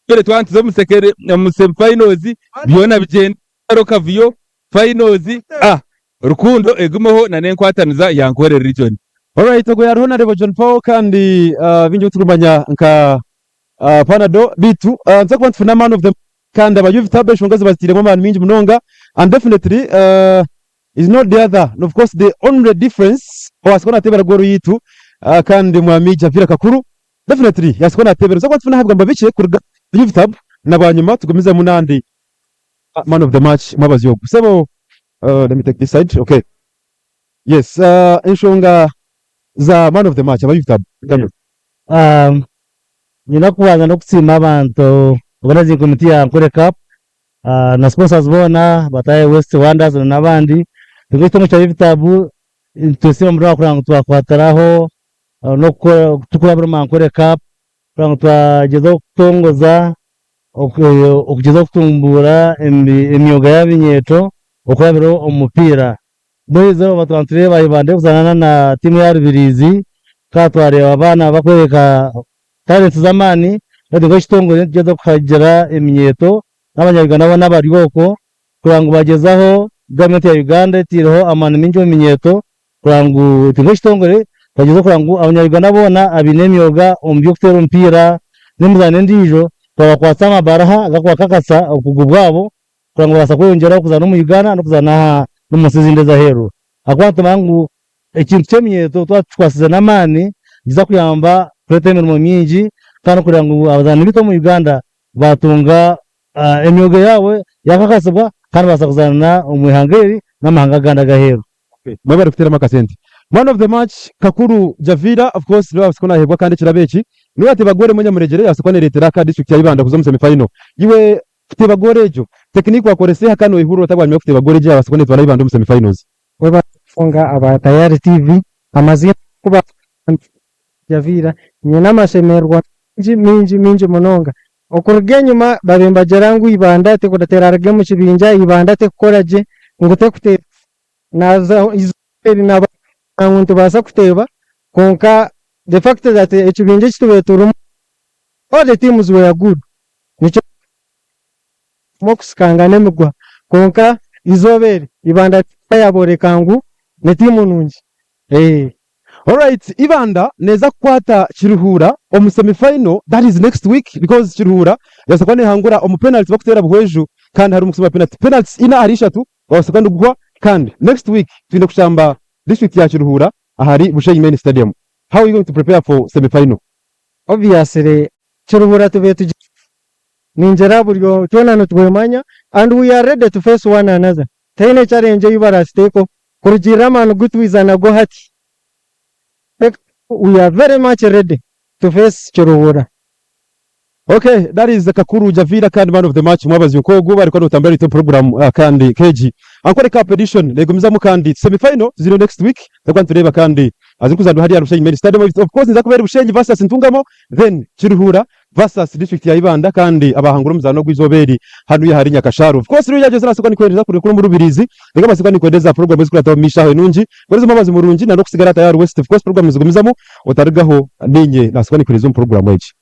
mbere twaba nituza omu sekere omu semi finals byona bigyende hariho kavuyo finals ah rukundo egumeho na n'enkwataniza ya Nkore Region. Alright ogwo yari Honarebo John Paul kandi baingi abu turikumanya nka Panado beitu nituza kuba nitufuna man of the kandi aba Uvtab enshonga ezi baziteiremu amaani maingi munonga and definitely is not the other and of course the only difference owabaasa kuba nateebera goal yaitu kandi mwami Javira Kakuru definitely yabaasa kuba nateebera. Nituza kuba nitufuna aha bigambo bikye kuruga Uvtab na bwanyima tugumizemu n'andi man of the match mwabazyo ogu. Sebo let me take this side okay yes enshonga za man of the match aba Uvtab. Nyine kubanza n'okusiima abantu organizing committee ya Ankole Cup na sponsors boona Batahe West Wonders n'abandi. Twebwe ekitongore kya Uvtab nitwesiima munonga kureba ngu twakwatiraho tukurabira omu Ankole Cup kureba ngu twagyezaho kutongoza okugyezaho kutumbuura emyoga y'abinyeeto okurabira omu mupiira. Mbwenu eizooba twaba nitureeba Ibanda erikuzaana na tiimu ya Rubirizi, tukaba twareeba abaana barikworeka talents z'amaani, beitu nk'ekitongore nitugyezaho kuhagira eminyeeto n'abanya-Uganda boona abari okwo kureba ngu bagyezaho, gavumenti ya Uganda etaireho amaani maingi omu minyeeto kureba ngu itwe nk'ekitongore twagyezaho kureba ngu abanya-Uganda boona abaine emyoga omu by'okuteera omupiira n'emizaano endiijo twabakwatsa amabaraha ag'okubakakasa obukugu bwabo kureba ngu babaasa kweyongyeraho kuzaana omu Uganda n'okuzaana aha n'omu nsi ezindi ez'aheeru. Ahakuba nitumanya ngu ekintu ky'eminyeeto twaba tukikwasize n'amaani nikiza kuyamba kureeta emirimo mingi kandi n'okureeba ngu abazaani baitu omu Uganda baatunga emyoga yaabo yaakakasibwa kandi babaasa kuzaana omu ihanga eri n'amahanga agandi ag'aheeru. Mwebare kuteeramu akasente. Man of the match Kakuru Javira of course niwe yabaasa kuba naheebwa kandi ekirabo eki niwe yateeba goal emwe nyamuregere yabaasa kuba nereetera aka district ya Ibanda kuza omu semi final. Iwe Kuteeba goolo egyo, tekiniki wakoresa eha kandi noyehurira ota bwanyima y'okuteeba goolo egyo eyabaasa kuba netwara Ibanda omu semi finals? Webale munonga aba Tayari TV amazima kuba Javiira nyine amashemererwa mingi mingi mingi munonga okuruga enyima babaire nibagira ngu Ibanda teraruga omu kibinja Ibanda tekukora gye ngu tekuteeba naza eizooba eri naba ngu nitubaasa kuteeba kwonka the fact that ekibinja eki tubaire turimu all the teams were good Nikyo okusikangana emiguha. Kwonka eizooba eri, Ibanda yabooreka ngu ni tiimu nungi. Alright, Ibanda neeza kukwata Kiruhura omu semi final that is next week because Kiruhura yabaasa kuba nehangura omu penalty bakuteera Buhweju kandi harimu kusiba penalty. Penalties ina ahari ishatu wabaasa kuba niguhwa. Kandi next week twine kushamba district ya Kiruhura ahari Bushenyi Main Stadium. How are you going to prepare for semi final? Obviously Kiruhura tube tugi ningira buri twena nitwemanya and we are ready to face one another. Tihaine challenge ei baratutekaho kurugiirira amaani gu twiza nago hati. We are very much ready to face Kiruhura. Okay, that is Kakuru Javira kandi man of the match mwabazi nkogu bariko notambira ito program kandi KG Ankole Cup edition negumizamu kandi semi final tuzire next week tukaba nitureba kandi aziri kuzanwa hariya Rushenyi Main Stadium of course niza kuba eri Bushenyi versus Ntungamo then Kiruhura versus district ya Ibanda kandi abahangura omuzano ogw'eizooba eri hanuya ahari Nyakasharu of course rero yagyeza nasikwa nikwendeza kurekura omu Rubirizi reka masikwa nikwendeza program ezikukurataho omu maisho aho enungi kwereza omwabazi murungi na n'okusigara tayari West of course program nizigumizamu otarigaho ninye nasikwa nikwendeza omu program egi.